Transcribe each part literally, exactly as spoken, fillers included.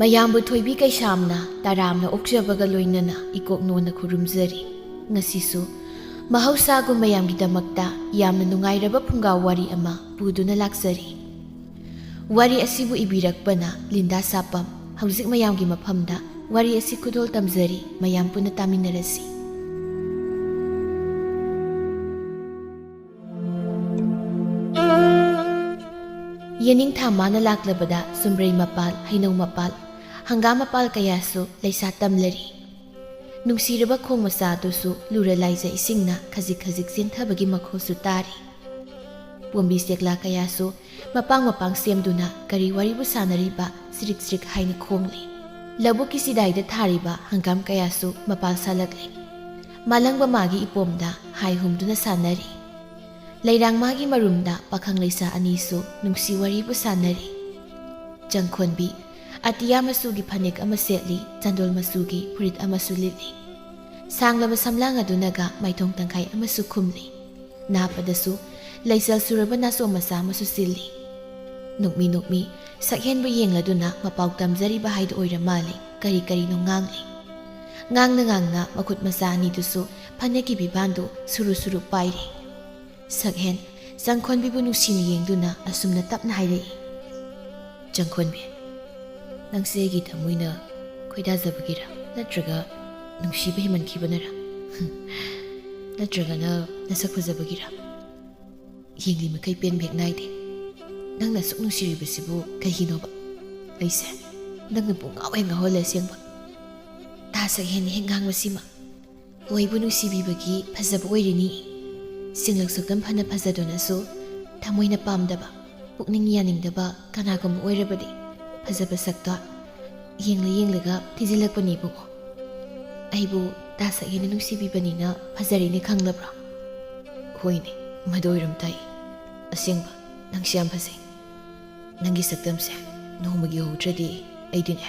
ꯃꯌꯥꯝꯕꯨ ꯊꯣꯏꯕꯤ ꯀꯩꯁꯥꯝꯅ ꯇꯔꯥꯝꯅ ꯑꯣꯛꯆꯕꯒ ꯂꯣꯏꯅꯅ ꯏꯀꯣꯛ ꯅꯣꯟꯅ ꯈꯨꯔꯨꯝꯖꯔꯤ꯫ ꯉꯁꯤꯁꯨ ꯃꯍꯧꯁꯥꯒꯨꯝ ꯃꯌꯥꯝꯒꯤꯗꯃꯛꯇ ꯌꯥꯝꯅ ꯅꯨꯡꯉꯥꯏꯔꯕ ꯐꯨꯡꯒꯥ ꯋꯥꯔꯤ ꯑꯃ ꯄꯨꯗꯨꯅ ꯂꯥꯛꯆꯔꯤ꯫ ꯋꯥꯔꯤ ꯑꯁꯤꯕꯨ ꯏꯕꯤꯔꯛꯄꯅ ꯂꯤꯟꯗꯥ ꯁꯥꯄꯝ꯫ ꯍꯧꯖꯤꯛ ꯃꯌꯥꯝꯒꯤ ꯃꯐꯝꯗ ꯋꯥꯔꯤ ꯑꯁꯤ ꯈꯨꯗꯣꯜ ꯇꯝꯖꯔꯤ, ꯃꯌꯥꯝ ꯄꯨꯟꯅ ꯇꯥꯃꯤꯟꯅꯔꯁꯤ꯫ ꯌꯦꯅꯤꯡꯊꯥ ꯃꯥꯅ ꯂꯥꯛꯂꯕꯗ ꯆꯨꯝꯕ꯭ꯔꯩ ꯃꯄꯥꯜ, ꯍꯩꯅꯧ ꯃꯄꯥꯜ, ꯍꯪꯒꯥꯝ ꯃꯄꯥꯜ ꯀꯌꯥꯁꯨ ꯂꯩꯁꯥ ꯇꯝꯂꯔꯤ꯫ ꯅꯨꯡꯁꯤꯔꯕ ꯈꯣꯡ ꯃꯆꯥꯗꯨꯁꯨ ꯂꯨꯔ ꯂꯥꯏꯖ ꯏꯁꯤꯡꯅ ꯈꯖꯤꯛ ꯈꯖꯤꯛ ꯆꯦꯟꯊꯕꯒꯤ ꯃꯈꯣꯜꯁꯨ ꯇꯥꯔꯤ꯫ ꯄꯣꯝꯕꯤ ꯆꯦꯛꯂꯥ ꯀꯌꯥꯁꯨ ꯃꯄꯥꯡ ꯃꯄꯥꯡ ꯁꯦꯝꯗꯨꯅ ꯀꯔꯤ ꯋꯥꯔꯤꯕꯨ ꯁꯥꯟꯅꯔꯤꯕ ꯆꯤꯔꯤꯛ ꯆꯤꯔꯤꯛ ꯍꯥꯏꯅ ꯈꯣꯡꯂꯤ꯫ ꯂꯧꯕꯨꯛꯀꯤ ꯆꯤꯗꯥꯏꯗ ꯊꯥꯔꯤꯕ ꯍꯪꯒꯥꯝ ꯀꯌꯥꯁꯨ ꯃꯄꯥꯜ ꯁꯥꯠꯂꯛꯂꯤ꯫ ꯃꯥꯂꯪꯕ ꯃꯥꯒꯤ ꯏꯄꯣꯝꯗ ꯍꯥꯏ ꯍꯨꯝꯗꯨꯅ ꯁꯥꯟꯅꯔꯤ꯫ ꯂꯩꯔꯥꯡ ꯃꯥꯒꯤ ꯃꯔꯨꯝꯗ ꯄꯥꯈꯪ ꯂꯩꯁꯥ ꯑꯅꯤꯁꯨ ꯅꯨꯡꯁꯤ ꯋꯥꯔꯤꯕꯨ ꯁꯥꯟꯅꯔꯤ꯫ ꯆꯪꯈꯣꯟꯕꯤ ꯑꯇꯤꯌꯥ ꯃꯆꯨꯒꯤ ꯐꯅꯦꯛ ꯑꯃ ꯁꯦꯠꯂꯤ, ꯆꯟꯗꯣꯜ ꯃꯆꯨꯒꯤ ꯐꯨꯔꯤꯠ ꯑꯃꯁꯨ ꯂꯤꯠꯂꯤ꯫ ꯁꯥꯡꯂꯕ ꯁꯝꯂꯥꯡ ꯑꯗꯨꯅꯒ ꯃꯥꯏꯊꯣꯡ ꯇꯪꯈꯥꯏ ꯑꯃꯁꯨ ꯈꯨꯝꯂꯤ꯫ ꯅꯥꯞꯄꯗꯁꯨ ꯂꯩꯆꯜ ꯁꯨꯔꯕ ꯅꯥꯆꯣꯝ ꯃꯆꯥ ꯑꯃꯁꯨ ꯁꯤꯜꯂꯤ꯫ ꯅꯣꯛꯃꯤ ꯅꯣꯛꯃꯤ ꯁꯛꯍꯦꯟꯕꯨ ꯌꯦꯡꯂꯗꯨꯅ ꯃꯄꯥꯎ ꯇꯝꯖꯔꯤꯕ ꯍꯥꯏꯗꯨ ꯑꯣꯏꯔ ꯃꯥꯜꯂꯤ꯫ ꯀꯔꯤ ꯀꯔꯤꯅꯣ ꯉꯥꯡꯂꯤ꯫ ꯉꯥꯡꯅ ꯉꯥꯡꯅ ꯃꯈꯨꯠ ꯃꯆꯥ ꯑꯅꯤꯗꯨꯁꯨ ꯐꯅꯦꯛꯀꯤ ꯕꯤꯕꯥꯟꯗꯨ ꯁꯨꯔꯨ ꯁꯨꯔꯨ ꯄꯥꯏꯔꯤ꯫ ꯁꯛꯍꯦꯟ ꯆꯪꯈꯣꯟꯕꯤꯕꯨ ꯅꯨꯡꯁꯤꯅ ꯌꯦꯡꯗꯨꯅ ꯑꯁꯨꯝꯅ ꯇꯞꯅ ꯍꯥꯏꯔꯛꯏ, "ꯆꯪꯈꯣꯟꯕꯤ, ꯅꯪꯁꯦ ꯑꯩꯒꯤ ꯊꯃꯣꯏꯅ ꯈꯣꯏꯗꯥꯖꯕꯒꯤꯔ? ꯅꯠꯇ꯭ꯔꯒ ꯅꯨꯡꯁꯤꯕ ꯍꯦꯟꯃꯟꯈꯤꯕꯅꯔ? ꯅꯠꯇ꯭ꯔꯒꯅ ꯅꯁꯛ ꯐꯖꯕꯒꯤꯔ? ꯌꯦꯡꯂꯤ ꯃꯈꯩ ꯄꯦꯟꯕ ꯍꯦꯛ ꯅꯥꯏꯗꯦ꯫ ꯅꯪꯅ ꯑꯁꯨꯛ ꯅꯨꯡꯁꯤꯔꯤꯕꯁꯤꯕꯨ ꯀꯩꯒꯤꯅꯣꯕ? ꯑꯩꯁꯦ ꯅꯪꯅ ꯄꯨꯡꯉꯥꯎ ꯍꯦꯛ ꯉꯥꯎꯍꯜꯂꯦ ꯑꯁꯦꯡꯕ꯫ ꯇꯥ ꯁꯛꯍꯦꯟꯅ ꯍꯦꯛ ꯉꯥꯡꯕꯁꯤꯃ꯫ ꯊꯣꯏꯕꯨ ꯅꯨꯡꯁꯤꯕꯤꯕꯒꯤ ꯐꯖꯕ ꯑꯣꯏꯔꯤꯅꯤ꯫ ꯁꯦꯡꯂꯛ ꯁꯛꯇꯝ ꯐꯅ ꯐꯖꯗꯨꯅꯁꯨ ꯊꯃꯣꯏꯅ ꯄꯥꯝꯗꯕ, ꯄꯨꯛꯅꯤꯡ ꯌꯥꯅꯤꯡꯗꯕ ꯀꯅꯥꯒꯨꯝꯕ ꯑꯣꯏꯔꯕꯗꯤ ꯐꯖꯕ ꯁꯛꯇꯣ ꯌꯦꯡꯂ ꯌꯦꯡꯂꯒ ꯊꯤꯖꯤꯜꯂꯛꯄꯅꯤ ꯏꯕꯨꯡꯉꯣ꯫ ꯑꯩꯕꯨ ꯇꯥ ꯁꯛꯍꯦꯟꯅ ꯅꯨꯡꯁꯤꯕꯤꯕꯅꯤꯅ ꯐꯖꯔꯤꯅꯦ ꯈꯪꯂꯕ꯭ꯔꯣ?" "ꯍꯣꯏꯅꯦ, ꯃꯗꯨ ꯑꯣꯏꯔꯝ ꯇꯥꯏ꯫ ꯑꯁꯦꯡꯕ, ꯅꯪꯁꯦ ꯌꯥꯝ ꯐꯖꯩ꯫ ꯅꯪꯒꯤ ꯁꯛꯇꯝꯁꯦ ꯅꯣꯡꯃꯒꯤ ꯎꯍꯧꯗ꯭ꯔꯗꯤ ꯑꯩꯗꯤꯅꯦ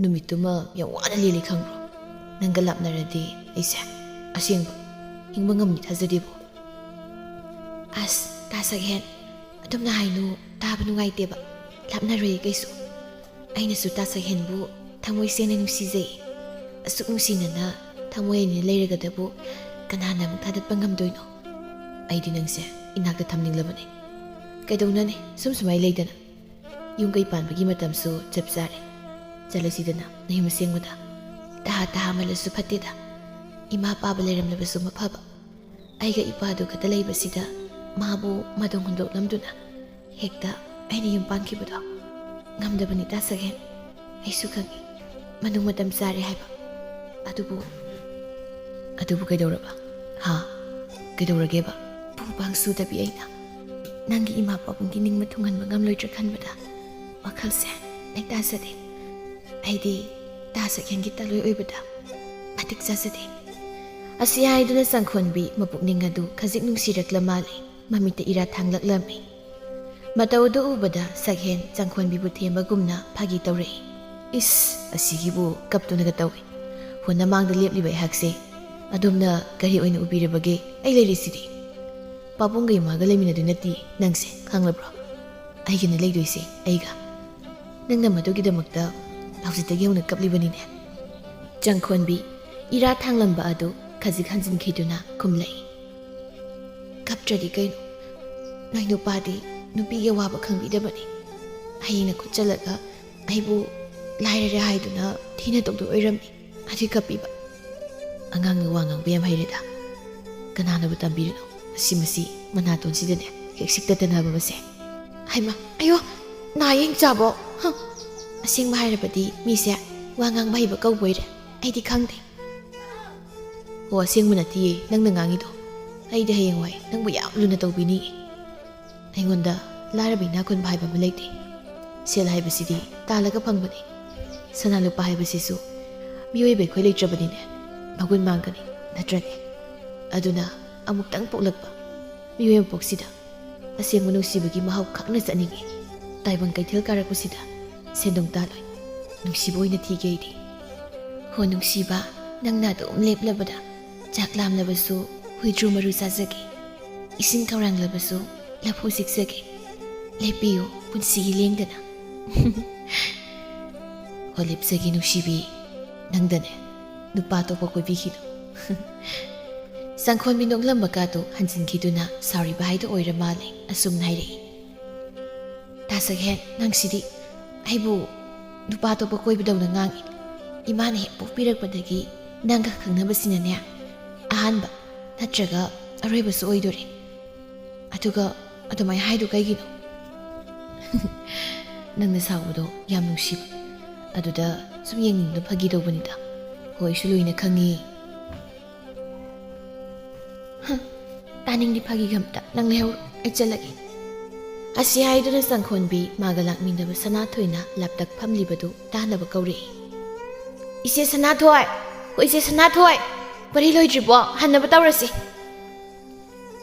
ꯅꯨꯃꯤꯠꯇꯨꯃ ꯌꯥꯝ ꯋꯥꯅ ꯂꯦꯜꯂꯤ ꯈꯪꯕ꯭ꯔꯣ? ꯅꯪꯒ ꯂꯥꯞꯅꯔꯗꯤ ꯑꯩꯁꯦ ꯑꯁꯦꯡꯕ ꯍꯤꯡꯕ ꯉꯝꯅꯤ ꯊꯥꯖꯗꯦꯕꯣ꯫" "ꯑꯁ, ꯇꯥ ꯁꯛꯍꯦꯟ, ꯑꯗꯨꯝꯅ ꯍꯥꯏꯅꯨ, ꯇꯥꯕ ꯅꯨꯡꯉꯥꯏꯇꯦꯕ꯫ ꯂꯥꯞꯅꯔꯣꯏꯌꯦ ꯀꯩꯁꯨ꯫ ꯑꯩꯅꯁꯨ ꯇꯥ ꯁꯛꯍꯦꯟꯕꯨ ꯊꯃꯣꯏ ꯁꯦꯡꯅ ꯅꯨꯡꯁꯤꯖꯩ꯫ ꯑꯁꯨꯛ ꯅꯨꯡꯁꯤꯅꯅ ꯊꯃꯣꯏ ꯑꯅꯤꯅ ꯂꯩꯔꯒꯗꯕꯨ ꯀꯅꯥꯅ ꯑꯃꯨꯛ ꯊꯥꯗꯠꯄ ꯉꯝꯗꯣꯏꯅꯣ? ꯑꯩꯗꯤ ꯅꯪꯁꯦ ꯏꯅꯥꯛꯇ ꯊꯝꯅꯤꯡꯂꯕꯅꯤ꯫ ꯀꯩꯗꯧꯅꯅꯤ, ꯁꯨꯝ ꯁꯨꯃꯥꯏ ꯂꯩꯗꯅ꯫ ꯌꯨꯝ ꯀꯩ ꯄꯥꯟꯕꯒꯤ ꯃꯇꯝꯁꯨ ꯆꯞ ꯆꯥꯔꯦ꯫ ꯆꯠꯂꯁꯤꯗꯅ ꯅꯌꯨꯝ ꯑꯁꯦꯡꯕꯗ꯫ ꯇꯍꯥ ꯇꯍꯥꯃꯜꯂꯁꯨ ꯐꯠꯇꯦꯗ꯫ ꯏꯃꯥ ꯄꯥꯕ ꯂꯩꯔꯝꯂꯕꯁꯨ ꯃꯐꯕ꯫ ꯑꯩꯒ ꯏꯄꯥꯗꯨ ꯈꯛꯇ ꯂꯩꯕꯁꯤꯗ ꯃꯥꯕꯨ ꯃꯗꯣꯡ ꯍꯨꯟꯗꯣꯛꯂꯝꯗꯨꯅ ꯍꯦꯛꯇ ꯑꯩꯅ ꯌꯨꯝ ꯄꯥꯟꯈꯤꯕꯗꯣ ꯉꯝꯗꯕꯅꯤ ꯇꯥ ꯁꯛꯍꯦꯟ꯫ ꯑꯩꯁꯨ ꯈꯪꯏ ꯃꯅꯨꯡ ꯃꯇꯝ ꯆꯥꯔꯦ ꯍꯥꯏꯕ꯫ ꯑꯗꯨꯕꯨ, ꯑꯗꯨꯕꯨ ꯀꯩꯗꯧꯔꯕ? ꯍꯥ? ꯀꯩꯗꯧꯔꯒꯦꯕ? ꯄꯨꯡ ꯄꯥꯡ ꯁꯨꯗꯕꯤ ꯑꯩꯅ ꯅꯪꯒꯤ ꯏꯃꯥ ꯄꯥꯕꯨꯡꯒꯤ ꯅꯤꯡꯕ ꯊꯨꯡꯍꯟꯕ ꯉꯝꯂꯣꯏꯗ꯭ꯔꯥ ꯈꯟꯕꯗ ꯋꯥꯈꯜꯁꯦ ꯂꯩꯇꯥꯖꯗꯦ꯫ ꯑꯩꯗꯤ ꯇꯥ ꯁꯛꯍꯦꯟꯒꯤ ꯇꯂꯣꯏ ꯑꯣꯏꯕꯗ ꯃꯇꯤꯛ ꯆꯥꯖꯗꯦ꯫ ꯑꯁꯤ ꯍꯥꯏꯗꯨꯅ ꯆꯪꯈꯣꯟꯕꯤ ꯃꯄꯨꯛꯅꯤꯡ ꯑꯗꯨ ꯈꯖꯤꯛ ꯅꯨꯡꯁꯤꯔꯛꯂ ꯃꯥꯜꯂꯦ꯫ ꯃꯃꯤꯠꯇ ꯏꯔꯥ ꯊꯥꯡꯂꯛꯂꯝꯃꯤ꯫ ꯃꯇꯧ ꯑꯗꯨ ꯎꯕꯗ ꯁꯛꯍꯦꯟ ꯆꯪꯈꯣꯟꯕꯤꯕꯨ ꯊꯦꯝꯕꯒꯨꯝꯅ ꯐꯥꯒꯤ ꯇꯧꯔꯛꯏ꯫ ꯏꯁ, ꯑꯁꯤꯒꯤꯕꯨ ꯀꯞꯇꯨꯅꯒ ꯇꯧꯏ꯫ ꯍꯣ, ꯅꯃꯥꯡꯗ ꯂꯦꯞꯂꯤꯕ ꯑꯩꯍꯥꯛꯁꯦ ꯑꯗꯣꯝꯅ ꯀꯔꯤ ꯑꯣꯏꯅ ꯎꯕꯤꯔꯕꯒꯦ? ꯑꯩ ꯂꯩꯔꯤꯁꯤꯗꯤ꯫ ꯄꯥꯕꯨꯡꯒ ꯏꯃꯥꯒ ꯂꯩꯃꯤꯟꯅꯗꯣꯏ ꯅꯠꯇꯦ ꯅꯪꯁꯦ, ꯈꯪꯂꯕ꯭ꯔꯣ? ꯑꯩꯒꯅꯤ ꯂꯩꯗꯣꯏꯁꯦ, ꯑꯩꯒ꯫ ꯅꯪꯅ ꯃꯗꯨꯒꯤꯗꯃꯛꯇ ꯍꯧꯖꯤꯛꯇꯒꯤ ꯍꯧꯅ ꯀꯞꯂꯤꯕꯅꯤꯅꯦ꯫ ꯆꯪꯈꯣꯟꯕꯤ ꯏꯔꯥ ꯊꯥꯡꯂꯝꯕ ꯑꯗꯨ ꯈꯖꯤꯛ ꯍꯟꯖꯤꯟꯈꯤꯗꯨꯅ ꯈꯨꯝꯂꯛꯏ꯫ ꯀꯞꯇ꯭ꯔꯗꯤ ꯀꯩꯅꯣ? ꯅꯣꯏ ꯅꯨꯄꯥꯗꯤ ꯅꯨꯄꯤꯒꯤ ꯑꯋꯥꯕ ꯈꯪꯕꯤꯗꯕꯅꯤ꯫ ꯍꯌꯦꯡꯅ ꯈꯨꯠꯆꯜꯂꯒ ꯑꯩꯕꯨ ꯂꯥꯏꯔꯔꯦ ꯍꯥꯏꯗꯨꯅ ꯊꯤꯅ ꯇꯧꯗꯣꯏ ꯑꯣꯏꯔꯝꯅꯤ꯫ ꯑꯗꯨꯏ ꯀꯞꯄꯤꯕ꯫ ꯑꯉꯥꯡꯅ ꯋꯥ ꯉꯥꯡꯕ ꯌꯥꯝ ꯍꯩꯔꯦꯗ꯫ ꯀꯅꯥꯅꯕꯨ ꯇꯝꯕꯤꯔꯤꯅꯣ? ꯃꯁꯤ, ꯃꯁꯤ ꯃꯅꯥꯇꯣꯟꯁꯤꯗꯅꯦ ꯍꯦꯛ ꯁꯤꯛꯇꯠꯇꯅꯕ ꯃꯁꯦ꯫ ꯍꯩꯃꯥ, ꯑꯌꯣ, ꯅꯥ ꯌꯦꯡ ꯆꯥꯕꯣ? ꯍꯝ꯫ ꯑꯁꯦꯡꯕ ꯍꯥꯏꯔꯕꯗꯤ ꯃꯤꯁꯦ ꯋꯥ ꯉꯥꯡꯕ ꯍꯩꯕ ꯀꯧꯕꯣꯏꯔꯦ꯫ ꯑꯩꯗꯤ ꯈꯪꯗꯦ꯫ ꯑꯣ, ꯑꯁꯦꯡꯕ ꯅꯠꯇꯤꯌꯦ ꯅꯪꯅ ꯉꯥꯡꯉꯤꯗꯣ꯫ ꯑꯩꯗꯤ ꯍꯌꯦꯡꯋꯥꯏ ꯅꯪꯕꯨ ꯌꯥꯝ ꯂꯨꯅ ꯇꯧꯕꯤꯅꯤ꯫ ꯑꯩꯉꯣꯟꯗ ꯂꯥꯏꯔꯕ ꯏꯅꯥꯛ ꯈꯨꯟꯕ ꯍꯥꯏꯕ ꯑꯃ ꯂꯩꯇꯦ꯫ ꯁꯦꯜ ꯍꯥꯏꯕꯁꯤꯗꯤ ꯇꯥꯜꯂꯒ ꯐꯪꯕꯅꯤ꯫ ꯁꯅꯥ ꯂꯨꯄꯥ ꯍꯥꯏꯕꯁꯤꯁꯨ ꯃꯤꯑꯣꯏꯕ ꯑꯩꯈꯣꯏ ꯂꯩꯇ꯭ꯔꯕꯅꯤꯅꯦ, ꯃꯒꯨꯟ ꯃꯥꯡꯒꯅꯤ, ꯅꯠꯇ꯭ꯔꯅꯦ? ꯑꯗꯨꯅ ꯑꯃꯨꯛꯇꯪ ꯄꯣꯛꯂꯛꯄ ꯃꯤꯑꯣꯏ ꯃꯄꯣꯛꯁꯤꯗ ꯑꯁꯦꯡꯕ ꯅꯨꯡꯁꯤꯕꯒꯤ ꯃꯍꯥꯎ ꯈꯪꯅ ꯆꯠꯅꯤꯡꯉꯤ꯫ ꯇꯥꯏꯕꯪ ꯀꯩꯊꯦꯜ ꯀꯥꯔꯛꯄꯁꯤꯗ ꯁꯦꯟꯗꯣꯡ ꯇꯥꯜꯂꯣꯏ꯫ ꯅꯨꯡꯁꯤꯕ ꯑꯣꯏꯅ ꯊꯤꯒꯦ ꯑꯩꯗꯤ꯫ ꯍꯣ ꯅꯨꯡꯁꯤꯕ, ꯅꯪꯅ ꯑꯗꯨꯝ ꯂꯦꯞꯂꯕꯗ ꯆꯥꯛ ꯂꯥꯝꯂꯕꯁꯨ ꯍꯨꯏꯗ꯭ꯔꯨ ꯃꯔꯨ ꯆꯥꯖꯒꯦ꯫ ꯏꯁꯤꯡ ꯈꯧꯔꯥꯡꯂꯕꯁꯨ ꯂꯐꯨ ꯁꯤꯛꯆꯒꯦ꯫ ꯂꯦꯞꯄꯤꯌꯨ ꯄꯨꯟꯁꯤꯒꯤ ꯂꯦꯡꯗꯅ꯫ ꯍꯣꯂꯤꯞꯁꯒꯤ ꯅꯨꯡꯁꯤꯕꯤ, ꯅꯪꯗꯅꯦ ꯅꯨꯄꯥ ꯑꯇꯣꯞꯄ ꯀꯣꯏꯕꯤꯈꯤꯅꯨ꯫ ꯆꯪꯈꯣꯟꯕꯤ ꯅꯣꯛꯂꯝꯕꯒꯗꯨ ꯍꯟꯖꯤꯟꯈꯤꯗꯨꯅ ꯁꯥꯎꯔꯤꯕ ꯍꯥꯏꯗꯨ ꯑꯣꯏꯔ ꯃꯥꯜꯂꯦ꯫ ꯑꯁꯨꯝꯅ ꯍꯥꯏꯔꯛꯏ, "ꯇꯥ ꯁꯛꯍꯦꯟ, ꯅꯪꯁꯤꯗꯤ ꯑꯩꯕꯨ ꯅꯨꯄꯥ ꯑꯇꯣꯞꯄ ꯀꯣꯏꯕꯗꯧꯅ ꯉꯥꯡꯏ꯫ ꯏꯃꯥꯅ ꯍꯦꯛ ꯄꯣꯛꯄꯤꯔꯛꯄꯗꯒꯤ ꯅꯪꯒ ꯈꯪꯅꯕꯁꯤꯅꯅꯦ ꯑꯍꯥꯟꯕ ꯅꯠꯇ꯭ꯔꯒ ꯑꯔꯣꯏꯕꯁꯨ ꯑꯣꯏꯗꯣꯔꯦ꯫ ꯑꯗꯨꯒ ꯑꯗꯨꯃꯥꯏꯅ ꯍꯥꯏꯗꯨ ꯀꯩꯒꯤꯅꯣ?" "ꯅꯪꯅ ꯁꯥꯎꯕꯗꯣ ꯌꯥꯝ ꯅꯨꯡꯁꯤꯕ, ꯑꯗꯨꯗ ꯁꯨꯝ ꯌꯦꯡꯅꯤꯡꯗꯨꯅ ꯐꯥꯒꯤ ꯇꯧꯕꯅꯤꯗ꯫ ꯍꯣꯏ, ꯑꯩꯁꯨ ꯂꯣꯏꯅ ꯈꯪꯉꯤ꯫" "ꯍꯝ, ꯇꯥꯅꯤꯡꯗꯦ ꯐꯥꯒꯤꯒ ꯑꯝꯇ꯫ ꯅꯪ ꯂꯩꯍꯧꯔꯣ, ꯑꯩ ꯆꯠꯂꯒꯦ꯫" ꯑꯁꯤ ꯍꯥꯏꯗꯨꯅ ꯆꯪꯈꯣꯟꯕꯤ ꯃꯥꯒ ꯂꯥꯛꯃꯤꯟꯅꯕ ꯁꯅꯥꯊꯣꯏꯅ ꯂꯥꯞꯇꯛ ꯐꯝꯂꯤꯕꯗꯨ ꯇꯥꯅꯕ ꯀꯧꯔꯛꯏ꯫ "ꯏꯆꯦ ꯁꯅꯥꯊꯣꯏ! ꯍꯣ, ꯏꯆꯦ ꯁꯅꯥꯊꯣꯏ! ꯋꯥꯔꯤ ꯂꯣꯏꯗ꯭ꯔꯤꯕꯣ? ꯍꯟꯅꯕ ꯇꯧꯔꯁꯤ꯫"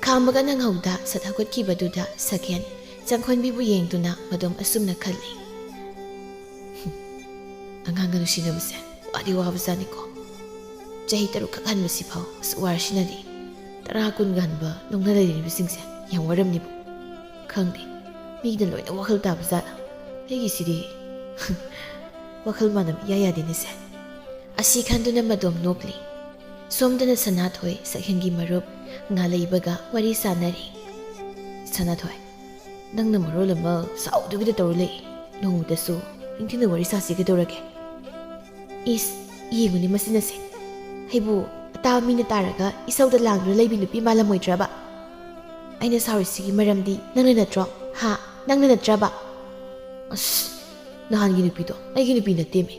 ꯈꯥꯝꯕꯒ ꯅꯪꯍꯧꯗ ꯁꯠ ꯍꯧꯒꯠꯈꯤꯕꯗꯨꯗ ꯁꯛꯍꯦꯟ ꯆꯪꯈꯣꯟꯕꯤꯕꯨ ꯌꯦꯡꯗꯨꯅ ꯃꯗꯣꯝ ꯑꯁꯨꯝꯅ ꯈꯜꯂꯤ, "ꯑꯉꯥꯡꯒ ꯅꯨꯡꯁꯤꯅꯕꯁꯦ ꯋꯥꯗꯤ ꯋꯥꯕꯖꯥꯠꯅꯤꯀꯣ꯫ ꯆꯍꯤ ꯇꯔꯨꯛꯈꯛ ꯍꯟꯕꯁꯤꯐꯥꯎ ꯑꯁꯨꯛ ꯋꯥꯔꯁꯤꯅꯗꯤ, ꯇꯔꯥ ꯀꯨꯟꯒ ꯍꯟꯕ ꯂꯧꯅ ꯂꯩꯔꯤꯕꯁꯤꯡꯁꯦ ꯌꯥꯝ ꯋꯥꯔꯝꯅꯤꯕꯨ꯫ ꯈꯪꯗꯦ, ꯃꯤꯒꯤꯗ ꯂꯣꯏꯅ ꯋꯥꯈꯜ ꯇꯥꯕ ꯖꯥꯠꯂ? ꯑꯩꯒꯤꯁꯤꯗꯤ ꯋꯥꯈꯜ ꯃꯥꯟꯅꯕ ꯏꯌꯥ ꯌꯥꯗꯦꯅꯦꯁꯦ꯫" ꯑꯁꯤ ꯈꯟꯗꯨꯅ ꯃꯗꯣꯝ ꯅꯣꯛꯂꯤ꯫ ꯁꯣꯝꯗꯅ ꯁꯅꯥꯊꯣꯏ, ꯁꯛꯍꯦꯟꯒꯤ ꯃꯔꯨꯞ ꯉꯥꯂꯩꯕꯒ ꯋꯥꯔꯤ ꯁꯥꯟꯅꯔꯤ꯫ "ꯁꯅꯥꯊꯣꯏ, ꯅꯪꯅ ꯃꯔꯣꯜ ꯑꯃ ꯁꯥꯎꯗꯕꯤꯗ ꯇꯧꯔ ꯂꯩ꯫ ꯅꯣꯡꯃꯇꯁꯨ ꯅꯤꯡꯊꯤꯅ ꯋꯥꯔꯤ ꯁꯥꯁꯤ ꯀꯩꯗꯧꯔꯒꯦ?" "ꯏꯁ, ꯌꯦꯡꯉꯨꯅꯦ ꯃꯁꯤꯅꯁꯦ꯫ ꯑꯩꯕꯨ ꯑꯇꯥꯕ ꯃꯤꯅ ꯇꯥꯔꯒ ꯏꯁꯧꯗ ꯂꯥꯡꯗꯨꯅ ꯂꯩꯕꯤ ꯅꯨꯄꯤ ꯃꯥꯜꯂꯝꯃꯣꯏꯗ꯭ꯔꯕ? ꯑꯩꯅ ꯁꯥꯎꯔꯤꯁꯤꯒꯤ ꯃꯔꯝꯗꯤ ꯅꯪꯅ ꯅꯠꯇ꯭ꯔꯣ? ꯍꯥ? ꯅꯪꯅ ꯅꯠꯇ꯭ꯔꯕ?" "ꯑꯁ, ꯅꯍꯥꯟꯒꯤ ꯅꯨꯄꯤꯗꯣ ꯑꯩꯒꯤ ꯅꯨꯄꯤ ꯅꯠꯇꯦꯃꯤ꯫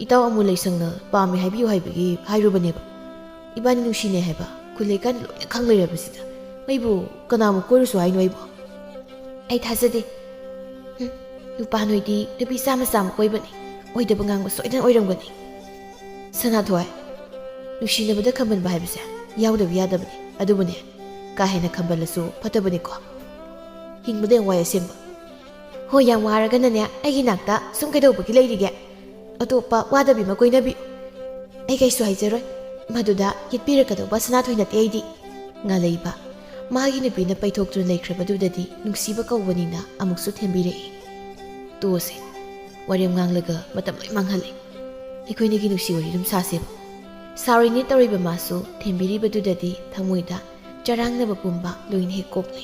ꯏꯇꯥꯎ ꯑꯃꯨ ꯂꯩꯁꯪꯅ ꯄꯥꯝꯃꯦ ꯍꯥꯏꯕꯤꯌꯨ ꯍꯥꯏꯕꯒꯤ ꯍꯥꯏꯔꯨꯕꯅꯦꯕ꯫ ꯏꯕꯥꯅꯤ ꯅꯨꯡꯁꯤꯅꯩ ꯍꯥꯏꯕ ꯈꯨꯜ ꯂꯩꯀꯥꯏꯅ ꯂꯣꯏꯅ ꯈꯪ ꯂꯩꯔꯕꯁꯤꯗ, ꯑꯩꯕꯨ ꯀꯅꯥꯃꯨꯛ ꯀꯣꯏꯔꯨꯁꯨ ꯍꯥꯏꯅꯣ ꯑꯩꯕꯣ?" "ꯑꯩ ꯊꯥꯖꯗꯦ꯫ ꯍꯨꯝ, ꯅꯨꯄꯥ ꯅꯣꯏꯗꯤ ꯅꯨꯄꯤ ꯆꯥꯝꯃ ꯆꯥꯝꯃ ꯀꯣꯏꯕꯅꯤ꯫ ꯑꯣꯏꯗꯕ ꯉꯥꯡꯕ ꯁꯣꯏꯗꯅ ꯑꯣꯏꯔꯝꯒꯅꯤ꯫" "ꯁꯅꯥꯊꯣꯏ, ꯅꯨꯡꯁꯤꯅꯕꯗ ꯈꯝꯕꯟꯕ ꯍꯥꯏꯕꯁꯦ ꯌꯥꯎꯗꯕ ꯌꯥꯗꯕꯅꯤ꯫ ꯑꯗꯨꯕꯨꯅꯦ, ꯀꯥ ꯍꯦꯟꯅ ꯈꯝꯕꯜꯂꯁꯨ ꯐꯠꯇꯕꯅꯤꯀꯣ꯫ ꯍꯤꯡꯕꯗ ꯌꯥꯝ ꯋꯥꯏ ꯑꯁꯦꯡꯕ꯫" "ꯍꯣꯏ, ꯌꯥꯝ ꯋꯥꯔꯒꯅꯅꯦ ꯑꯩꯒꯤ ꯅꯥꯛꯇ ꯁꯨꯝ ꯀꯩꯗꯧꯕꯒꯤ ꯂꯩꯔꯤꯒꯦ? ꯑꯇꯣꯞꯄ ꯋꯥꯗꯕꯤ ꯑꯃ ꯀꯣꯏꯅꯕꯤꯌꯨ꯫ ꯑꯩ ꯀꯩꯁꯨ ꯍꯥꯏꯖꯔꯣꯏ꯫ ꯃꯗꯨꯗ ꯌꯦꯠꯄꯤꯔꯛꯀꯗꯧꯕ ꯁꯅꯥꯊꯣꯏ ꯅꯠꯇꯦ ꯑꯩꯗꯤ꯫" ꯉꯥꯂꯩꯕ ꯃꯥꯒꯤ ꯅꯨꯄꯤꯅ ꯄꯩꯊꯣꯛꯇꯨꯅ ꯂꯩꯈ꯭ꯔꯕꯗꯨꯗꯗꯤ ꯅꯨꯡꯁꯤꯕ ꯀꯧꯕꯅꯤꯅ ꯑꯃꯨꯛꯁꯨ ꯊꯦꯝꯕꯤꯔꯛꯏ꯫ "ꯇꯣꯛꯑꯁꯦ꯫ ꯋꯥꯔꯦꯝ ꯉꯥꯡꯂꯒ ꯃꯇꯝ ꯂꯣꯏ ꯃꯥꯡꯍꯜꯂꯦ꯫ ꯑꯩꯈꯣꯏꯅꯤꯒꯤ ꯅꯨꯡꯁꯤ ꯋꯥꯔꯤ ꯑꯗꯨꯝ ꯁꯥꯁꯦꯕ꯫ ꯁꯥꯔꯣꯏꯅꯦ ꯇꯧꯔꯤꯕ ꯃꯥꯁꯨ ꯊꯦꯝꯕꯤꯔꯤꯕꯗꯨꯗꯗꯤ ꯊꯃꯣꯏꯗ ꯆꯔꯥꯡꯅꯕ ꯄꯨꯝꯕ ꯂꯣꯏꯅ ꯍꯦꯛ ꯀꯣꯛꯂꯦ꯫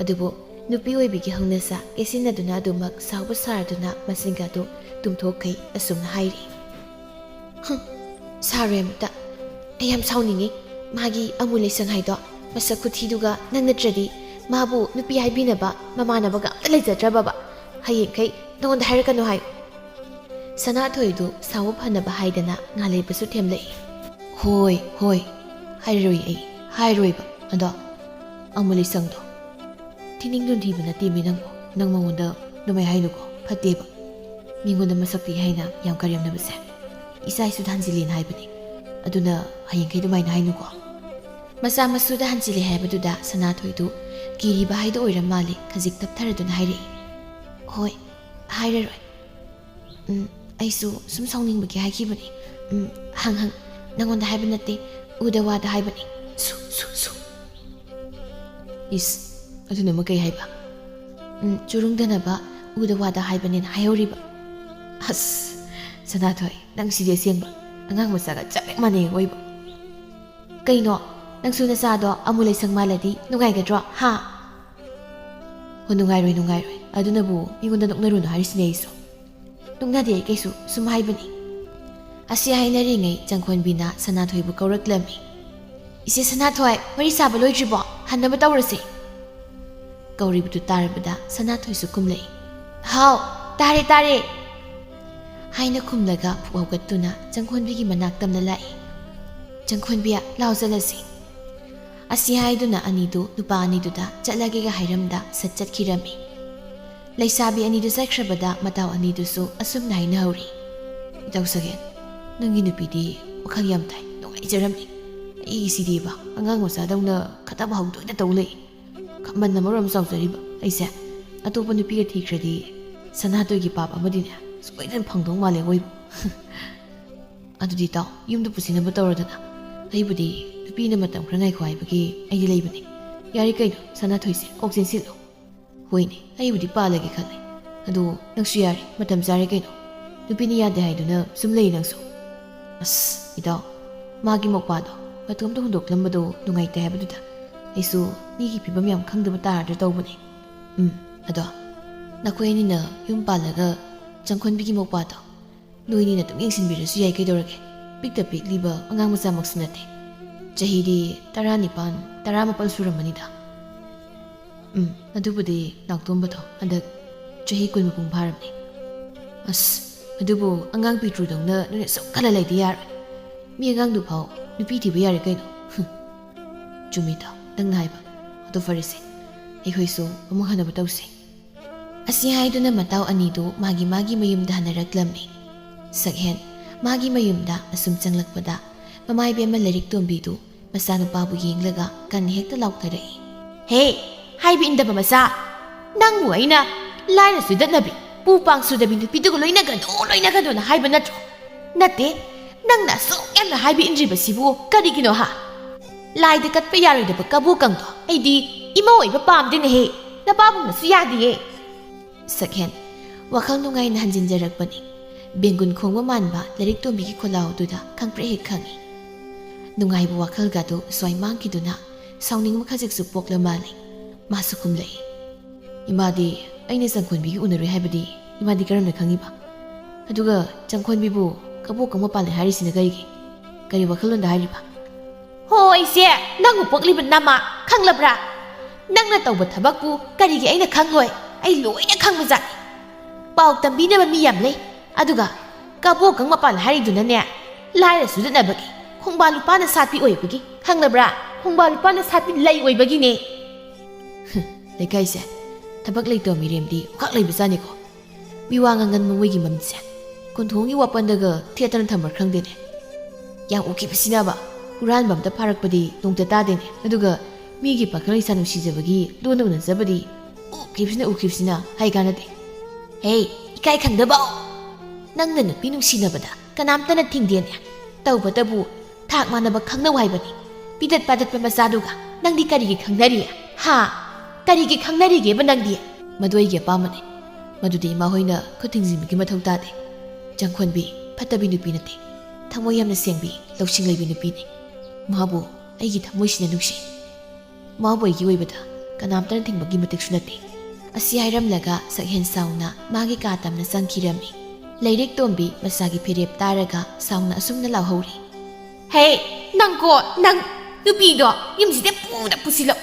ꯑꯗꯨꯕꯨ ꯅꯨꯄꯤ ꯑꯣꯏꯕꯤꯒꯤ ꯍꯧꯅꯁꯥ ꯀꯦꯁꯤꯟꯅꯗꯨꯅ ꯑꯗꯨꯃꯛ ꯁꯥꯎꯕ ꯁꯥꯔꯗꯨꯅ ꯃꯆꯤꯟꯒꯗꯨ ꯇꯨꯝꯊꯣꯛꯈꯩ ꯑꯁꯨꯝꯅ ꯍꯥꯏꯔꯤ꯫ "ꯍꯨꯝ, ꯁꯥꯔꯣꯏ ꯑꯃꯇ꯫ ꯑꯩ ꯌꯥꯝ ꯁꯥꯎꯅꯤꯡꯉꯤ꯫ ꯃꯥꯒꯤ ꯑꯃꯨ ꯂꯩꯁꯪ ꯍꯥꯏꯗꯣ, ꯃꯁꯛ ꯈꯨꯊꯤꯗꯨꯒ ꯅꯪ ꯅꯠꯇ꯭ꯔꯗꯤ ꯃꯥꯕꯨ ꯅꯨꯄꯤ ꯍꯥꯏꯕꯤꯅꯕ ꯃꯃꯥꯟꯅꯕꯒ ꯑꯝꯇ ꯂꯩꯖꯗ꯭ꯔꯕꯕ? ꯍꯌꯦꯡꯈꯩ ꯅꯉꯣꯟꯗ ꯍꯥꯏꯔꯛꯀꯅꯨ ꯍꯥꯏꯌꯨ"꯫ ꯁꯅꯥꯊꯣꯏꯗꯨ ꯁꯥꯎꯕ ꯐꯅꯕ ꯍꯥꯏꯗꯅ ꯉꯥꯂꯩꯕꯁꯨ ꯊꯦꯝꯂꯛꯏ꯫ "ꯍꯣꯏ, ꯍꯣꯏ, ꯍꯥꯏꯔꯔꯣꯏ ꯑꯩ, ꯍꯥꯏꯔꯣꯏꯕ꯫ ꯑꯗꯣ ꯑꯃꯨ ꯂꯩꯁꯪꯗꯣ ꯊꯤꯅꯤꯡꯗꯨꯅ ꯊꯤꯕ ꯅꯠꯇꯦꯃꯤ ꯅꯪꯕꯨ꯫ ꯅꯪ ꯃꯉꯣꯟꯗ ꯑꯗꯨꯃꯥꯏ ꯍꯥꯏꯅꯨꯀꯣ, ꯐꯠꯇꯦꯕ꯫ ꯃꯤꯉꯣꯟꯗ ꯃꯁꯛ ꯊꯤ ꯍꯥꯏꯅ ꯌꯥꯝ ꯀꯔꯦꯝꯅꯕꯁꯦ ꯏꯆꯥ ꯏꯁꯨꯗ ꯍꯟꯖꯤꯜꯂꯦꯅ ꯍꯥꯏꯕꯅꯤ꯫ ꯑꯗꯨꯅ ꯍꯌꯦꯡꯈꯩ ꯑꯗꯨꯃꯥꯏꯅ ꯍꯥꯏꯅꯨꯀꯣ"꯫ ꯃꯆꯥ ꯃꯁꯨꯗ ꯍꯟꯖꯤꯜꯂꯦ ꯍꯥꯏꯕꯗꯨꯗ ꯁꯅꯥꯊꯣꯏꯗꯨ ꯀꯤꯔꯤꯕ ꯍꯥꯏꯗꯨ ꯑꯣꯏꯔ ꯃꯥꯜꯂꯦ, ꯈꯖꯤꯛ ꯇꯞꯊꯔꯗꯨꯅ ꯍꯥꯏꯔꯛꯏ꯫ "ꯍꯣꯏ, ꯍꯥꯏꯔꯔꯣꯏ꯫ ꯎꯝ, ꯑꯩꯁꯨ ꯁꯨꯝ ꯁꯥꯎꯅꯤꯡꯕꯒꯤ ꯍꯥꯏꯈꯤꯕꯅꯤ꯫ ꯎꯝ, ꯍꯪ ꯍꯪ, ꯅꯪꯉꯣꯟꯗ ꯍꯥꯏꯕ ꯅꯠꯇꯦ, ꯎꯗ ꯋꯥꯗ ꯍꯥꯏꯕꯅꯤ꯫ ꯁꯨ, ꯁꯨ, ꯁꯨ"꯫ ꯏꯁ, ꯑꯗꯨꯅ ꯑꯃꯨꯛ ꯀꯩ ꯍꯥꯏꯕ? "ꯎꯝ, ꯆꯨꯔꯨꯡꯗꯅꯕ ꯎꯗ ꯋꯥꯗ ꯍꯥꯏꯕꯅꯦꯅ ꯍꯥꯏꯍꯧꯔꯤꯕ"꯫ ꯑꯁ, ꯁꯅꯥꯊꯣꯏ, ꯅꯪ ꯁꯤꯗꯤ ꯑꯁꯦꯡꯕ ꯑꯉꯥꯡ ꯃꯆꯥꯒ ꯆꯞ ꯍꯦꯛ ꯃꯥꯟꯅꯩ ꯑꯣꯏꯕ꯫ "ꯀꯩꯅꯣ, ꯅꯪꯁꯨ ꯅꯆꯥꯗꯣ ꯑꯃꯨ ꯂꯩꯁꯪ ꯃꯥꯜꯂꯗꯤ ꯅꯨꯡꯉꯥꯏꯒꯗ꯭ꯔꯣ, ꯍꯥ?" "ꯍꯣ, ꯅꯨꯡꯉꯥꯏꯔꯣꯏ, ꯅꯨꯡꯉꯥꯏꯔꯣꯏ꯫ ꯑꯗꯨꯅꯕꯨ ꯃꯤꯉꯣꯟꯗ ꯅꯣꯛꯅꯔꯨꯅꯨ ꯍꯥꯏꯔꯤꯁꯤꯅꯦ ꯑꯩꯁꯨ"꯫ "ꯅꯣꯛꯅꯗꯦ ꯑꯩ ꯀꯩꯁꯨ, ꯁꯨꯝ ꯍꯥꯏꯕꯅꯤ"꯫ ꯑꯁꯤ ꯍꯥꯏꯅꯔꯤꯉꯩ ꯆꯪꯈꯣꯟꯕꯤꯅ ꯁꯅꯥꯊꯣꯏꯕꯨ ꯀꯧꯔꯛꯂꯝꯃꯤ꯫ "ꯏꯆꯦ ꯁꯅꯥꯊꯣꯏ, ꯋꯥꯔꯤ ꯁꯥꯕ ꯂꯣꯏꯗ꯭ꯔꯤꯕꯣ? ꯍꯟꯅꯕ ꯇꯧꯔꯁꯦ"꯫ ꯀꯧꯔꯤꯕꯗꯨ ꯇꯥꯔꯕꯗ ꯁꯅꯥꯊꯣꯏꯁꯨ ꯈꯨꯝꯂꯛꯏ꯫ "ꯍꯥꯎ, ꯇꯥꯔꯦ, ꯇꯥꯔꯦ" ꯍꯥꯏꯅ ꯈꯨꯝꯂꯒ ꯐꯨꯛ ꯍꯧꯒꯠꯇꯨꯅ ꯆꯪꯈꯣꯟꯕꯤꯒꯤ ꯃꯅꯥꯛ ꯇꯝꯅ ꯂꯥꯛꯏ꯫ "ꯆꯪꯈꯣꯟꯕꯤ, ꯂꯥꯎ ꯆꯠꯂꯁꯤ"꯫ ꯑꯁꯤ ꯍꯥꯏꯗꯨꯅ ꯑꯅꯤꯗꯨ ꯅꯨꯄꯥ ꯑꯅꯤꯗꯨꯗ ꯆꯠꯂꯒꯦꯒ ꯍꯥꯏꯔꯝꯗ ꯁꯠ ꯆꯠꯈꯤꯔꯝꯃꯤ꯫ ꯂꯩꯁꯥꯕꯤ ꯑꯅꯤꯗꯨ ꯆꯠꯈ꯭ꯔꯕꯗ ꯃꯇꯥꯎ ꯑꯅꯤꯗꯨꯁꯨ ꯑꯁꯨꯝꯅ ꯍꯥꯏꯅꯍꯧꯔꯤ꯫ "ꯏꯇꯥꯎ ꯁꯒꯦꯟ, ꯅꯪꯒꯤ ꯅꯨꯄꯤꯗꯤ ꯋꯥꯈꯜ ꯌꯥꯝ ꯇꯥꯏ, ꯅꯨꯡꯉꯥꯏꯖꯔꯝꯅꯤ꯫ ꯑꯩꯒꯤꯁꯤꯗꯤꯕ ꯑꯉꯥꯡ ꯃꯆꯥꯗꯧꯅ ꯈꯠꯅꯕ ꯍꯧꯗꯣꯏꯗ ꯇꯧ ꯂꯩ꯫ ꯈꯝꯕꯟ ꯑꯃꯔꯣꯝ ꯆꯥꯎꯖꯔꯤꯕ ꯑꯩꯁꯦ ꯑꯇꯣꯞꯄ ꯅꯨꯄꯤꯒ ꯊꯤꯈ꯭ꯔꯗꯤ ꯁꯅꯥꯇꯣꯏꯒꯤ ꯄꯥꯞ ꯑꯃꯗꯤꯅꯦ ꯁꯣꯏꯗꯅ ꯐꯪꯗꯧ ꯃꯥꯜꯂꯦ ꯑꯣꯏꯕ"꯫ "ꯑꯗꯨꯗꯤ ꯏꯇꯥꯎ, ꯌꯨꯝꯗ ꯄꯨꯁꯤꯟꯅꯕ ꯇꯧꯔꯗꯅ꯫ ꯑꯩꯕꯨꯗꯤ ꯅꯨꯄꯤꯅ ꯃꯇꯝ ꯈꯔ ꯉꯥꯏꯈꯣ ꯍꯥꯏꯕꯒꯤ ꯑꯩꯗꯤ ꯂꯩꯕꯅꯤ꯫ ꯌꯥꯔꯦ ꯀꯩꯅꯣ, ꯁꯅꯥꯊꯣꯏꯁꯦ ꯀꯣꯛ ꯆꯦꯟꯁꯤꯜꯂꯣ"꯫ "ꯍꯣꯏꯅꯦ, ꯑꯩꯕꯨꯗꯤ ꯄꯥꯜꯂꯒꯦ ꯈꯜꯂꯦ꯫ ꯑꯗꯨ ꯅꯪꯁꯨ ꯌꯥꯔꯦ, ꯃꯇꯝ ꯆꯥꯔꯦ ꯀꯩꯅꯣ꯫ ꯅꯨꯄꯤꯅ ꯌꯥꯗꯦ ꯍꯥꯏꯗꯨꯅ ꯁꯨꯝ ꯂꯩ ꯅꯪꯁꯨ꯫ ꯑꯁ ꯏꯇꯥꯎ, ꯃꯥꯒꯤ ꯃꯧꯄꯥꯗꯣ ꯃꯇꯣꯝꯇ ꯍꯨꯟꯗꯣꯛꯂꯝꯕꯗꯣ ꯅꯨꯡꯉꯥꯏꯇꯦ ꯍꯥꯏꯕꯗꯨꯗ ꯑꯩꯁꯨ ꯃꯤꯒꯤ ꯐꯤꯕꯝ ꯌꯥꯝ ꯈꯪꯗꯕ ꯇꯥꯔꯗ꯭ꯔꯥ ꯇꯧꯕꯅꯦ꯫ ꯎꯝ, ꯑꯗꯣ ꯅꯈꯣꯏ ꯑꯅꯤꯅ ꯌꯨꯝ ꯄꯥꯜꯂꯒ ꯆꯪꯈꯣꯟꯕꯤꯒꯤ ꯃꯧꯄꯥꯗꯣ ꯅꯣꯏꯅꯤꯅ ꯑꯗꯨꯝ ꯌꯦꯡꯁꯤꯟꯕꯤꯔꯁꯨ ꯌꯥꯏ ꯀꯩꯗꯧꯔꯒꯦ꯫ ꯄꯤꯛꯇ ꯄꯤꯛꯂꯤꯕ ꯑꯉꯥꯡ ꯃꯆꯥꯃꯛꯁꯨ ꯅꯠꯇꯦ꯫ ꯆꯍꯤꯗꯤ ꯇꯔꯥꯅꯤꯄꯥꯟ, ꯇꯔꯥꯃꯥꯄꯜ ꯁꯨꯔꯝꯃꯅꯤꯗ꯫ ꯎꯝ, ꯑꯗꯨꯕꯨꯗꯤ ꯅꯥꯎꯇꯣꯝꯕꯗꯣ ꯍꯟꯗꯛ ꯆꯍꯤ ꯀꯨꯟ ꯃꯄꯨꯡ ꯐꯥꯔꯕꯅꯤ꯫ ꯑꯁ, ꯑꯗꯨꯕꯨ ꯑꯉꯥꯡ ꯄꯤꯛꯇ꯭ꯔꯨꯗꯧꯅ ꯅꯣꯏꯅ ꯁꯨꯝ ꯈꯜꯂ ꯂꯩꯗꯤ ꯌꯥꯔꯣꯏ꯫ ꯃꯤ ꯑꯉꯥꯡꯗꯨ ꯐꯥꯎ ꯅꯨꯄꯤ ꯊꯤꯕ ꯌꯥꯔꯦ ꯀꯩꯅꯣ꯫ ꯍꯨꯝ, ꯆꯨꯝꯃꯤꯗꯣ ꯅꯪꯅ ꯍꯥꯏꯕ꯫ ꯑꯗꯨ ꯐꯔꯦꯁꯦ, ꯑꯩꯈꯣꯏꯁꯨ ꯑꯃꯨꯛ ꯍꯟꯅꯕ ꯇꯧꯁꯤ꯫ ꯑꯁꯤ ꯍꯥꯏꯗꯨꯅ ꯃꯇꯥꯎ ꯑꯅꯤꯗꯨ ꯃꯥꯒꯤ ꯃꯥꯒꯤ ꯃꯌꯨꯝꯗ ꯍꯟꯅꯔꯛꯂꯝꯃꯤ꯫ ꯁꯛꯍꯦꯟ ꯃꯥꯒꯤ ꯃꯌꯨꯝꯗ ꯑꯁꯨꯝ ꯆꯪꯂꯛꯄꯗ ꯃꯃꯥ ꯏꯕꯦꯝꯃ ꯂꯥꯏꯔꯤꯛ ꯇꯣꯝꯕꯤꯗꯨ ꯃꯆꯥꯅꯨꯄꯥꯕꯨ ꯌꯦꯡꯂꯒ ꯀꯟꯅ ꯍꯦꯛꯇ ꯂꯥꯎꯊꯔꯛꯏ꯫ "ꯍꯦ, ꯍꯥꯏꯕ ꯏꯟꯗꯕ ꯃꯆꯥ! ꯅꯪꯕꯨ ꯑꯩꯅ ꯂꯥꯏꯔ ꯁꯨꯗꯠꯅꯕꯤ, ꯄꯨ ꯄꯥꯡ ꯁꯨꯗꯕꯤ ꯅꯨꯄꯤꯗꯨꯒ ꯂꯣꯏꯅꯒꯅꯨ, ꯂꯣꯏꯅꯒꯅꯨꯅ ꯍꯥꯏꯕ ꯅꯠꯇ꯭ꯔꯣ? ꯅꯠꯇꯦ, ꯅꯪꯅ ꯑꯁꯨꯛ ꯌꯥꯝꯅ ꯍꯥꯏꯕ ꯏꯟꯗ꯭ꯔꯤꯕꯁꯤꯕꯨ ꯀꯔꯤꯒꯤꯅꯣ ꯍꯥ? ꯂꯥꯏꯗ ꯀꯠꯄ ꯌꯥꯔꯣꯏꯗꯕ ꯀꯕꯣꯀꯪꯗꯣ ꯑꯩꯗꯤ ꯏꯃꯧ ꯑꯣꯏꯕ ꯄꯥꯝꯗꯦꯅꯦꯍꯦ, ꯅꯄꯥꯕꯨꯡꯅꯁꯨ ꯌꯥꯗꯤꯌꯦ꯫" ꯁꯛꯍꯦꯟ ꯋꯥꯈꯜ ꯅꯨꯡꯉꯥꯏꯅ ꯍꯟꯖꯤꯟꯖꯔꯛꯄꯅꯤ꯫ ꯕꯦꯡꯒꯨꯟ ꯈꯣꯡꯕ ꯃꯥꯟꯕ ꯂꯥꯏꯔꯤꯛ ꯇꯣꯝꯕꯤꯒꯤ ꯈꯣꯜꯂꯥꯎꯗꯨꯗ ꯈꯪꯄ꯭ꯔꯦꯛ ꯍꯦꯛ ꯈꯪꯉꯤ꯫ ꯅꯨꯡꯉꯥꯏꯕ ꯋꯥꯈꯜꯒꯗꯨ ꯁ꯭ꯋꯥꯏ ꯃꯥꯡꯈꯤꯗꯨꯅ ꯁꯥꯎꯅꯤꯡꯕ ꯈꯖꯤꯛꯁꯨ ꯄꯣꯛꯂ ꯃꯥꯜꯂꯦ꯫ ꯃꯥꯁꯨ ꯈꯨꯝꯂꯛꯏ꯫ "ꯏꯃꯥꯗꯤ ꯑꯩꯅ ꯆꯪꯈꯣꯟꯕꯤꯒꯤ ꯎꯅꯔꯨꯏ ꯍꯥꯏꯕꯗꯤ ꯏꯃꯥꯗꯤ ꯀꯔꯝꯅ ꯈꯪꯉꯤꯕ? ꯑꯗꯨꯒ ꯆꯪꯈꯣꯟꯕꯤꯕꯨ ꯀꯕꯣꯛ ꯀꯪꯕ ꯄꯥꯜꯂꯦ ꯍꯥꯏꯔꯤꯁꯤꯅ ꯀꯔꯤꯒꯤ? ꯀꯔꯤ ꯋꯥꯈꯜꯂꯣꯟꯗ ꯍꯥꯏꯔꯤꯕ?" "ꯍꯣ, ꯑꯩꯁꯦ ꯅꯪꯕꯨ ꯄꯣꯛꯂꯤꯕ ꯅꯃꯥ ꯈꯪꯂꯕ꯭ꯔꯥ? ꯅꯪꯅ ꯇꯧꯕ ꯊꯕꯛꯄꯨ ꯀꯔꯤꯒꯤ ꯑꯩꯅ ꯈꯪꯂꯣꯏ? ꯑꯩ ꯂꯣꯏꯅ ꯈꯪꯕꯖꯥꯠꯅꯤ꯫ ꯄꯥꯎ ꯇꯝꯕꯤꯅꯕ ꯃꯤ ꯌꯥꯝ ꯂꯩ꯫ ꯑꯗꯨꯒ ꯀꯕꯣꯛ ꯀꯪ ꯃꯄꯥꯜ ꯍꯥꯏꯔꯤꯗꯨꯅꯅꯦ, ꯂꯥꯏꯔ ꯁꯨꯗꯠꯅꯕꯒꯤ, ꯈꯣꯡꯕꯥꯜ ꯂꯨꯄꯥꯅ ꯁꯥꯠꯄꯤ ꯑꯣꯏꯕꯒꯤ, ꯈꯪꯂꯕ꯭ꯔꯥ? ꯈꯣꯡꯕꯥꯜ ꯂꯨꯄꯥꯅ ꯁꯥꯠꯄꯤ ꯂꯩ ꯑꯣꯏꯕꯒꯤꯅꯦ꯫" ꯂꯩꯀꯥꯏꯁꯦ ꯊꯕꯛ ꯂꯩꯇꯕ ꯃꯤꯔꯦꯝꯗꯤ ꯑꯃꯈꯛ ꯂꯩꯕꯖꯥꯠꯅꯤꯀꯣ꯫ ꯃꯤ ꯋꯥ ꯉꯥꯡꯒꯟꯕ ꯃꯣꯏꯒꯤ ꯃꯃꯤꯠꯁꯦ ꯀꯣꯟꯊꯣꯡꯒꯤ ꯋꯥꯄꯟꯗꯒ ꯊꯦꯠꯇꯅ ꯊꯝꯕ꯭ꯔꯥ ꯈꯪꯗꯦꯅꯦ꯫ ꯌꯥꯝ ꯎꯈꯤꯕꯁꯤꯅꯕ ꯍꯨꯔꯥꯟꯕ ꯑꯝꯇ ꯐꯥꯔꯛꯄꯗꯤ ꯅꯣꯡꯇ ꯇꯥꯗꯦꯅꯦ꯫ ꯑꯗꯨꯒ ꯃꯤꯒꯤ ꯄꯥꯈꯪ ꯂꯩꯁꯥ ꯅꯨꯡꯁꯤꯖꯕꯒꯤ ꯂꯣꯟꯅ ꯎꯅꯖꯕꯗꯤ ꯎꯈꯤꯕꯁꯤꯅ ꯎꯈꯤꯕꯁꯤꯅ ꯍꯥꯏ ꯀꯥꯟꯅꯗꯦ꯫ "ꯍꯦ, ꯏꯀꯥꯏ ꯈꯪꯗꯕꯧ! ꯅꯪꯅ ꯅꯨꯄꯤ ꯅꯨꯡꯁꯤꯅꯕꯗ ꯀꯅꯥꯝꯇꯅ ꯊꯤꯡꯗꯦꯅꯦ꯫ ꯇꯧꯕꯇꯕꯨ ꯊꯥꯛ ꯃꯥꯟꯅꯕ ꯈꯪꯅꯧ ꯍꯥꯏꯕꯅꯤ꯫ ꯄꯤꯗꯠ ꯄꯥꯗꯠꯄ ꯃꯆꯥꯗꯨꯒ ꯅꯪꯗꯤ ꯀꯔꯤꯒꯤ ꯈꯪꯅꯔꯤ? ꯍꯥ? ꯀꯔꯤꯒꯤ ꯈꯪꯅꯔꯤꯒꯦꯕ ꯅꯪꯗꯤ?" "ꯃꯗꯨ ꯑꯩꯒꯤ ꯑꯄꯥꯝꯕꯅꯤ꯫ ꯃꯗꯨꯗꯤ ꯏꯃꯥ ꯍꯣꯏꯅ ꯈꯨꯠ ꯊꯤꯡꯖꯤꯟꯕꯒꯤ ꯃꯊꯧ ꯇꯥꯗꯦ꯫ ꯆꯪꯈꯣꯟꯕꯤ ꯐꯠꯇꯕꯤ ꯅꯨꯄꯤ ꯅꯠꯇꯦ, ꯊꯃꯣꯏ ꯌꯥꯝꯅ ꯁꯦꯡꯕꯤ, ꯂꯧꯁꯤꯡ ꯂꯩꯕꯤ ꯅꯨꯄꯤꯅꯤ꯫ ꯃꯥꯕꯨ ꯑꯩꯒꯤ ꯊꯃꯣꯏꯁꯤꯅ ꯅꯨꯡꯁꯤ꯫ ꯃꯥꯕꯨ ꯑꯩꯒꯤ ꯑꯣꯏꯕꯗ ꯀꯅꯥꯝꯇꯅ ꯊꯤꯡꯕꯒꯤ ꯃꯇꯤꯛꯁꯨ ꯅꯠꯇꯦ꯫ ꯑꯁꯤ ꯍꯥꯏꯔꯝꯂꯒ ꯁꯛꯍꯦꯟ ꯁꯥꯎꯅ ꯃꯥꯒꯤ ꯀꯥ ꯇꯝꯅ ꯆꯪꯈꯤꯔꯝꯃꯤ꯫ ꯂꯩꯔꯤꯛ ꯇꯣꯝꯕꯤ ꯃꯆꯥꯒꯤ ꯐꯤꯔꯦꯞ ꯇꯥꯔꯒ ꯁꯥꯎꯅ ꯑꯁꯨꯝꯅ ꯂꯥꯎꯍꯧꯔꯤ꯫ "ꯍꯦ, ꯅꯪꯀꯣ, ꯅꯪ ꯅꯨꯄꯤꯗꯣ ꯌꯨꯝꯁꯤꯗ ꯄꯨꯅ ꯄꯨꯁꯤꯜꯂꯣ꯫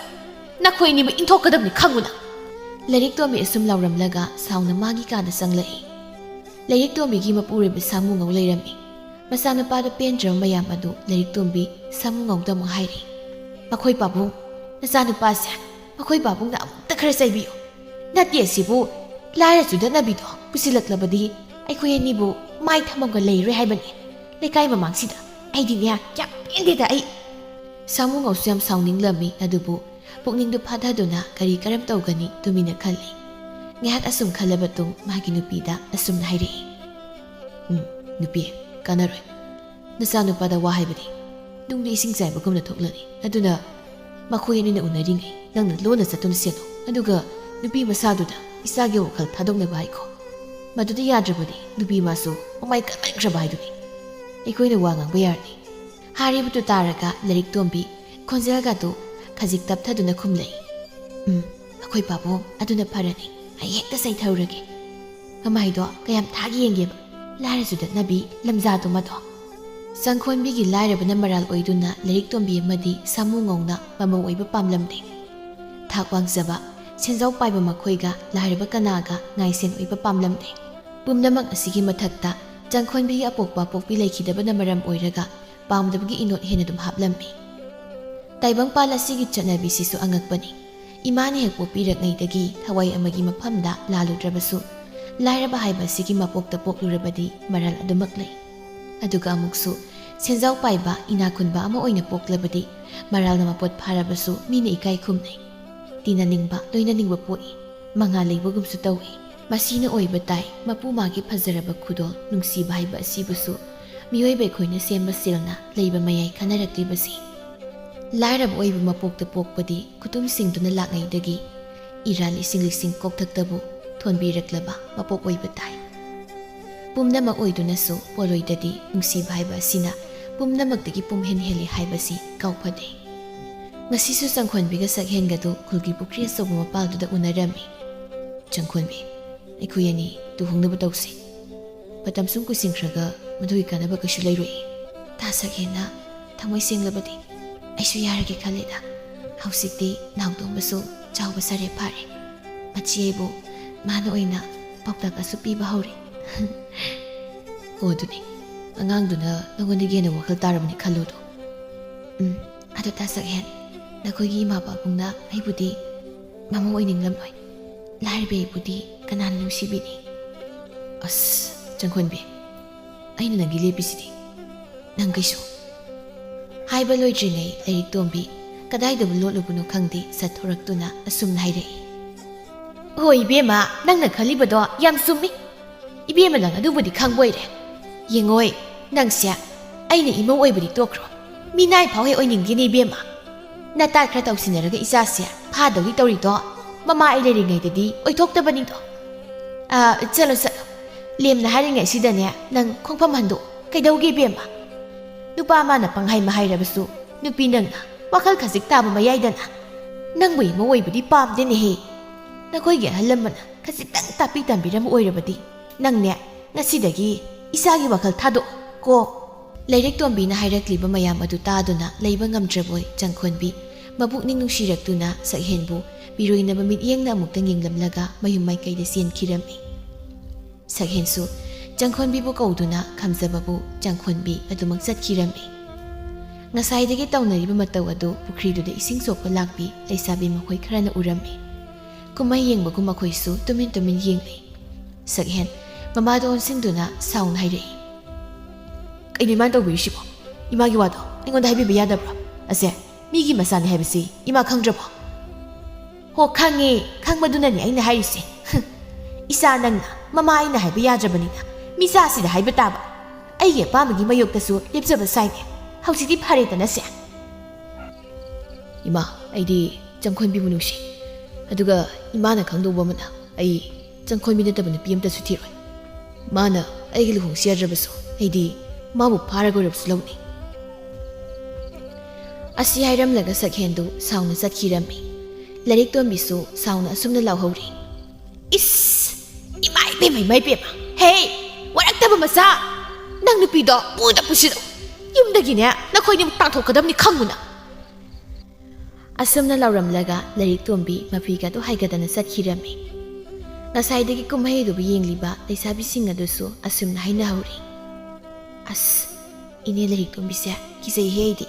ꯅꯈꯣꯏ ꯑꯅꯤꯃꯛ ꯏꯟꯊꯣꯛꯀꯗꯕꯅꯤ, ꯈꯪꯉꯨꯅ!" ꯂꯩꯔꯤꯛ ꯇꯣꯝꯕꯤ ꯑꯁꯨꯝ ꯂꯥꯎꯔꯝꯂꯒ ꯁꯥꯎꯅ ꯃꯥꯒꯤ ꯀꯥꯗ ꯆꯪꯂꯛꯏ꯫ ꯂꯩꯔꯤꯛ ꯇꯣꯝꯕꯤꯒꯤ ꯃꯄꯨꯔꯣꯏꯕ ꯁꯥꯃꯨ ꯉꯧ ꯂꯩꯔꯝꯃꯤ꯫ ꯃꯆꯥꯅꯨꯄꯥꯗ ꯄꯦꯟꯗ꯭ꯔꯕ ꯃꯌꯥꯝ ꯑꯗꯨ ꯂꯩꯔꯤꯛ ꯇꯣꯝꯕꯤ ꯁꯥꯃꯨ ꯉꯧꯗ ꯑꯃꯨꯛ ꯍꯥꯏꯔꯤ꯫ "ꯃꯈꯣꯏ ꯄꯥꯕꯨꯡ, ꯅꯆꯥꯅꯨꯄꯥꯁꯦ ꯃꯈꯣꯏ ꯄꯥꯕꯨꯡꯅ ꯑꯃꯨꯛꯇ ꯈꯔ ꯆꯩꯕꯤꯌꯨ꯫ ꯅꯠꯇꯦ, ꯑꯁꯤꯕꯨ ꯂꯥꯏꯔ ꯆꯨꯗꯅꯕꯤꯗꯣ ꯄꯨꯁꯤꯜꯂꯛꯂꯕꯗꯤ ꯑꯩꯈꯣꯏ ꯑꯅꯤꯕꯨ ꯃꯥꯏ ꯊꯝꯐꯝꯒ ꯂꯩꯔꯣꯏ ꯍꯥꯏꯕꯅꯤ꯫ ꯂꯩꯀꯥꯏ ꯃꯃꯥꯡꯁꯤꯗ ꯑꯩꯗꯤꯅꯦ ꯌꯥꯝ ꯄꯦꯟꯗꯦꯗ ꯑꯩ!" ꯁꯥꯃꯨ ꯉꯧꯁꯨ ꯌꯥꯝ ꯁꯥꯎꯅꯤꯡꯂꯝꯃꯤ, ꯑꯗꯨꯕꯨ ꯄꯨꯛꯅꯤꯡꯗꯨ ꯐꯥꯊꯗꯨꯅ ꯀꯔꯤ ꯀꯔꯝ ꯇꯧꯒꯅꯤ ꯇꯨꯃꯤꯟꯅ ꯈꯜꯂꯤ꯫ ꯉꯥꯏꯍꯥꯛ ꯑꯁꯨꯝ ꯈꯜꯂꯕ ꯇꯨꯡ ꯃꯥꯒꯤ ꯅꯨꯄꯤꯗ ꯑꯁꯨꯝꯅ ꯍꯥꯏꯔꯛꯏ꯫ "ꯎꯝ, ꯅꯨꯄꯤ, ꯀꯥꯟꯅꯔꯣꯏ꯫ ꯅꯆꯥꯅꯨꯄꯥꯗ ꯋꯥ ꯍꯥꯏꯕꯗꯤ ꯅꯨꯡꯗ ꯏꯁꯤꯡ ꯆꯥꯏꯕꯒꯨꯝꯅ ꯊꯣꯛꯂꯅꯤ꯫ ꯑꯗꯨꯅ ꯃꯈꯣꯏ ꯑꯅꯤꯅ ꯎꯅꯔꯤꯉꯩ ꯅꯪꯅ ꯂꯣꯟꯅ ꯆꯠꯇꯨꯅ ꯁꯦꯟꯅꯧ꯫ ꯑꯗꯨꯒ ꯅꯨꯄꯤ ꯃꯁꯥꯗꯨꯗ ꯏꯆꯥꯒꯤ ꯋꯥꯈꯜ ꯊꯥꯗꯣꯛꯅꯕ ꯍꯥꯏꯈꯣ꯫ ꯃꯗꯨꯗꯤ ꯌꯥꯗ꯭ꯔꯕꯗꯤ ꯅꯨꯄꯤ ꯃꯥꯁꯨ ꯃꯃꯥꯏ ꯀꯟꯃꯟꯈ꯭ꯔꯕ ꯍꯥꯏꯗꯨꯅꯤ꯫ ꯑꯩꯈꯣꯏꯅ ꯋꯥ ꯉꯥꯡꯕ ꯌꯥꯔꯅꯤ꯫" ꯍꯥꯏꯔꯤꯕꯗꯨ ꯇꯥꯔꯒ ꯂꯩꯔꯤꯛ ꯇꯣꯝꯕꯤ ꯈꯣꯟꯖꯦꯜꯒꯗꯨ ꯈꯖꯤꯛ ꯇꯞꯊꯗꯨꯅ ꯈꯨꯝꯂꯛꯏ꯫ "ꯎꯝ, ꯑꯩꯈꯣꯏ ꯄꯥꯕꯨꯡ, ꯑꯗꯨꯅ ꯐꯔꯅꯤ꯫ ꯑꯩ ꯍꯦꯛꯇ ꯆꯩꯊꯔꯨꯔꯒꯦ꯫ ꯃꯃꯥꯏꯗꯣ ꯀꯌꯥꯝ ꯊꯥꯒꯦ ꯌꯦꯡꯒꯦꯕ, ꯂꯥꯏꯔ ꯆꯨꯗꯠꯅꯕꯤ ꯂꯝꯖꯥꯗꯨꯃꯗꯣ!" ꯆꯪꯈꯣꯟꯕꯤꯒꯤ ꯂꯥꯏꯔꯕꯅ ꯃꯔꯥꯜ ꯑꯣꯏꯗꯨꯅ ꯂꯩꯔꯤꯛ ꯇꯣꯝꯕꯤ ꯑꯃꯗꯤ ꯁꯥꯃꯨ ꯉꯧꯅ ꯃꯃꯧ ꯑꯣꯏꯕ ꯄꯥꯝꯂꯝꯗꯦ꯫ ꯊꯥꯛ ꯋꯥꯡꯖꯕ, ꯁꯦꯟꯖꯥꯎ ꯄꯥꯏꯕ ꯃꯈꯣꯏꯒ ꯂꯥꯏꯔꯕ ꯀꯅꯥꯒ ꯉꯥꯏꯁꯦꯟ ꯑꯣꯏꯕ ꯄꯥꯝꯂꯝꯗꯦ꯫ ꯄꯨꯝꯅꯃꯛ ꯑꯁꯤꯒꯤ ꯃꯊꯛꯇ ꯆꯪꯈꯣꯟꯕꯤꯒꯤ ꯑꯄꯣꯛꯄ ꯄꯣꯛꯄꯤ ꯂꯩꯈꯤꯗꯕꯅ ꯃꯔꯝ ꯑꯣꯏꯔꯒ ꯄꯥꯝꯗꯕꯒꯤ ꯏꯅꯣꯠ ꯍꯦꯟꯅ ꯑꯗꯨꯝ ꯍꯥꯞꯂꯝꯃꯤ꯫ ꯇꯥꯏꯕꯪꯄꯥꯜ ꯑꯁꯤꯒꯤ ꯆꯠꯅꯕꯤꯁꯤꯁꯨ ꯑꯉꯛꯄꯅꯤ꯫ ꯏꯃꯥꯅ ꯍꯦꯛ ꯄꯣꯛꯄꯤꯔꯛꯉꯩꯗꯒꯤ ꯊꯋꯥꯏ ꯑꯃꯒꯤ ꯃꯐꯝꯗ ꯂꯥꯜꯂꯨꯗ꯭ꯔꯕꯁꯨ, ꯂꯥꯏꯔꯕ ꯍꯥꯏꯕ ꯑꯁꯤꯒꯤ ꯃꯄꯣꯛꯇ ꯄꯣꯛꯂꯨꯔꯕꯗꯤ ꯃꯔꯥꯜ ꯑꯗꯨꯃꯛ ꯂꯩ꯫ ꯑꯗꯨꯒ ꯑꯃꯨꯛꯁꯨ, ꯁꯦꯟꯖꯥꯎ ꯄꯥꯏꯕ ꯏꯅꯥꯛ ꯈꯨꯟꯕ ꯑꯃ ꯑꯣꯏꯅ ꯄꯣꯛꯂꯕꯗꯤ ꯃꯔꯥꯜꯅ ꯃꯄꯣꯠ ꯐꯥꯔꯕꯁꯨ ꯃꯤꯅ ꯏꯀꯥꯏ ꯈꯨꯝꯅꯩ꯫ ꯇꯤꯟꯅꯅꯤꯡꯕ, ꯂꯣꯏꯅꯅꯤꯡꯕ ꯄꯣꯛꯏ꯫ ꯃꯉꯥ ꯂꯩꯕꯒꯨꯝꯁꯨ ꯇꯧꯏ꯫ ꯃꯁꯤꯅ ꯑꯣꯏꯕ ꯇꯥꯏ, ꯃꯄꯨ ꯃꯥꯒꯤ ꯐꯖꯔꯕ ꯈꯨꯗꯣꯜ ꯅꯨꯡꯁꯤꯕ ꯍꯥꯏꯕ ꯑꯁꯤꯕꯨꯁꯨ ꯃꯤꯑꯣꯏꯕ ꯑꯩꯈꯣꯏꯅ ꯁꯦꯝꯕ ꯁꯤꯜꯅ ꯂꯩꯕ ꯃꯌꯥꯏ ꯈꯟꯅꯔꯛꯂꯤꯕꯁꯤ꯫ ꯂꯥꯏꯔꯕ ꯑꯣꯏꯕ ꯃꯄꯣꯛꯇ ꯄꯣꯛꯄꯗꯤ ꯈꯨꯇꯨꯝ ꯁꯤꯡꯗꯨꯅ ꯂꯥꯛꯉꯩꯗꯒꯤ ꯏꯔꯥꯜ ꯏꯁꯤꯡ ꯂꯤꯁꯤꯡ ꯀꯣꯛꯊꯛꯇꯕꯨ ꯊꯣꯟꯕꯤꯔꯛꯂꯕ ꯃꯄꯣꯛ ꯑꯣꯏꯕ ꯇꯥꯏ꯫ ꯄꯨꯝꯅꯃꯛ ꯑꯣꯏꯗꯨꯅꯁꯨ ꯄꯣꯠꯂꯣꯏꯗꯗꯤ ꯅꯨꯡꯁꯤꯕ ꯍꯥꯏꯕ ꯑꯁꯤꯅ ꯄꯨꯝꯅꯃꯛꯇꯒꯤ ꯄꯨꯝꯍꯦꯟ ꯍꯦꯜꯂꯤ ꯍꯥꯏꯕꯁꯤ ꯀꯥꯎꯐꯗꯦ꯫ ꯉꯁꯤꯁꯨ ꯆꯪꯈꯣꯟꯕꯤꯒ ꯁꯛꯍꯦꯟꯒꯗꯨ ꯈꯨꯜꯒꯤ ꯄꯨꯈ꯭ꯔꯤ ꯑꯆꯧꯕ ꯃꯄꯥꯜꯗꯨꯗ ꯎꯅꯔꯝꯃꯤ꯫ "ꯆꯪꯈꯣꯟꯕꯤ, ꯑꯩꯈꯣꯏ ꯑꯅꯤ ꯂꯨꯍꯣꯡꯅꯕ ꯇꯧꯁꯤ꯫ ꯃꯇꯝ ꯁꯨꯝ ꯀꯨꯏꯁꯤꯟꯈ꯭ꯔꯒ ꯃꯗꯨꯒꯤ ꯀꯥꯟꯅꯕ ꯀꯩꯁꯨ ꯂꯩꯔꯣꯏ꯫" ꯇꯥ ꯁꯛꯍꯦꯟꯅ ꯊꯃꯣꯏ ꯁꯦꯡꯂꯕꯗꯤ, "ꯑꯩꯁꯨ ꯌꯥꯔꯒꯦ ꯈꯜꯂꯦꯗ꯫ ꯍꯧꯖꯤꯛꯇꯤ ꯅꯥꯎꯇꯣꯝꯕꯁꯨ ꯆꯥꯎꯕ ꯁꯥꯔꯦ ꯐꯥꯔꯦ꯫ ꯃꯆꯦ ꯑꯩꯕꯨ ꯃꯥꯅ ꯑꯣꯏꯅ ꯄꯥꯎꯇꯥꯛ ꯑꯁꯨ ꯄꯤꯕ ꯍꯧꯔꯦ꯫" "ꯑꯣ, ꯑꯗꯨꯅꯤ꯫ ꯑꯉꯥꯡꯗꯨꯅ ꯅꯉꯣꯟꯗꯒꯤ ꯍꯦꯟꯅ ꯋꯥꯈꯜ ꯇꯥꯔꯕꯅꯤ ꯈꯜꯂꯨꯗꯣ꯫" "ꯎꯝ, ꯑꯗꯨ ꯇꯥ ꯁꯛꯍꯦꯟ, ꯅꯈꯣꯏꯒꯤ ꯏꯃꯥ ꯄꯥꯕꯨꯡꯅ ꯑꯩꯕꯨꯗꯤ ꯃꯃꯧ ꯑꯣꯏꯅꯤꯡꯂꯝꯂꯣꯏ꯫ ꯂꯥꯏꯔꯕꯤ ꯑꯩꯕꯨꯗꯤ ꯀꯅꯥꯅ ꯅꯨꯡꯁꯤꯕꯤꯅꯤ?" "ꯑꯁ, ꯆꯪꯈꯣꯟꯕꯤ, ꯑꯩꯅ ꯅꯪꯒꯤ ꯂꯦꯞꯄꯤꯁꯤꯗꯤ꯫ ꯅꯪ ꯀꯩꯁꯨ꯫" ꯍꯥꯏꯕ ꯂꯣꯏꯗ꯭ꯔꯤꯉꯩ ꯂꯥꯏꯔꯤꯛ ꯇꯣꯝꯕꯤ ꯀꯗꯥꯏꯗꯕꯨ ꯂꯣꯠꯂꯨꯕꯅꯣ ꯈꯪꯗꯦ ꯆꯠꯊꯣꯔꯛꯇꯨꯅ ꯑꯁꯨꯝꯅ ꯍꯥꯏꯔꯛꯏ꯫ "ꯍꯣꯏ ꯏꯕꯦꯝꯃ, ꯅꯪꯅ ꯈꯜꯂꯤꯕꯗꯣ ꯌꯥꯝ ꯆꯨꯝꯃꯤ꯫ ꯏꯕꯦꯝꯃ, ꯅꯪ ꯑꯗꯨꯕꯨꯗꯤ ꯈꯪꯕꯣꯏꯔꯦ꯫ ꯌꯦꯡꯉꯣꯏ, ꯅꯪꯁꯦ ꯑꯩꯅ ꯏꯃꯧ ꯑꯣꯏꯕꯗꯤ ꯇꯣꯛꯈ꯭ꯔꯣ, ꯃꯤꯅꯥꯏ ꯐꯥꯎ ꯍꯦꯛ ꯑꯣꯏꯅꯤꯡꯗꯦꯅꯦ ꯏꯕꯦꯝꯃ꯫ ꯅꯇꯥ ꯈꯔ ꯇꯧꯁꯤꯟꯅꯔꯒ ꯏꯆꯥꯁꯦ ꯐꯥꯗꯧꯔꯤ ꯇꯧꯔꯤꯗꯣ ꯃꯃꯥ ꯑꯩ ꯂꯩꯔꯤꯉꯩꯗꯗꯤ ꯑꯣꯏꯊꯣꯛꯇꯕꯅꯤꯗꯣ꯫ ꯑꯥ, ꯆꯠꯂꯣ, ꯆꯠꯂꯣ꯫ ꯂꯦꯝꯅ ꯍꯥꯏꯔꯤꯉꯩꯁꯤꯗꯅꯦ ꯅꯪ ꯈꯣꯡꯐꯝ ꯍꯟꯗꯣꯛꯑꯣ꯫ ꯀꯩꯗꯧꯒꯦ ꯏꯕꯦꯝꯃ? ꯅꯨꯄꯥ ꯃꯥꯅ ꯄꯪꯍꯥꯏ ꯃꯍꯥꯏꯔꯕꯁꯨ ꯅꯨꯄꯤ ꯅꯪꯅ ꯋꯥꯈꯜ ꯈꯖꯤꯛ ꯇꯥꯕ ꯃꯌꯥꯏꯗꯅ ꯅꯪꯕꯨ ꯏꯃꯧ ꯑꯣꯏꯕꯗꯤ ꯄꯥꯝꯗꯦꯅꯦꯍꯦ꯫ ꯅꯈꯣꯏꯒꯤ ꯑꯍꯜ ꯂꯃꯟꯅ ꯈꯖꯤꯛꯇꯪ ꯇꯥꯛꯄꯤ ꯇꯝꯕꯤꯔꯝꯕ ꯑꯣꯏꯔꯕꯗꯤ ꯅꯪꯅꯦ ꯉꯁꯤꯗꯒꯤ ꯏꯆꯥꯒꯤ ꯋꯥꯈꯜ ꯊꯥꯗꯣꯛꯑꯣ ꯀꯣ꯫" ꯂꯥꯏꯔꯤꯛ ꯇꯣꯝꯕꯤꯅ ꯍꯥꯏꯔꯛꯂꯤꯕ ꯃꯌꯥꯝ ꯑꯗꯨ ꯇꯥꯗꯨꯅ ꯂꯩꯕ ꯉꯝꯗ꯭ꯔꯕꯣꯏ ꯆꯪꯈꯣꯟꯕꯤ ꯃꯄꯨꯛꯅꯤꯡ ꯅꯨꯡꯁꯤꯔꯛꯇꯨꯅ ꯁꯛꯍꯦꯟꯕꯨ ꯄꯤꯔꯣꯏꯅꯕ ꯃꯤꯠꯌꯦꯡꯅ ꯑꯃꯨꯛꯇꯪ ꯌꯦꯡꯂꯝꯂꯒ ꯃꯌꯨꯝ ꯃꯥꯏꯀꯩꯗ ꯆꯦꯟꯈꯤꯔꯝꯃꯤ꯫ ꯁꯛꯍꯦꯟꯁꯨ ꯆꯪꯈꯣꯟꯕꯤꯕꯨ ꯀꯧꯗꯨꯅ ꯈꯝꯖꯕꯕꯨ ꯆꯪꯈꯣꯟꯕꯤ ꯑꯗꯨꯃꯛ ꯆꯠꯈꯤꯔꯝꯃꯤ꯫ ꯉꯁꯥꯏꯗꯒꯤ ꯇꯧꯅꯔꯤꯕ ꯃꯇꯧ ꯑꯗꯨ ꯄꯨꯈ꯭ꯔꯤꯗꯨꯗ ꯏꯁꯤꯡ ꯁꯣꯛꯄ ꯂꯥꯛꯄꯤ ꯂꯩꯁꯥꯕꯤ ꯃꯈꯣꯏ ꯈꯔꯅ ꯎꯔꯝꯃꯤ꯫ ꯀꯨꯝꯍꯩ ꯌꯦꯡꯕꯒꯨꯝ ꯃꯈꯣꯏꯁꯨ ꯇꯨꯃꯤꯟ ꯇꯨꯃꯤꯟ ꯌꯦꯡꯂꯤ꯫ ꯁꯛꯍꯦꯟ ꯃꯃꯥꯗ ꯑꯣꯟꯁꯤꯟꯗꯨꯅ ꯁꯥꯎꯅ ꯍꯥꯏꯔꯛꯏ, "ꯀꯩꯅꯣ ꯏꯃꯥꯅ ꯇꯧꯕꯤꯔꯤꯁꯤꯕꯣ? ꯏꯃꯥꯒꯤ ꯋꯥꯗꯣ ꯑꯩꯉꯣꯟꯗ ꯍꯥꯏꯕꯤꯕ ꯌꯥꯗꯕ꯭ꯔꯣ? ꯑꯁꯦ, ꯃꯤꯒꯤ ꯃꯆꯥꯅꯤ ꯍꯥꯏꯕꯁꯤ ꯏꯃꯥ ꯈꯪꯗ꯭ꯔꯕꯣ?" "ꯍꯣ, ꯈꯪꯉꯦ, ꯈꯪꯕꯗꯨꯅꯅꯦ ꯑꯩꯅ ꯍꯥꯏꯔꯤꯁꯦ꯫ ꯏꯆꯥ ꯅꯪꯅ ꯃꯃꯥ ꯑꯩꯅ ꯍꯥꯏꯕ ꯌꯥꯗ꯭ꯔꯕꯅꯤꯅ ꯃꯤꯆꯥꯁꯤꯗ ꯍꯥꯏꯕ ꯇꯥꯕ꯫ ꯑꯩꯒꯤ ꯑꯄꯥꯝꯕꯒꯤ ꯃꯥꯌꯣꯛꯇꯁꯨ ꯂꯦꯞꯆꯕ ꯁꯥꯏꯅꯦ꯫ ꯍꯧꯖꯤꯛꯇꯤ ꯐꯔꯦꯗꯅꯁꯦ꯫" "ꯏꯃꯥ, ꯑꯩꯗꯤ ꯆꯪꯈꯣꯟꯕꯤꯕꯨ ꯅꯨꯡꯁꯤ꯫ ꯑꯗꯨꯒ ꯏꯃꯥꯅ ꯈꯪꯗꯧꯕ ꯑꯃꯅ ꯑꯩ ꯆꯪꯈꯣꯟꯕꯤ ꯅꯠꯇꯕ ꯅꯨꯄꯤ ꯑꯝꯇꯁꯨ ꯊꯤꯔꯣꯏ꯫ ꯃꯥꯅ ꯑꯩꯒꯤ ꯂꯨꯍꯣꯡꯁꯤ ꯌꯥꯗ꯭ꯔꯕꯁꯨ ꯑꯩꯗꯤ ꯃꯥꯕꯨ ꯐꯥꯔꯒ ꯑꯣꯏꯔꯕꯁꯨ ꯂꯧꯅꯤ꯫ ꯑꯁꯤ ꯍꯥꯏꯔꯝꯂꯒ ꯁꯛꯍꯦꯟꯗꯨ ꯁꯥꯎꯅ ꯆꯠꯈꯤꯔꯝꯃꯤ꯫ ꯂꯥꯏꯔꯤꯛ ꯇꯣꯝꯕꯤꯁꯨ ꯁꯥꯎꯅ ꯑꯁꯨꯝꯅ ꯂꯥꯎꯍꯧꯔꯤ꯫ "ꯏꯁ! ꯏꯃꯥ ꯏꯕꯦꯝꯃ, ꯏꯃꯥ ꯏꯕꯦꯝꯃ! ꯍꯦ! ꯋꯥꯔꯛꯇꯕ ꯃꯆꯥ! ꯅꯪ ꯅꯨꯄꯤꯗꯣ ꯄꯨꯗ ꯄꯨꯁꯤꯜꯂꯨ꯫ ꯌꯨꯝꯗꯒꯤꯅꯦ ꯅꯈꯣꯏꯅꯤꯃꯛ ꯇꯥꯟꯊꯣꯛꯀꯗꯕꯅꯤ, ꯈꯪꯉꯨꯅ!" ꯑꯁꯨꯝꯅ ꯂꯥꯎꯔꯝꯂꯒ ꯂꯥꯏꯔꯤꯛ ꯇꯣꯝꯕꯤ ꯃꯐꯤꯒꯗꯨ ꯍꯥꯏꯒꯗꯅ ꯆꯠꯈꯤꯔꯝꯃꯤ꯫ ꯉꯁꯥꯏꯗꯒꯤ ꯀꯨꯝꯍꯩ ꯑꯗꯨꯕꯨ ꯌꯦꯡꯂꯤꯕ ꯂꯩꯁꯥꯕꯤꯁꯤꯡ ꯑꯗꯨꯁꯨ ꯑꯁꯨꯝꯅ ꯍꯥꯏꯅꯍꯧꯔꯤ꯫ "ꯑꯁ, ꯏꯅꯦ ꯂꯥꯏꯔꯤꯛ ꯇꯣꯝꯕꯤꯁꯦ ꯀꯤꯖꯩꯍꯦ ꯑꯩꯗꯤ꯫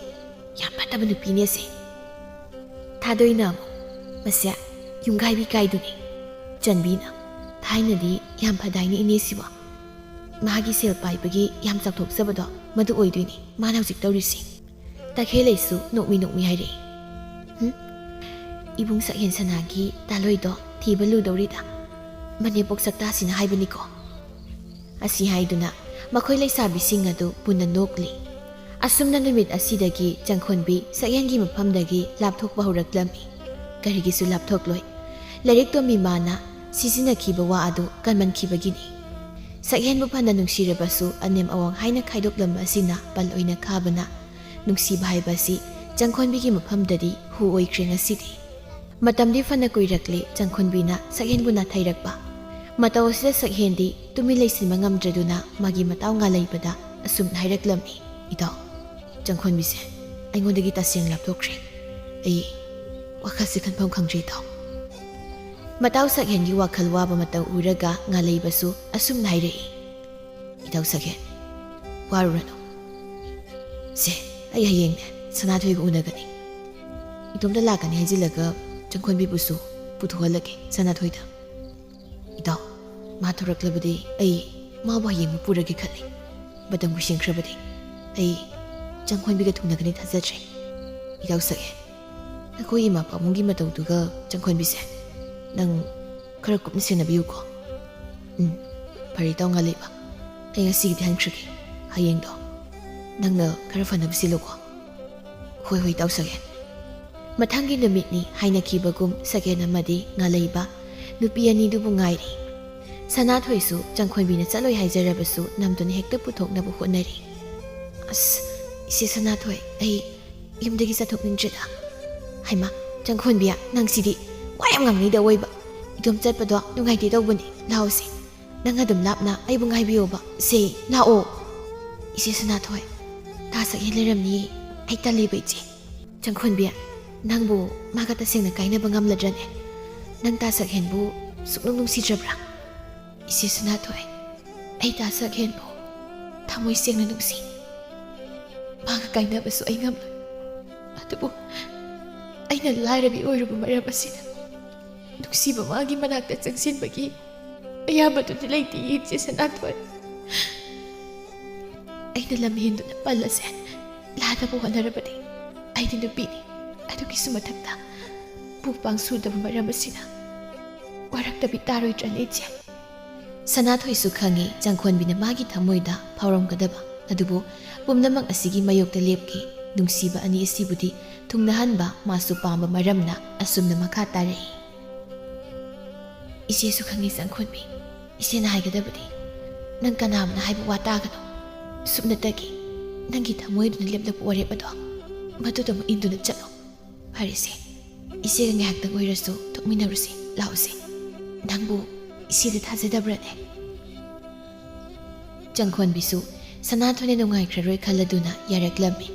ꯌꯥꯝ ꯐꯠꯇꯕ ꯅꯨꯄꯤꯅꯦ ꯑꯁꯦ꯫ ꯊꯥꯗꯣꯏꯅ ꯑꯃꯨꯛ ꯃꯁꯦ ꯌꯨꯝꯒꯥꯏꯕꯤ ꯀꯥꯏꯗꯨꯅꯤ꯫ ꯆꯟꯕꯤꯅ ꯊꯥꯏꯅꯗꯤ ꯌꯥꯝ ꯐꯗꯥꯏꯅꯦ ꯏꯅꯦꯁꯤꯕꯣ꯫ ꯃꯥꯒꯤ ꯁꯦꯜ ꯄꯥꯏꯕꯒꯤ ꯌꯥꯝ ꯆꯥꯎꯊꯣꯛꯆꯕꯗꯣ ꯃꯗꯨ ꯑꯣꯏꯗꯣꯏꯅꯤ ꯃꯥꯅ ꯍꯧꯖꯤꯛ ꯇꯧꯔꯤꯁꯤ꯫" ꯇꯈꯦꯜꯂꯩꯁꯨ ꯅꯣꯛꯃꯤ ꯅꯣꯛꯃꯤ ꯍꯥꯏꯔꯛꯏ꯫ "ꯍꯨꯝ? ꯏꯕꯨꯡ ꯁꯛꯍꯦꯟ ꯁꯅꯥꯒꯤ ꯇꯥꯂꯣꯏꯗꯣ ꯊꯤꯕ ꯂꯨꯗꯧꯔꯤꯗ꯫ ꯃꯅꯦꯝꯄꯣꯛ ꯁꯛꯇꯥꯁꯤꯅ ꯍꯥꯏꯕꯅꯤꯀꯣ꯫" ꯑꯁꯤ ꯍꯥꯏꯗꯨꯅ ꯃꯈꯣꯏ ꯂꯩꯁꯥꯕꯤꯁꯤꯡ ꯑꯗꯨ ꯄꯨꯟꯅ ꯅꯣꯛꯂꯤ꯫ ꯑꯁꯨꯝꯅ ꯅꯨꯃꯤꯠ ꯑꯁꯤꯗꯒꯤ ꯆꯪꯈꯣꯟꯕꯤ ꯁꯛꯍꯦꯟꯒꯤ ꯃꯐꯝꯗꯒꯤ ꯂꯥꯞꯊꯣꯛꯄ ꯍꯧꯔꯛꯂꯝꯃꯤ꯫ ꯀꯔꯤꯒꯤꯁꯨ ꯂꯥꯞꯊꯣꯛꯂꯣꯏ꯫ ꯂꯥꯏꯔꯤꯛ ꯇꯣꯝꯕꯤ ꯃꯥꯅ ꯁꯤꯖꯤꯟꯅꯈꯤꯕ ꯋꯥ ꯑꯗꯨ ꯀꯟꯃꯟꯈꯤꯕꯒꯤꯅꯤ꯫ ꯁꯛꯍꯦꯟꯕꯨ ꯐꯅ ꯅꯨꯡꯁꯤꯔꯕꯁꯨ ꯑꯅꯦꯝ ꯑꯋꯥꯡ ꯍꯥꯏꯅ ꯈꯥꯏꯗꯣꯛꯂꯝꯕ ꯑꯁꯤꯅ ꯄꯜ ꯑꯣꯏꯅ ꯈꯥꯕꯅ ꯅꯨꯡꯁꯤꯕ ꯍꯥꯏꯕ ꯑꯁꯤ ꯆꯪꯈꯣꯟꯕꯤꯒꯤ ꯃꯐꯝꯗꯗꯤ ꯍꯨ ꯑꯣꯏꯈ꯭ꯔꯦ ꯉꯁꯤꯗꯤ꯫ ꯃꯇꯝꯗꯤ ꯐꯅ ꯀꯨꯏꯔꯛꯂꯦ ꯆꯪꯈꯣꯟꯕꯤꯅ ꯁꯛꯍꯦꯟꯕꯨ ꯅꯥꯊꯩꯔꯛꯄ꯫ ꯃꯇꯧ ꯑꯁꯤꯗ ꯁꯛꯍꯦꯟꯗꯤ ꯇꯨꯃꯤꯟ ꯂꯩꯁꯤꯟꯕ ꯉꯝꯗ꯭ꯔꯗꯨꯅ ꯃꯥꯒꯤ ꯃꯇꯥꯎ ꯉꯥꯂꯩꯕꯗ ꯑꯁꯨꯝꯅ ꯍꯥꯏꯔꯛꯂꯝꯃꯤ꯫ "ꯏꯇꯥꯎ, ꯆꯪꯈꯣꯟꯕꯤꯁꯦ ꯑꯩꯉꯣꯟꯗꯒꯤ ꯇꯁꯦꯡꯅ ꯂꯥꯞꯊꯣꯛꯈ꯭ꯔꯦ꯫ ꯑꯩ ꯋꯥꯈꯜꯁꯦ ꯈꯟꯐꯝ ꯈꯪꯗ꯭ꯔꯦ ꯏꯇꯥꯎ꯫" ꯃꯇꯥꯎ ꯁꯛꯍꯦꯟꯒꯤ ꯋꯥꯈꯜ ꯋꯥꯕ ꯃꯇꯧ ꯎꯔꯒ ꯉꯥꯂꯩꯕꯁꯨ ꯑꯁꯨꯝꯅ ꯍꯥꯏꯔꯛꯏ꯫ "ꯏꯇꯥꯎ ꯁꯛꯍꯦꯟ, ꯋꯥꯔꯨꯔꯅꯨ꯫ ꯁꯦ, ꯑꯩ ꯍꯌꯦꯡꯅꯦ ꯁꯅꯥꯊꯣꯏꯒ ꯎꯅꯒꯅꯤ꯫ ꯏꯇꯣꯝꯇ ꯂꯥꯛꯀꯅꯤ ꯍꯥꯏꯖꯤꯜꯂꯒ ꯆꯪꯈꯣꯟꯕꯤꯕꯨꯁꯨ ꯄꯨꯊꯣꯛꯍꯜꯂꯒꯦ ꯁꯅꯥꯊꯣꯏꯗ꯫ ꯏꯇꯥꯎ, ꯃꯥ ꯊꯣꯔꯛꯂꯕꯗꯤ ꯑꯩ ꯃꯥꯕꯨ ꯍꯌꯦꯡꯃꯛ ꯄꯨꯔꯒꯦ ꯈꯜꯂꯤ꯫ ꯃꯇꯝ ꯀꯨꯏꯁꯤꯟꯈ꯭ꯔꯕꯗꯤ꯫ ꯑꯩ ꯆꯪꯈꯣꯟꯕꯤꯒ ꯊꯨꯡꯅꯒꯅꯤ ꯊꯥꯖꯗ꯭ꯔꯦ꯫ ꯏꯇꯥꯎ ꯁꯛꯍꯦꯟ, ꯅꯈꯣꯏ ꯏꯃꯥ ꯄꯥꯕꯨꯡꯒꯤ ꯃꯇꯧꯗꯨꯒ ꯆꯪꯈꯣꯟꯕꯤꯁꯦ ꯅꯪ ꯈꯔ ꯀꯨꯞꯅ ꯁꯦꯟꯅꯕꯤꯌꯨꯀꯣ꯫" "ꯎꯝ, ꯐꯔꯦ ꯏꯇꯥꯎ ꯉꯥꯂꯩꯕ꯫ ꯑꯩ ꯉꯁꯤꯒꯤꯗꯤ ꯍꯟꯈ꯭ꯔꯒꯦ꯫ ꯍꯌꯦꯡꯗꯣ ꯅꯪꯅ ꯈꯔ ꯐꯅꯕ ꯁꯤꯜꯂꯨꯀꯣ꯫" "ꯍꯣꯏ, ꯍꯣꯏ, ꯏꯇꯥꯎ ꯁꯛꯍꯦꯟ꯫" ꯃꯊꯪꯒꯤ ꯅꯨꯃꯤꯠꯅꯤ ꯍꯥꯏꯅꯈꯤꯕꯒꯨꯝ ꯁꯛꯍꯦꯟ ꯑꯃꯗꯤ ꯉꯥꯂꯩꯕ ꯅꯨꯄꯤ ꯑꯅꯤꯗꯨꯕꯨ ꯉꯥꯏꯔꯤ꯫ ꯁꯅꯥꯊꯣꯏꯁꯨ ꯆꯪꯈꯣꯟꯕꯤꯅ ꯆꯠꯂꯣꯏ ꯍꯥꯏꯖꯔꯕꯁꯨ ꯅꯝꯗꯨꯅ ꯍꯦꯛꯇ ꯄꯨꯊꯣꯛꯅꯕ ꯍꯣꯠꯅꯔꯤ꯫ "ꯑꯁ, ꯏꯆꯦ ꯁꯅꯥꯊꯣꯏ, ꯑꯩ ꯌꯨꯝꯗꯒꯤ ꯆꯠꯊꯣꯛꯅꯤꯡꯗ꯭ꯔꯦꯗ꯫ ꯍꯩꯃꯥ, ꯆꯪꯈꯣꯟꯕꯤ, ꯅꯪꯁꯤꯗꯤ ꯋꯥ ꯌꯥꯝ ꯉꯥꯡꯅꯩꯗ ꯑꯣꯏꯕ꯫ ꯏꯇꯣꯝ ꯆꯠꯄꯗꯣ ꯅꯨꯡꯉꯥꯏꯇꯦ ꯇꯧꯕꯅꯤ꯫ ꯂꯥꯛꯑꯣꯁꯦ, ꯅꯪ ꯑꯗꯨꯝ ꯂꯥꯞꯅ ꯑꯩꯕꯨ ꯉꯥꯏꯕꯤꯌꯣꯕ꯫ ꯁꯦ, ꯂꯥꯛꯑꯣ꯫ ꯏꯆꯦ ꯁꯅꯥꯊꯣꯏ, ꯇꯥ ꯁꯛꯍꯦꯟ ꯂꯩꯔꯝꯅꯤꯌꯦ꯫ ꯑꯩ ꯇꯜꯂꯦꯕ, ꯏꯆꯦ꯫" "ꯆꯪꯈꯣꯟꯕꯤ, ꯅꯪꯕꯨ ꯃꯥꯒ ꯇꯁꯦꯡꯅ ꯀꯥꯏꯅꯕ ꯉꯝꯂꯗ꯭ꯔꯅꯦ? ꯅꯪ ꯇꯥ ꯁꯛꯍꯦꯟꯕꯨ ꯁꯨꯛꯅꯨꯡ ꯅꯨꯡꯁꯤꯗ꯭ꯔꯕ꯭ꯔꯥ?" "ꯏꯆꯦ ꯁꯅꯥꯊꯣꯏ, ꯑꯩ ꯇꯥ ꯁꯛꯍꯦꯟꯕꯨ ꯊꯃꯣꯏ ꯁꯦꯡꯅ ꯅꯨꯡꯁꯤ꯫ ꯃꯥꯒ ꯀꯥꯏꯅꯕꯁꯨ ꯑꯩ ꯉꯝꯂꯣꯏ꯫ ꯑꯗꯨꯕꯨ ꯑꯩꯅ ꯂꯥꯏꯔꯕꯤ ꯑꯣꯏꯔꯨꯕ ꯃꯔꯝ ꯑꯁꯤꯅ ꯅꯨꯡꯁꯤꯕ ꯃꯥꯒꯤ ꯃꯅꯥꯛꯇ ꯆꯪꯁꯤꯟꯕꯒꯤ ꯑꯌꯥꯕꯗꯨꯗꯤ ꯂꯩꯇꯦ, ꯏꯆꯦ ꯁꯅꯥꯊꯣꯏ꯫ ꯑꯩꯅ ꯂꯝ ꯍꯦꯟꯗꯨꯅ ꯄꯜꯂꯁꯦ, ꯂꯥꯟꯅꯕ ꯍꯣꯠꯅꯔꯕꯗꯤ ꯑꯩꯗꯤ ꯅꯨꯄꯤꯅꯤ꯫ ꯑꯗꯨꯒꯤꯁꯨ ꯃꯊꯛꯇ ꯄꯨ ꯄꯥꯡ ꯁꯨꯗꯕ ꯃꯔꯝ ꯑꯁꯤꯅ ꯋꯥꯔꯛꯇꯕꯤ ꯇꯥꯔꯣꯏꯗ꯭ꯔꯅꯦ, ꯏꯆꯦ?" ꯁꯅꯥꯊꯣꯏꯁꯨ ꯈꯪꯉꯤ ꯆꯪꯈꯣꯟꯕꯤꯅ ꯃꯥꯒꯤ ꯊꯃꯣꯏꯗ ꯐꯥꯎꯔꯝꯒꯗꯕ꯫ ꯑꯗꯨꯕꯨ ꯄꯨꯝꯅꯃꯛ ꯑꯁꯤꯒꯤ ꯃꯥꯌꯣꯛꯇ ꯂꯦꯞꯈꯤ꯫ ꯅꯨꯡꯁꯤꯕ ꯑꯅꯤ ꯑꯁꯤꯕꯨꯗꯤ ꯊꯨꯡꯅꯍꯟꯕ ꯃꯥꯁꯨ ꯄꯥꯝꯕ ꯃꯔꯝꯅ ꯑꯁꯨꯝꯅ ꯃꯈꯥ ꯇꯥꯔꯛꯏ꯫ "ꯏꯆꯦꯁꯨ ꯈꯪꯉꯤ ꯆꯪꯈꯣꯟꯕꯤ꯫ ꯏꯆꯦꯅ ꯍꯥꯏꯒꯗꯕꯗꯤ ꯅꯪ ꯀꯅꯥ ꯑꯃꯅ ꯍꯥꯏꯕ ꯋꯥ ꯇꯥꯒꯅꯨ꯫ ꯁꯨꯞꯅꯇꯒꯤ ꯅꯪꯒꯤ ꯊꯃꯣꯏꯗꯨꯅ ꯂꯦꯞꯂꯛꯄ ꯋꯥꯔꯦꯞ ꯑꯗꯣ ꯃꯗꯨꯗ ꯑꯃꯨꯛ ꯏꯟꯗꯨꯅ ꯆꯠꯂꯣ꯫ ꯐꯔꯦꯁꯦ, ꯏꯆꯦꯒ ꯉꯥꯏꯍꯥꯛꯇꯪ ꯑꯣꯏꯔꯁꯨ ꯊꯣꯛꯃꯤꯟꯅꯔꯨꯁꯦ꯫ ꯂꯥꯛꯑꯣꯁꯦ꯫ ꯅꯪꯕꯨ ꯏꯆꯦꯗ ꯊꯥꯖꯗꯕ꯭ꯔꯅꯦ?" ꯆꯪꯈꯣꯟꯕꯤꯁꯨ ꯁꯅꯥꯊꯣꯏꯅ ꯅꯨꯡꯉꯥꯏꯈ꯭ꯔꯔꯣꯏ ꯈꯜꯂꯗꯨꯅ ꯌꯥꯔꯛꯂꯝꯃꯤ꯫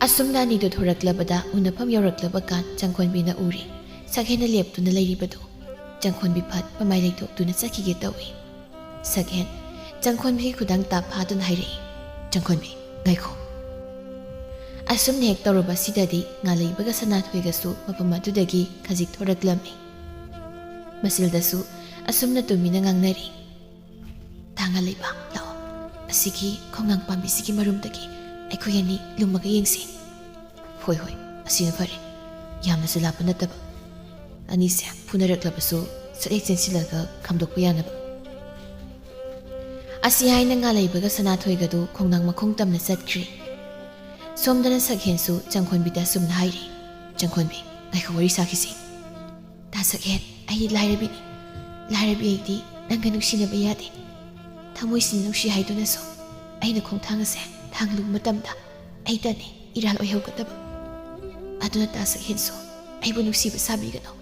ꯑꯁꯨꯝꯅ ꯑꯅꯤꯗꯨ ꯊꯣꯔꯛꯂꯕꯗ ꯎꯅꯐꯝ ꯌꯧꯔꯛꯂꯕ ꯀꯥꯟ ꯆꯪꯈꯣꯟꯕꯤꯅ ꯎꯔꯦ ꯁꯛꯍꯦꯟꯅ ꯂꯦꯞꯇꯨꯅ ꯂꯩꯔꯤꯕꯗꯨ꯫ ꯆꯪꯈꯣꯟꯕꯤ ꯐꯠ ꯃꯃꯥꯏ ꯂꯩꯊꯣꯛꯇꯨꯅ ꯆꯠꯈꯤꯒꯦ ꯇꯧꯏ꯫ ꯁꯛꯍꯦꯟ ꯆꯪꯈꯣꯟꯕꯤꯒꯤ ꯈꯨꯗꯥꯡ ꯇꯥꯞ ꯐꯥꯗꯨꯅ ꯍꯥꯏꯔꯛꯏ, "ꯆꯪꯈꯣꯟꯕꯤ, ꯉꯥꯏꯈꯣ!" ꯑꯁꯨꯝꯅ ꯍꯦꯛ ꯇꯧꯔꯕꯁꯤꯗꯗꯤ ꯉꯥꯂꯩꯕꯒ ꯁꯅꯥꯊꯣꯏꯒꯁꯨ ꯃꯐꯝ ꯑꯗꯨꯗꯒꯤ ꯈꯖꯤꯛ ꯊꯣꯔꯛꯂꯝꯃꯤ꯫ ꯃꯁꯤꯜꯗꯁꯨ ꯑꯁꯨꯝꯅ ꯇꯨꯃꯤꯟꯅ ꯉꯥꯡꯅꯔꯤ꯫ "ꯇꯥ ꯉꯥꯂꯩꯕ, ꯂꯥꯛꯑꯣ꯫ ꯑꯁꯤꯒꯤ ꯈꯣꯡꯅꯥꯡ ꯄꯥꯝꯕꯤꯁꯤꯒꯤ ꯃꯔꯨꯝꯗꯒꯤ ꯑꯩꯈꯣꯏ ꯑꯅꯤ ꯂꯨꯝꯃꯒ ꯌꯦꯡꯁꯤ꯫" "ꯍꯣꯏ, ꯍꯣꯏ, ꯑꯁꯤꯅ ꯐꯔꯦ꯫ ꯌꯥꯝꯅꯁꯨ ꯂꯥꯞꯄ ꯅꯠꯇꯕ꯫ ꯑꯅꯤꯁꯦ ꯐꯨꯅꯔꯛꯂꯕꯁꯨ ꯁꯠ ꯍꯦꯛ ꯆꯦꯟꯁꯤꯜꯂꯒ ꯈꯥꯝꯗꯣꯛꯄ ꯌꯥꯅꯕ꯫" ꯑꯁꯤ ꯍꯥꯏꯅ ꯉꯥꯂꯩꯕꯒ ꯁꯅꯥꯊꯣꯏꯒꯗꯨ ꯈꯣꯡꯅꯥꯡ ꯃꯈꯣꯡ ꯇꯝꯅ ꯆꯠꯈ꯭ꯔꯤ꯫ ꯁꯣꯝꯗꯅ ꯁꯛꯍꯦꯟꯁꯨ ꯆꯪꯈꯣꯟꯕꯤꯗ ꯑꯁꯨꯝꯅ ꯍꯥꯏꯔꯤ, "ꯆꯪꯈꯣꯟꯕꯤ, ꯉꯥꯏꯈꯣ, ꯋꯥꯔꯤ ꯁꯥꯈꯤꯁꯤ꯫ ꯇꯥ ꯁꯛꯍꯦꯟ, ꯑꯩ ꯂꯥꯏꯔꯕꯤꯅꯤ꯫ ꯂꯥꯏꯔꯕꯤ ꯑꯩꯗꯤ ꯅꯪꯒ ꯅꯨꯡꯁꯤꯅꯕ ꯌꯥꯗꯦ꯫ ꯊꯃꯣꯏꯁꯤꯅ ꯅꯨꯡꯁꯤ ꯍꯥꯏꯗꯨꯅꯁꯨ ꯑꯩꯅ ꯈꯣꯡꯊꯥꯡ ꯑꯁꯦ ꯊꯥꯡꯂꯨꯕ ꯃꯇꯝꯗ ꯑꯩꯇꯅꯤ ꯏꯔꯥꯜ ꯑꯣꯏꯍꯧꯒꯗꯕ꯫ ꯑꯗꯨꯅ ꯇꯥ ꯁꯛꯍꯦꯟꯁꯨ ꯑꯩꯕꯨ ꯅꯨꯡꯁꯤꯕ ꯁꯥꯕꯤꯒꯅꯨ꯫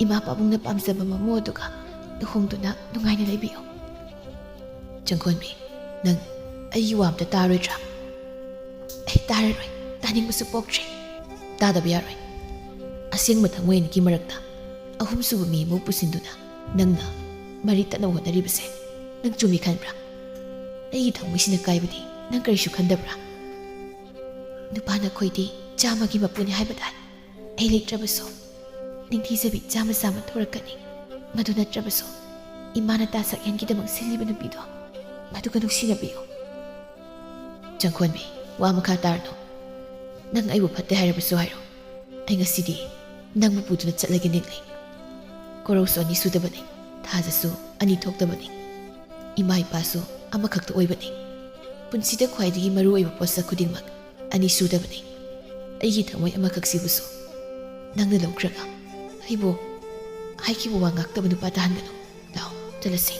ꯏꯃꯥ ꯄꯥꯕꯨꯡꯅ ꯄꯥꯝꯖꯕ ꯃꯃꯧ ꯑꯗꯨꯒ ꯂꯨꯍꯣꯡꯗꯨꯅ ꯅꯨꯡꯉꯥꯏꯅ ꯂꯩꯕꯤꯌꯨ꯫ ꯆꯪꯈꯣꯟꯕꯤ, ꯅꯪ ꯑꯩꯒꯤ ꯋꯥ ꯑꯝꯇ ꯇꯥꯔꯣꯏꯗ꯭ꯔꯥ? ꯑꯩ ꯇꯥꯔꯔꯣꯏ, ꯇꯥꯅꯤꯡꯕꯁꯨ ꯄꯣꯛꯇ꯭ꯔꯦ꯫ ꯇꯥꯗꯕ ꯌꯥꯔꯣꯏ꯫ ꯑꯁꯦꯡꯕ ꯊꯃꯣꯏ ꯑꯅꯤꯒꯤ ꯃꯔꯛꯇ ꯑꯍꯨꯝꯁꯨꯕ ꯃꯤ ꯑꯃ ꯄꯨꯁꯤꯟꯗꯨꯅ ꯅꯪꯅ ꯃꯔꯤ ꯇꯠꯅꯕ ꯍꯣꯠꯅꯔꯤꯕꯁꯦ ꯅꯪ ꯆꯨꯝꯃꯤ ꯈꯟꯕ꯭ꯔꯥ? ꯑꯩꯒꯤ ꯊꯃꯣꯏꯁꯤꯅ ꯀꯥꯏꯕꯗꯤ ꯅꯪ ꯀꯔꯤꯁꯨ ꯈꯟꯗꯕ꯭ꯔꯥ? ꯅꯨꯄꯥꯅ ꯈꯣꯏꯗꯤ ꯆꯥꯝꯃꯒꯤ ꯃꯄꯨꯅꯤ ꯍꯥꯏꯕ ꯇꯥꯏ꯫ ꯑꯩ ꯂꯩꯇ꯭ꯔꯕꯁꯨ ꯅꯤꯡꯊꯤꯖꯕꯤ ꯆꯥꯝꯃ ꯆꯥꯝꯃ ꯊꯣꯔꯛꯀꯅꯤ꯫ ꯃꯗꯨ ꯅꯠꯇ꯭ꯔꯕꯁꯨ ꯏꯃꯥꯅ ꯇꯥ ꯁꯛꯍꯦꯟꯒꯤꯗꯃꯛ ꯁꯤꯜꯂꯤꯕ ꯅꯨꯄꯤꯗꯣ ꯃꯗꯨꯒ ꯅꯨꯡꯁꯤꯅꯕꯤꯌꯨ꯫ ꯆꯪꯈꯣꯟꯕꯤ, ꯋꯥ ꯃꯈꯥ ꯇꯥꯔꯅꯨ꯫ ꯅꯪ ꯑꯩꯕꯨ ꯐꯠꯇꯦ ꯍꯥꯏꯔꯕꯁꯨ ꯍꯥꯏꯔꯣ, ꯑꯩ ꯉꯁꯤꯗꯤ ꯅꯪꯕꯨ ꯄꯨꯗꯨꯅ ꯆꯠꯂꯒꯦ ꯅꯤꯡꯂꯩ꯫ ꯀꯣꯔꯧꯁꯨ ꯑꯅꯤ ꯁꯨꯗꯕꯅꯤ, ꯊꯥꯖꯁꯨ ꯑꯅꯤ ꯊꯣꯛꯇꯕꯅꯤ꯫ ꯏꯃꯥ ꯏꯄꯥꯁꯨ ꯑꯃꯈꯛꯇ ꯑꯣꯏꯕꯅꯤ꯫ ꯄꯨꯟꯁꯤꯗ ꯈ꯭ꯋꯥꯏꯗꯒꯤ ꯃꯔꯨ ꯑꯣꯏꯕ ꯄꯣꯠꯁꯛ ꯈꯨꯗꯤꯡꯃꯛ ꯑꯅꯤ ꯁꯨꯗꯕꯅꯤ꯫ ꯑꯩꯒꯤ ꯊꯃꯣꯏ ꯑꯃꯈꯛꯁꯤꯕꯨꯁꯨ ꯅꯪꯅ ꯂꯧꯈ꯭ꯔꯒ ꯑꯩꯕꯨ ꯍꯥꯏꯈꯤꯕ ꯋꯥ ꯉꯥꯛꯇꯕ ꯅꯨꯄꯥ ꯇꯥꯍꯟꯒꯅꯨ꯫ ꯂꯥꯛꯑꯣ, ꯆꯠꯂꯁꯤ꯫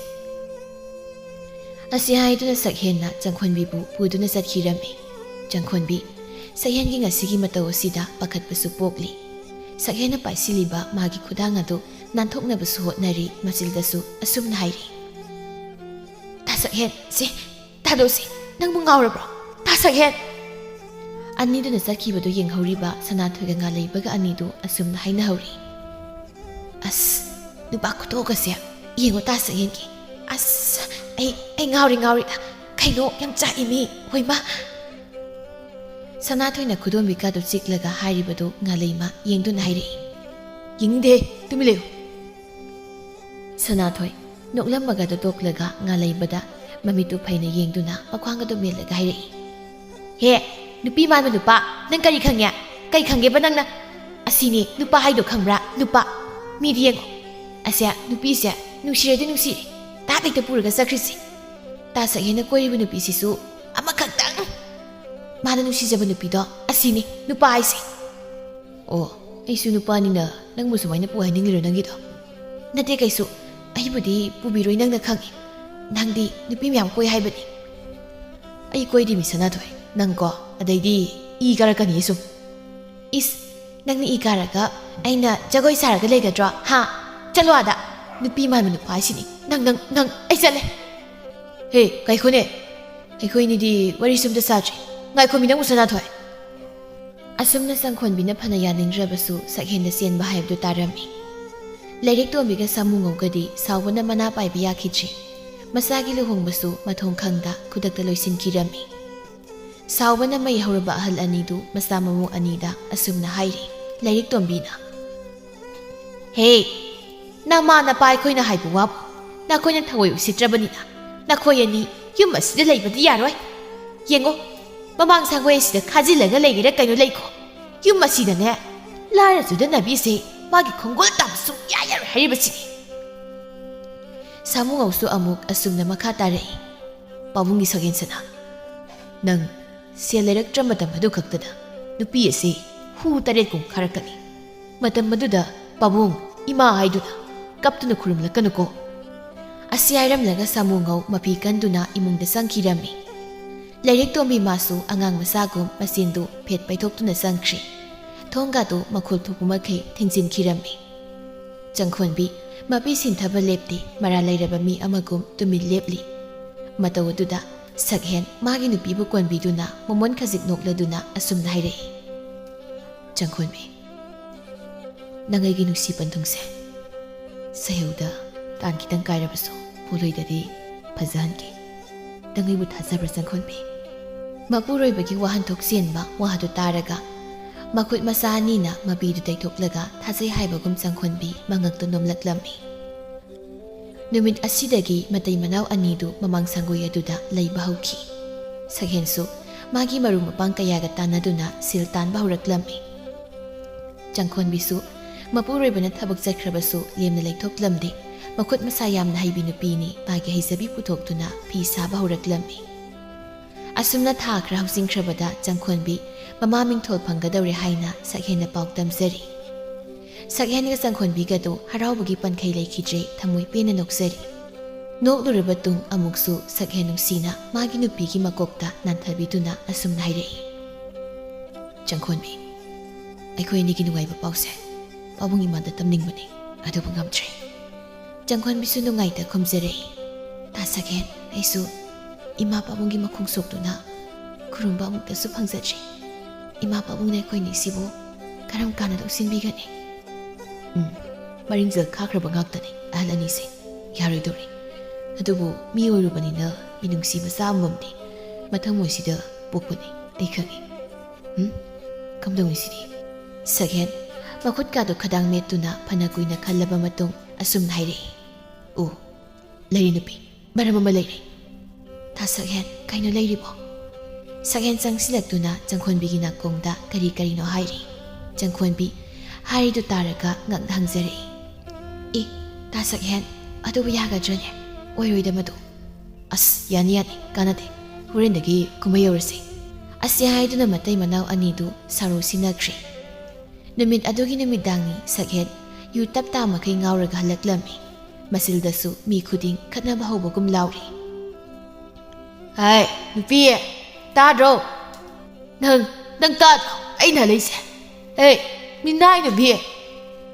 ꯑꯁꯤ ꯍꯥꯏꯗꯨꯅ ꯁꯛꯍꯦꯟꯅ ꯆꯪꯈꯣꯟꯕꯤꯕꯨ ꯄꯨꯗꯨꯅ ꯆꯠꯈꯤꯔꯝꯃꯤ꯫ ꯆꯪꯈꯣꯟꯕꯤ, ꯁꯛꯍꯦꯟꯒꯤ ꯉꯁꯤꯒꯤ ꯃꯇꯧ ꯑꯁꯤꯗ ꯄꯥꯈꯠꯄꯁꯨ ꯄꯣꯛꯂꯤ꯫ ꯁꯛꯍꯦꯟꯅ ꯄꯥꯏꯁꯤꯜꯂꯤꯕ ꯃꯥꯒꯤ ꯈꯨꯗꯥꯡ ꯑꯗꯨ ꯅꯥꯟꯊꯣꯛꯅꯕꯁꯨ ꯍꯣꯠꯅꯔꯤ꯫ ꯃꯆꯤꯜꯗꯁꯨ ꯑꯁꯨꯝꯅ ꯍꯥꯏꯔꯤ, "ꯇꯥ ꯁꯛꯍꯦꯟ, ꯁꯤ ꯇꯥꯗꯧꯁꯤ, ꯅꯪꯕꯨ ꯉꯥꯎꯔꯕ꯭ꯔꯣ? ꯇꯥ ꯁꯛꯍꯦꯟ!" ꯑꯅꯤꯗꯨꯅ ꯆꯠꯈꯤꯕꯗꯨ ꯌꯦꯡꯍꯧꯔꯤꯕ ꯁꯅꯥꯊꯣꯏꯒ ꯉꯥꯂꯩꯕꯒ ꯑꯅꯤꯗꯨ ꯑꯁꯨꯝꯅ ꯍꯥꯏꯅꯍꯧꯔꯤ꯫ "ꯑꯁ, ꯅꯨꯄꯥ ꯈꯨꯇꯣꯛ ꯑꯁꯦ ꯌꯦꯡꯉꯣ ꯇꯥ ꯁꯛꯍꯦꯟꯒꯤ꯫ ꯑꯁ, ꯑꯩ, ꯑꯩ ꯉꯥꯎꯔꯤ, ꯉꯥꯎꯔꯤꯗ꯫ ꯀꯩꯅꯣ, ꯌꯥꯝ ꯆꯥꯛꯏ ꯃꯤ꯫ ꯍꯣꯏꯃꯥ!" ꯁꯅꯥꯊꯣꯏꯅ ꯈꯨꯗꯣꯝꯕꯤꯀꯥꯗꯨ ꯆꯤꯛꯂꯒ ꯍꯥꯏꯔꯤꯕꯗꯨ ꯉꯥꯂꯩꯃ ꯌꯦꯡꯗꯨꯅ ꯍꯥꯏꯔꯛꯏ꯫ "ꯌꯦꯡꯅꯤꯡꯗꯦ, ꯇꯨꯃꯤꯟ ꯂꯩꯌꯨ!" ꯁꯅꯥꯊꯣꯏ ꯅꯣꯛꯂꯝꯃꯒ ꯇꯣꯛꯂꯒ ꯉꯥꯂꯩꯕꯗ ꯃꯃꯤꯠꯇꯨ ꯐꯩꯅ ꯌꯦꯡꯗꯨꯅ ꯃꯈ꯭ꯋꯥꯡ ꯑꯗꯨ ꯃꯦꯜꯂꯒ ꯍꯥꯏꯔꯛꯏ, "ꯍꯦ, ꯅꯨꯄꯤ ꯃꯥꯟꯕ ꯅꯨꯄꯥ, ꯅꯪ ꯀꯔꯤ ꯈꯪꯉꯦ? ꯀꯩ ꯈꯪꯒꯦꯕ ꯅꯪꯅ? ꯑꯁꯤꯅꯤ ꯅꯨꯄꯥ ꯍꯥꯏꯗꯣ, ꯈꯪꯕ꯭ꯔꯥ? ꯅꯨꯄꯥ꯫ ꯃꯤꯗꯤ ꯌꯦꯡꯉꯣ꯫ ꯑꯁꯦ, ꯅꯨꯄꯤꯁꯦ ꯅꯨꯡꯁꯤꯔꯗꯤ ꯅꯨꯡꯁꯤꯔꯦ, ꯇꯥꯞ ꯍꯦꯛꯇ ꯄꯨꯔꯒ ꯆꯠꯈ꯭ꯔꯤꯁꯤ꯫ ꯇꯥ ꯁꯛꯍꯦꯟꯅ ꯀꯣꯏꯔꯤꯕ ꯅꯨꯄꯤꯁꯤꯁꯨ ꯑꯃꯈꯛꯇꯪ꯫ ꯃꯥꯅ ꯅꯨꯡꯁꯤꯖꯕ ꯅꯨꯄꯤꯗꯣ ꯑꯁꯤꯅꯤ ꯅꯨꯄꯥ ꯍꯥꯏꯁꯦ꯫" "ꯑꯣ, ꯑꯩꯁꯨ ꯅꯨꯄꯥꯅꯤꯅ ꯅꯪꯕꯨ ꯁꯨꯃꯥꯏꯅ ꯄꯨ ꯍꯥꯏꯅꯤꯡꯂꯤꯔꯣ ꯅꯪꯒꯤꯗꯣ?" "ꯅꯠꯇꯦ ꯀꯩꯁꯨ꯫ ꯑꯩꯕꯨꯗꯤ ꯄꯨꯕꯤꯔꯣꯏ, ꯅꯪꯅ ꯈꯪꯉꯤ꯫ ꯅꯪꯗꯤ ꯅꯨꯄꯤ ꯃꯌꯥꯝ ꯀꯣꯏ ꯍꯥꯏꯕꯅꯤ꯫ ꯑꯩ ꯀꯣꯏꯗꯦ ꯃꯤ ꯁꯅꯥꯊꯣꯏ, ꯅꯪꯀꯣ꯫ ꯑꯗꯩꯗꯤ ꯏ ꯀꯥꯔꯛꯀꯅꯤ ꯁꯨꯝ꯫ ꯏꯁ, ꯅꯪꯅ ꯏ ꯀꯥꯔꯒ ꯑꯩꯅ ꯖꯒꯣꯏ ꯁꯥꯔꯒ ꯂꯩꯒꯗ꯭ꯔꯣ? ꯍꯥ? ꯆꯠꯂꯣ ꯑꯥꯗ꯫ ꯅꯨꯄꯤ ꯃꯥꯟꯕ ꯅꯨꯄꯥ ꯍꯥꯏꯁꯤꯅꯤ꯫ ꯅꯪ, ꯅꯪ, ꯅꯪ, ꯑꯩ ꯆꯠꯂꯦ꯫ ꯍꯦ, ꯀꯩꯈꯣꯅꯦ? ꯑꯩꯈꯣꯏꯅꯤꯗꯤ ꯋꯥꯔꯤꯁꯨ ꯑꯝꯇ ꯁꯥꯗ꯭ꯔꯤ꯫ ꯉꯥꯏꯈꯣ ꯃꯤ, ꯅꯪꯕꯨ ꯁꯅꯥꯊꯣꯏ꯫ ꯑꯁꯨꯝꯅ ꯆꯪꯈꯣꯟꯕꯤꯅ ꯐꯅ ꯌꯥꯅꯤꯡꯗ꯭ꯔꯕꯁꯨ ꯁꯛꯍꯦꯟꯗ ꯆꯦꯟꯕ ꯍꯥꯏꯕꯗꯨ ꯇꯥꯔꯝꯃꯤ꯫ ꯂꯥꯏꯔꯦꯛ ꯇꯣꯝꯕꯤꯒ ꯁꯥꯃꯨ ꯉꯧꯒꯗꯤ ꯁꯥꯎꯕꯅ ꯃꯅꯥ ꯄꯥꯏꯕ ꯌꯥꯈꯤꯗ꯭ꯔꯤ꯫ ꯃꯆꯥꯒꯤ ꯂꯨꯍꯣꯡꯕꯁꯨ ꯃꯊꯣꯡ ꯈꯪꯗ ꯈꯨꯗꯛꯇ ꯂꯣꯏꯁꯤꯟꯈꯤꯔꯝꯃꯤ꯫ ꯁꯥꯎꯕꯅ ꯃꯩ ꯍꯧꯔꯕ ꯑꯍꯜ ꯑꯅꯤꯗꯨ ꯃꯆꯥ ꯃꯃꯧ ꯑꯅꯤꯗ ꯑꯁꯨꯝꯅ ꯍꯥꯏꯔꯤ, ꯂꯥꯏꯔꯤꯛ ꯇꯣꯝꯕꯤꯅ, "ꯍꯦ, ꯅꯃꯥ ꯅꯄꯥ ꯑꯩꯈꯣꯏꯅ ꯍꯥꯏꯕ ꯋꯥꯕꯨ ꯅꯈꯣꯏꯅ ꯊꯑꯣꯏ ꯎꯁꯤꯠꯇ꯭ꯔꯕꯅꯤꯅ ꯅꯈꯣꯏ ꯑꯅꯤ ꯌꯨꯝ ꯑꯁꯤꯗ ꯂꯩꯕꯗꯤ ꯌꯥꯔꯣꯏ꯫ ꯌꯦꯡꯉꯣ, ꯃꯃꯥꯡ ꯁꯪꯒꯣꯏ ꯑꯁꯤꯗ ꯈꯥꯖꯤꯜꯂꯒ ꯂꯩꯒꯦꯔꯥ ꯀꯩꯅꯣ ꯂꯩꯈꯣ꯫ ꯌꯨꯝ ꯑꯁꯤꯗꯅꯦ, ꯂꯥꯏꯔ ꯆꯨꯗꯅꯕꯤꯁꯦ ꯃꯥꯒꯤ ꯈꯣꯡꯒꯣꯜ ꯇꯥꯕ ꯁꯨꯡꯌꯥ ꯌꯥꯔꯣꯏ ꯍꯥꯏꯔꯤꯕꯁꯤꯅꯤ꯫" ꯁꯥꯃꯨꯉꯧꯁꯨ ꯑꯃꯨꯛ ꯑꯁꯨꯝꯅ ꯃꯈꯥ ꯇꯥꯔꯛꯏ, "ꯄꯥꯕꯨꯡꯒꯤ ꯁꯛꯍꯦꯟꯁꯅꯥ, ꯅꯪ ꯁꯦꯜ ꯂꯩꯔꯛꯇ꯭ꯔ ꯃꯇꯝ ꯑꯗꯨ ꯈꯛꯇꯗ ꯅꯨꯄꯤ ꯑꯁꯤ ꯍꯨ ꯇꯔꯦꯠꯀꯨꯝ ꯈꯥꯔꯛꯀꯅꯤ꯫ ꯃꯇꯝ ꯑꯗꯨꯗ ꯄꯥꯕꯨꯡ, ꯏꯃꯥ ꯍꯥꯏꯗꯨꯅ ꯀꯞꯇꯨꯅ ꯈꯨꯔꯨꯝꯂꯛꯀꯅꯨꯀꯣ꯫" ꯑꯁꯤ ꯍꯥꯏꯔꯝꯂꯒ ꯁꯥꯃꯨꯉꯧ ꯃꯐꯤ ꯀꯟꯗꯨꯅ ꯏꯃꯨꯡꯗ ꯆꯪꯈꯤꯔꯝꯃꯤ꯫ ꯂꯥꯏꯔꯤꯛ ꯇꯣꯝꯕꯤ ꯃꯥꯁꯨ ꯑꯉꯥꯡ ꯃꯆꯥꯒꯨꯝ ꯃꯆꯤꯟꯗꯨ ꯐꯦꯠ ꯄꯩꯊꯣꯛꯇꯨꯅ ꯆꯪꯈ꯭ꯔꯤ꯫ ꯊꯣꯡꯒꯥꯗꯨ ꯃꯈꯨꯜ ꯊꯣꯛꯄ ꯃꯈꯩ ꯊꯤꯡꯖꯤꯟꯈꯤꯔꯝꯃꯤ꯫ ꯆꯪꯈꯣꯟꯕꯤ ꯃꯄꯤ ꯁꯤꯟꯊꯕ ꯂꯦꯞꯇꯦ, ꯃꯔꯥ ꯂꯩꯔꯕ ꯃꯤ ꯑꯃꯒꯨꯝ ꯇꯨꯃꯤꯟ ꯂꯦꯞꯂꯤ꯫ ꯃꯇꯧ ꯑꯗꯨꯗ ꯁꯛꯍꯦꯟ ꯃꯥꯒꯤ ꯅꯨꯄꯤꯕꯨ ꯀꯣꯟꯕꯤꯗꯨꯅ ꯃꯃꯣꯟ ꯈꯖꯤꯛ ꯅꯣꯛꯂꯗꯨꯅ ꯑꯁꯨꯝꯅ ꯍꯥꯏꯔꯛꯏ, "ꯆꯪꯈꯣꯟꯕꯤ, ꯅꯪ ꯑꯩꯒꯤ ꯅꯨꯡꯁꯤ ꯄꯟꯊꯨꯡꯁꯦ ꯁꯩꯍꯧꯗ ꯇꯥꯟ ꯈꯤꯇꯪ ꯀꯥꯏꯔꯕꯁꯨ ꯄꯣꯂꯣꯏꯗꯗꯤ ꯐꯖꯍꯟꯒꯦ꯫ ꯅꯪ ꯑꯩꯕꯨ ꯊꯥꯖꯕ꯭ꯔꯥ ꯆꯪꯈꯣꯟꯕꯤ?" ꯃꯄꯨꯔꯣꯏꯕꯒꯤ ꯋꯥꯍꯟꯊꯣꯛ ꯆꯦꯟꯕ ꯋꯥꯗꯨ ꯇꯥꯔꯒ ꯃꯈꯨꯠ ꯃꯆꯥ ꯑꯅꯤꯅ ꯃꯄꯤꯗꯨ ꯇꯩꯊꯣꯛꯂꯒ ꯊꯥꯖꯩ ꯍꯥꯏꯕꯒꯨꯝ ꯆꯪꯈꯣꯟꯕꯤ ꯃꯉꯛꯇꯨ ꯅꯣꯝꯂꯛꯂꯝꯃꯤ꯫ ꯅꯨꯃꯤꯠ ꯑꯁꯤꯗꯒꯤ ꯃꯇꯩ ꯃꯅꯥꯎ ꯑꯅꯤꯗꯨ ꯃꯃꯥꯡ ꯁꯪꯒꯣꯏ ꯑꯗꯨꯗ ꯂꯩꯕ ꯍꯧꯈꯤ꯫ ꯁꯛꯍꯦꯟꯁꯨ ꯃꯥꯒꯤ ꯃꯔꯨꯞ ꯃꯄꯥꯡ ꯀꯌꯥꯒ ꯇꯥꯟꯅꯗꯨꯅ ꯁꯦꯜ ꯇꯥꯟꯕ ꯍꯧꯔꯛꯂꯝꯃꯤ꯫ ꯆꯪꯈꯣꯟꯕꯤꯁꯨ ꯃꯄꯨꯔꯣꯏꯕꯅ ꯊꯕꯛ ꯆꯠꯈ꯭ꯔꯕꯁꯨ ꯂꯦꯝꯅ ꯂꯩꯊꯣꯛꯂꯝꯗꯦ꯫ ꯃꯈꯨꯠ ꯃꯁꯥ ꯌꯥꯝꯅ ꯍꯩꯕꯤ ꯅꯨꯄꯤꯅꯤ, ꯃꯥꯒꯤ ꯍꯩꯖꯕꯤ ꯄꯨꯊꯣꯛꯇꯨꯅ ꯐꯤ ꯁꯥꯕ ꯍꯧꯔꯛꯂꯝꯃꯤ꯫ ꯑꯁꯨꯝꯅ ꯊꯥ ꯈꯔ ꯍꯧꯖꯤꯟꯈ꯭ꯔꯕꯗ ꯆꯪꯈꯣꯟꯕꯤ ꯃꯃꯥ ꯃꯤꯡꯊꯣꯜ ꯐꯪꯒꯗꯧꯔꯦ ꯍꯥꯏꯅ ꯁꯛꯍꯦꯟꯅ ꯄꯥꯎ ꯇꯝꯖꯔꯤ꯫ ꯁꯛꯍꯦꯟꯒ ꯆꯪꯈꯣꯟꯕꯤꯒꯗꯨ ꯍꯔꯥꯎꯕꯒꯤ ꯄꯟꯈꯩ ꯂꯩꯈꯤꯗ꯭ꯔꯦ, ꯊꯃꯣꯏ ꯄꯦꯟꯅ ꯅꯣꯛꯆꯔꯤ꯫ ꯅꯣꯛꯂꯨꯔꯕ ꯇꯨꯡ ꯑꯃꯨꯛꯁꯨ ꯁꯛꯍꯦꯟ ꯅꯨꯡꯁꯤꯅ ꯃꯥꯒꯤ ꯅꯨꯄꯤꯒꯤ ꯃꯀꯣꯛꯇ ꯅꯥꯟꯊꯕꯤꯗꯨꯅ ꯑꯁꯨꯝꯅ ꯍꯥꯏꯔꯛꯏ, "ꯆꯪꯈꯣꯟꯕꯤ, ꯑꯩꯈꯣꯏ ꯑꯅꯤꯒꯤ ꯅꯨꯡꯉꯥꯏꯕ ꯄꯥꯎꯁꯦ ꯄꯥꯕꯨꯡ ꯏꯃꯥꯗ ꯇꯝꯅꯤꯡꯕꯅꯤ, ꯑꯗꯨꯕꯨ ꯉꯝꯗ꯭ꯔꯦ꯫" ꯆꯪꯈꯣꯟꯕꯤꯁꯨ ꯅꯨꯡꯉꯥꯏꯇ ꯈꯨꯝꯖꯔꯛꯏ, "ꯇꯥ ꯁꯛꯍꯦꯟ, ꯑꯩꯁꯨ ꯏꯃꯥ ꯄꯥꯕꯨꯡꯒꯤ ꯃꯈꯣꯡ ꯁꯣꯛꯇꯨꯅ ꯈꯨꯔꯨꯝꯕ ꯑꯃꯨꯛꯇꯁꯨ ꯐꯪꯖꯗ꯭ꯔꯤ꯫ ꯏꯃꯥ ꯄꯥꯕꯨꯡꯅ ꯑꯩꯈꯣꯏ ꯑꯅꯤꯁꯤꯕꯨ ꯀꯔꯝ ꯀꯥꯟꯅ ꯂꯧꯁꯤꯟꯕꯤꯒꯅꯤ?" ꯎꯝ, ꯃꯔꯤꯡꯖꯦꯜ ꯈꯥꯈ꯭ꯔꯕ ꯉꯥꯛꯇꯅꯤ ꯑꯍꯜ ꯑꯅꯤꯁꯦ꯫ ꯌꯥꯔꯣꯏꯗꯧꯔꯤ꯫ ꯑꯗꯨꯕꯨ ꯃꯤ ꯑꯣꯏꯔꯨꯕꯅꯤꯅ ꯃꯤꯅꯨꯡꯁꯤ ꯃꯆꯥ ꯑꯃꯃꯝꯗꯤ ꯃꯊꯃꯣꯏꯁꯤꯗ ꯄꯣꯛꯄꯅꯤ, ꯑꯩ ꯈꯪꯏ꯫ ꯎꯝ? ꯀꯝꯗꯧꯅꯤ ꯁꯤꯗꯤ? ꯁꯛꯍꯦꯟ, ꯃꯈꯨꯠꯀꯥꯗꯨ ꯈꯗꯥꯡ ꯃꯦꯠꯇꯨꯅ ꯐꯅ ꯀꯨꯏꯅ ꯈꯜꯂꯕ ꯃꯇꯨꯡ ꯑꯁꯨꯝꯅ ꯍꯥꯏꯔꯛꯏ, "ꯑꯣ, ꯂꯩꯔꯦ ꯅꯨꯄꯤ, ꯃꯔꯝ ꯑꯃ ꯂꯩꯔꯦ꯫" "ꯇꯥ ꯁꯛꯍꯦꯟ, ꯀꯩꯅꯣ ꯂꯩꯔꯤꯕꯣ?" ꯁꯛꯍꯦꯟ ꯆꯪꯁꯤꯜꯂꯛꯇꯨꯅ ꯆꯪꯈꯣꯟꯕꯤꯒꯤ ꯅꯥꯀꯣꯡꯗ ꯀꯔꯤ ꯀꯔꯤꯅꯣ ꯍꯥꯏꯔꯤ꯫ ꯆꯪꯈꯣꯟꯕꯤ ꯍꯥꯏꯔꯤꯗꯨ ꯇꯥꯔꯒ ꯉꯛꯅ ꯍꯪꯖꯔꯛꯏ, "ꯑꯦ, ꯇꯥ ꯁꯛꯍꯦꯟ, ꯑꯗꯨꯕꯨ ꯌꯥꯒꯗ꯭ꯔꯅꯦ? ꯑꯣꯏꯔꯣꯏꯗ ꯃꯗꯨ꯫" "ꯑꯁ, ꯌꯥꯅꯤ ꯌꯥꯅꯤ, ꯀꯥꯟꯅꯗꯦ, ꯍꯣꯔꯦꯟꯗꯒꯤ ꯀꯨꯝꯍꯩ ꯌꯧꯔꯁꯤ꯫" ꯑꯁꯤ ꯍꯥꯏꯗꯨꯅ ꯃꯇꯩ ꯃꯅꯥꯎ ꯑꯅꯤꯗꯨ ꯁꯥꯔꯣ ꯁꯤꯟꯅꯈ꯭ꯔꯦ꯫ ꯅꯨꯃꯤꯠ ꯑꯗꯨꯒꯤ ꯅꯨꯃꯤꯗꯥꯡꯅꯤ꯫ ꯁꯛꯍꯦꯟ ꯌꯨ ꯇꯞ ꯇꯥ ꯃꯈꯩ ꯉꯥꯎꯔꯒ ꯍꯜꯂꯛꯂꯝꯃꯤ꯫ ꯃꯁꯤꯜꯗꯁꯨ ꯃꯤ ꯈꯨꯗꯤꯡ ꯈꯠꯅꯕ ꯍꯧꯕꯒꯨꯝ ꯂꯥꯎꯔꯤ꯫ "ꯍꯥꯏ, ꯅꯨꯄꯤ, ꯇꯥꯗ꯭ꯔꯣ? ꯅꯪ, ꯅꯪ ꯇꯥꯗ꯭ꯔꯣ ꯑꯩꯅ ꯍꯜꯂꯛꯏꯁꯦ? ꯍꯦ, ꯃꯤꯅꯥꯏ ꯅꯨꯄꯤ,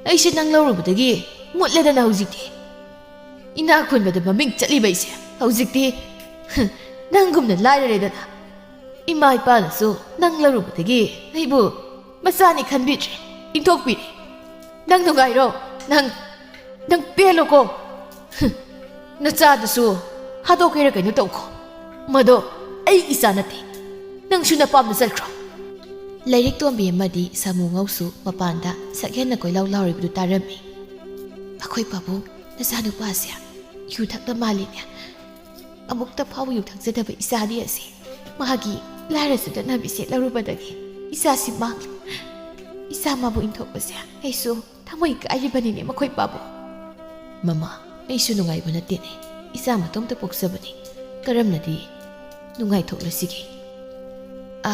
ꯑꯩꯁꯦ ꯅꯪ ꯂꯧꯔꯨꯕꯗꯒꯤ ꯃꯨꯠꯂꯦꯗꯅ ꯍꯧꯖꯤꯛꯇꯤ꯫ ꯏꯅꯥꯛ ꯈꯨꯟꯕꯗ ꯃꯃꯤꯡ ꯆꯠꯂꯤꯕ ꯑꯩꯁꯦ ꯍꯧꯖꯤꯛꯇꯤ ꯅꯪꯒꯨꯝꯅ ꯂꯥꯏꯔꯔꯦꯗꯅ꯫ ꯏꯃꯥ ꯏꯄꯥꯅꯁꯨ ꯅꯪ ꯂꯧꯔꯨꯕꯗꯒꯤ ꯑꯩꯕꯨ ꯃꯆꯥꯅꯤ ꯈꯟꯕꯤꯗ꯭ꯔꯦ, ꯏꯟꯊꯣꯛꯄꯤꯔꯦ꯫ ꯅꯪ ꯅꯨꯡꯉꯥꯏꯔꯣ? ꯅꯪ, ꯅꯪ ꯄꯦꯜꯂꯣꯀꯣ꯫ ꯅꯆꯥꯗꯨꯁꯨ ꯍꯥꯠꯇꯣꯛꯀꯦꯔꯥ ꯀꯩꯅꯣ ꯇꯧꯈꯣ꯫ ꯃꯗꯣ ꯑꯩ ꯏꯆꯥ ꯅꯠꯇꯦ꯫ ꯅꯪꯁꯨ ꯅꯄꯥꯝꯗ ꯆꯠꯈ꯭ꯔꯣ꯫" ꯂꯥꯏꯔꯤꯛ ꯇꯣꯝꯕꯤ ꯑꯃꯗꯤ ꯁꯥꯃꯨ ꯉꯧꯁꯨ ꯃꯄꯥꯟꯗ ꯁꯛꯍꯦꯟꯅ ꯀꯣꯏꯂꯥꯎ ꯂꯥꯎꯔꯤꯕꯗꯨ ꯇꯥꯔꯝꯃꯤ꯫ "ꯑꯩꯈꯣꯏ ꯄꯥꯕꯨꯡ ꯅꯆꯥꯅꯨꯄꯥꯁꯦ ꯌꯨ ꯊꯛꯅ ꯃꯥꯜꯂꯤꯅꯦ꯫ ꯑꯃꯨꯛꯇ ꯐꯥꯎꯕ ꯌꯨ ꯊꯛꯆꯗꯕ ꯏꯆꯥꯗꯤ ꯑꯁꯤ ꯃꯥꯒꯤ ꯂꯥꯏꯔ ꯆꯠꯅꯕꯤꯁꯦ ꯂꯧꯔꯨꯕꯗꯒꯤ ꯏꯆꯥꯁꯤ ꯃꯥꯡꯂꯦ꯫ ꯏꯆꯥ ꯃꯥꯕꯨ ꯏꯟꯊꯣꯛꯄꯁꯦ ꯑꯩꯁꯨ ꯊꯃꯣꯏ ꯀꯥꯏꯔꯤꯕꯅꯤꯅꯦ ꯃꯈꯣꯏ ꯄꯥꯕꯨꯡ꯫" "ꯃꯃꯥ, ꯑꯩꯁꯨ ꯅꯨꯡꯉꯥꯏꯕ ꯅꯠꯇꯦꯅꯦ, ꯏꯆꯥ ꯃꯇꯣꯝꯇ ꯄꯣꯛꯆꯕꯅꯤ꯫ ꯀꯔꯝꯅꯗꯤ ꯅꯨꯡꯉꯥꯏꯊꯣꯛꯂꯁꯤꯒꯦ?" "ꯑ,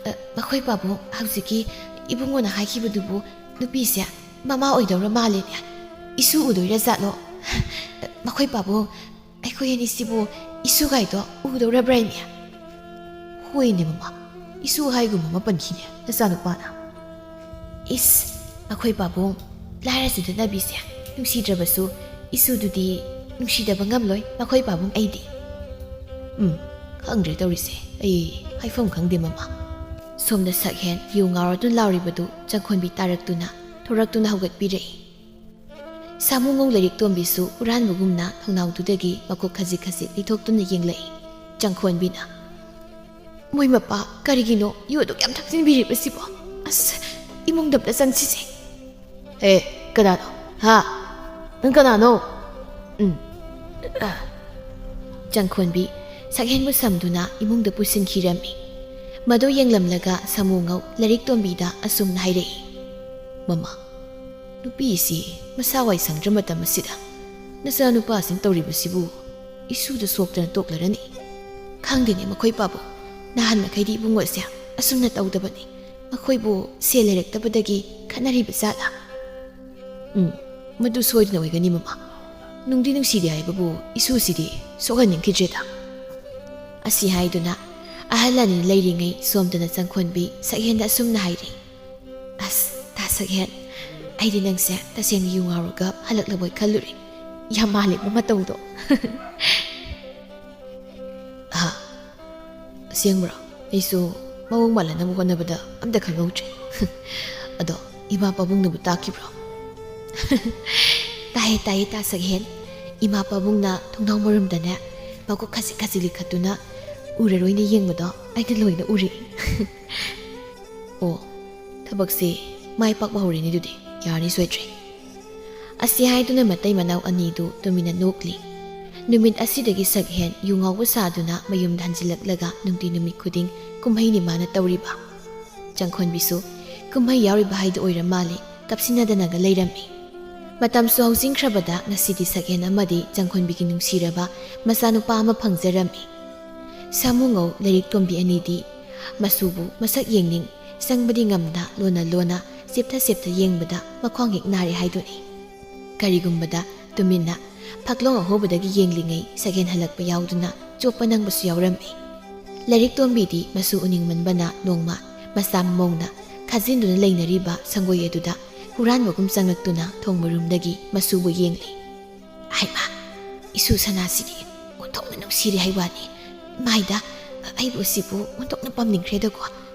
ꯑ, ꯃꯈꯣꯏ ꯄꯥꯕꯨꯡ, ꯍꯧꯖꯤꯛꯀꯤ ꯏꯕꯨꯡꯉꯣꯅ ꯍꯥꯏꯈꯤꯕꯗꯨꯕꯨ ꯅꯨꯄꯤꯁꯦ ꯃꯃꯥ ꯑꯣꯏꯗꯧꯔ ꯃꯥꯜꯂꯦꯅꯦ꯫ ꯏꯁꯨ ꯎꯗꯣꯏꯔ ꯖꯥꯠꯂꯣ? ꯃꯈꯣꯏ ꯄꯥꯕꯨꯡ, ꯑꯩꯈꯣꯏ ꯑꯅꯤꯁꯤꯕꯨ ꯏꯁꯨꯒꯥꯏꯗꯣ ꯎꯗꯧꯔꯕ꯭ꯔꯥ ꯏꯅꯦ? ꯍꯣꯏꯅꯦ ꯃꯃꯥ, ꯏꯁꯨ ꯍꯥꯏꯒꯨꯝꯕ ꯑꯃ ꯄꯟꯈꯤꯅꯦ ꯅꯆꯥꯅꯨꯄꯥꯅ꯫ ꯏꯁ, ꯑꯩꯈꯣꯏ ꯄꯥꯕꯨꯡ, ꯂꯥꯏꯔ ꯆꯤꯟꯗꯅꯕꯤꯁꯦ ꯅꯨꯡꯁꯤꯗ꯭ꯔꯕꯁꯨ ꯏꯁꯨꯗꯨꯗꯤ ꯅꯨꯡꯁꯤꯗꯕ ꯉꯝꯂꯣꯏ ꯃꯈꯣꯏ ꯄꯥꯕꯨꯡ ꯑꯩꯗꯤ꯫ ꯎꯝ, ꯈꯪꯗ꯭ꯔꯦ ꯇꯧꯔꯤꯁꯦ, ꯑꯩ ꯍꯥꯏꯐꯝ ꯈꯪꯗꯦ ꯃꯃꯥ꯫ ꯁꯣꯝꯗ ꯁꯛꯍꯦꯟ ꯌꯨ ꯉꯥꯎꯔꯗꯨꯅ ꯂꯥꯎꯔꯤꯕꯗꯨ ꯆꯪꯈꯣꯟꯕꯤ ꯇꯥꯔꯛꯇꯨꯅ ꯊꯣꯔꯛꯇꯨꯅ ꯍꯧꯒꯠꯄꯤꯔꯛꯏ꯫ ꯁꯥꯃꯨꯉꯧ ꯂꯥꯏꯔꯤꯛ ꯇꯣꯝꯕꯤꯁꯨ ꯍꯨꯔꯥꯟꯕꯒꯨꯝꯅ ꯊꯣꯡꯅꯥꯎꯗꯨꯗꯒꯤ ꯃꯀꯣꯛ ꯈꯖꯤꯛ ꯈꯖꯤꯛ ꯂꯤꯊꯣꯛꯇꯨꯅ ꯌꯦꯡꯂꯛꯏ꯫ ꯆꯪꯈꯣꯟꯕꯤꯅ, "ꯃꯣꯏ ꯃꯄꯥ ꯀꯔꯤꯒꯤꯅꯣ ꯌꯨ ꯑꯗꯨꯛ ꯌꯥꯝ ꯊꯛꯆꯤꯟꯕꯤꯔꯤꯕꯁꯤꯕꯣ? ꯑꯁ, ꯏꯃꯨꯡꯗ ꯑꯝꯇ ꯆꯪꯁꯤꯁꯦ꯫" "ꯑꯦ, ꯀꯅꯥꯅꯣ? ꯍꯥ? ꯅꯪ ꯀꯅꯥꯅꯣ?" ꯎꯝ꯫ ꯑ꯫ ꯆꯪꯈꯣꯟꯕꯤ ꯁꯛꯍꯦꯟꯕꯨ ꯁꯝꯗꯨꯅ ꯏꯃꯨꯡꯗ ꯄꯨꯁꯤꯟꯈꯤꯔꯝꯃꯤ꯫ ꯃꯗꯨ ꯌꯦꯡꯂꯝꯂꯒ ꯁꯥꯃꯨꯉꯧ ꯂꯥꯏꯔꯤꯛ ꯇꯣꯝꯕꯤꯗ ꯑꯁꯨꯝꯅ ꯍꯥꯏꯔꯛꯏ, "ꯃꯃꯥ, ꯅꯨꯄꯤꯁꯤ ꯃꯁꯥ ꯋꯥꯏ ꯁꯪꯗ꯭ꯔ ꯃꯇꯝ ꯑꯁꯤꯗ ꯅꯆꯥꯅꯨꯄꯥꯁꯤꯡ ꯇꯧꯔꯤꯕꯁꯤꯕꯨ ꯏꯁꯨꯗ ꯁꯣꯛꯇꯅ ꯇꯣꯛꯂꯔꯅꯤ꯫ ꯈꯪꯗꯦꯅꯦ ꯃꯈꯣꯏ ꯄꯥꯕꯨꯡ, ꯅꯍꯥꯟ ꯃꯈꯩꯗꯤ ꯏꯕꯨꯡꯉꯣꯁꯦ ꯑꯁꯨꯝꯅ ꯇꯧꯗꯕꯅꯤ꯫ ꯃꯈꯣꯏꯕꯨ ꯁꯦꯜ ꯂꯩꯔꯛꯇꯕꯗꯒꯤ ꯈꯠꯅꯔꯤꯕ ꯖꯥꯠꯂꯥ?" "ꯎꯝ, ꯃꯗꯨ ꯁꯣꯏꯗꯅ ꯑꯣꯏꯒꯅꯤ ꯃꯃꯥ꯫ ꯅꯨꯡꯗꯤ ꯅꯨꯡꯁꯤꯗꯦ ꯍꯥꯏꯕꯕꯨ ꯏꯁꯨꯁꯤꯗꯤ ꯁꯣꯛꯍꯟꯅꯤꯡꯈꯤꯗ꯭ꯔꯦꯗ꯫" ꯑꯁꯤ ꯍꯥꯏꯗꯨꯅ ꯑꯍꯜ ꯑꯅꯤ ꯂꯩꯔꯤꯉꯩ ꯁꯣꯝꯗꯅ ꯆꯪꯈꯣꯟꯕꯤ ꯁꯛꯍꯦꯟꯗ ꯑꯁꯨꯝꯅ ꯍꯥꯏꯔꯤ, "ꯑꯁ, ꯇꯥ ꯁꯛꯍꯦꯟ, ꯑꯩꯗꯤ ꯅꯪꯁꯦ ꯇꯁꯦꯡꯅ ꯌꯨ ꯉꯥꯎꯔꯒ ꯍꯜꯂꯛꯂꯕꯣꯏ ꯈꯜꯂꯨꯔꯦ꯫ ꯌꯥꯝ ꯃꯥꯜꯂꯦꯕ ꯃꯇꯧꯗꯣ꯫" "ꯍꯥ? ꯑꯁꯦꯡꯕ꯭ꯔꯣ? ꯑꯩꯁꯨ ꯃꯑꯣꯡ ꯃꯥꯜꯍꯟꯅꯕ ꯍꯣꯠꯅꯕꯗ ꯑꯝꯇ ꯈꯪꯍꯧꯗ꯭ꯔꯦ꯫" "ꯑꯗꯣ ꯏꯃꯥ ꯄꯥꯕꯨꯡꯅꯕꯨ ꯇꯥꯛꯈꯤꯕ꯭ꯔꯣ?" "ꯇꯥꯏꯌꯦ, ꯇꯥꯏꯌꯦ, ꯇꯥ ꯁꯛꯍꯦꯟ꯫ ꯏꯃꯥ ꯄꯥꯕꯨꯡꯅ ꯊꯣꯡꯅꯥꯎ ꯃꯔꯨꯝꯗꯅꯦ ꯃꯀꯣꯛ ꯈꯖꯤꯛ ꯈꯖꯤꯛ ꯂꯤꯈꯠꯇꯨꯅ ꯎꯔꯔꯣꯏꯅ ꯌꯦꯡꯕꯗꯣ ꯑꯩꯅ ꯂꯣꯏꯅ ꯎꯔꯦ꯫" "ꯑꯣ, ꯊꯕꯛꯁꯤ ꯃꯥꯏ ꯄꯥꯛꯄ ꯍꯧꯔꯦꯅꯦ ꯑꯗꯨꯗꯤ꯫ ꯌꯥꯔꯅꯤ ꯁꯣꯏꯗ꯭ꯔꯦ꯫" ꯑꯁꯤ ꯍꯥꯏꯗꯨꯅ ꯃꯇꯩ ꯃꯅꯥꯎ ꯑꯅꯤꯗꯨ ꯇꯨꯃꯤꯟꯅ ꯅꯣꯛꯂꯤ꯫ ꯅꯨꯃꯤꯠ ꯑꯁꯤꯗꯒꯤ ꯁꯛꯍꯦꯟ ꯌꯨ ꯉꯥꯎꯕ ꯁꯥꯗꯨꯅ ꯃꯌꯨꯝꯗ ꯍꯟꯖꯤꯜꯂꯛꯂꯒ ꯅꯨꯡꯇꯤ ꯅꯨꯃꯤꯠ ꯈꯨꯗꯤꯡ ꯀꯨꯝꯍꯩꯅꯤ ꯃꯥꯅ ꯇꯧꯔꯤꯕ꯫ ꯆꯪꯈꯣꯟꯕꯤꯁꯨ ꯀꯨꯝꯍꯩ ꯌꯥꯎꯔꯤꯕ ꯍꯥꯏꯗꯨ ꯑꯣꯏꯔ ꯃꯥꯜꯂꯦ, ꯀꯞꯁꯤꯟꯅꯗꯅꯒ ꯂꯩꯔꯝꯃꯤ꯫ ꯃꯇꯝꯁꯨ ꯍꯧꯖꯤꯟꯈ꯭ꯔꯕꯗ ꯉꯁꯤꯗꯤ ꯁꯛꯍꯦꯟ ꯑꯃꯗꯤ ꯆꯪꯈꯣꯟꯕꯤꯒꯤ ꯅꯨꯡꯁꯤꯔꯕ ꯃꯆꯥꯅꯨꯄꯥ ꯑꯃ ꯐꯪꯖꯔꯝꯃꯤ꯫ ꯁꯥꯃꯨꯉꯧ ꯂꯥꯏꯔꯤꯛ ꯇꯣꯝꯕꯤ ꯑꯅꯤꯗꯤ ꯃꯁꯨꯕꯨ ꯃꯁꯛ ꯌꯦꯡꯅꯤꯡ ꯆꯪꯕꯗꯤ ꯉꯝꯗ ꯂꯣꯟꯅ ꯂꯣꯟꯅ ꯆꯦꯞꯊ ꯆꯦꯞꯊ ꯌꯦꯡꯕꯗ ꯃꯈ꯭ꯋꯥꯡ ꯍꯦꯛ ꯅꯥꯔꯦ ꯍꯥꯏꯗꯨꯅꯤ꯫ ꯀꯔꯤꯒꯨꯝꯕꯗ ꯇꯨꯃꯤꯟꯅ ꯐꯛꯂꯣꯡ ꯑꯍꯣꯕꯗꯒꯤ ꯌꯦꯡꯂꯤꯉꯩ ꯁꯛꯍꯦꯟ ꯍꯜꯂꯛꯄ ꯌꯥꯎꯗꯨꯅ ꯆꯣꯞꯄ ꯅꯪꯕꯁꯨ ꯌꯥꯎꯔꯝꯃꯤ꯫ ꯂꯥꯏꯔꯤꯛ ꯇꯣꯝꯕꯤꯗꯤ ꯃꯁꯨ ꯎꯅꯤꯡꯃꯟꯕꯅ ꯅꯣꯡꯃ ꯃꯆꯥ ꯃꯃꯧꯅ ꯈꯥꯖꯤꯟꯗꯨꯅ ꯂꯩꯅꯔꯤꯕ ꯁꯪꯒꯣꯏ ꯑꯗꯨꯗ ꯍꯨꯔꯥꯟꯕꯒꯨꯝ ꯆꯪꯂꯛꯇꯨꯅ ꯊꯣꯡ ꯃꯔꯨꯝꯗꯒꯤ ꯃꯁꯨꯕꯨ ꯌꯦꯡꯂꯤ꯫ "ꯍꯩꯃꯥ, ꯏꯁꯨ ꯁꯅꯥꯁꯤꯗꯤ ꯑꯣꯟꯊꯣꯛꯅ ꯅꯨꯡꯁꯤꯔꯦ ꯍꯥꯏ ꯋꯥꯅꯤ꯫ ꯃꯥꯏꯗ ꯑꯩꯕꯨ ꯁꯤꯕꯨ ꯑꯣꯟꯊꯣꯛꯅ ꯄꯥꯝꯅꯤꯡꯈ꯭ꯔꯦꯗꯀꯣ꯫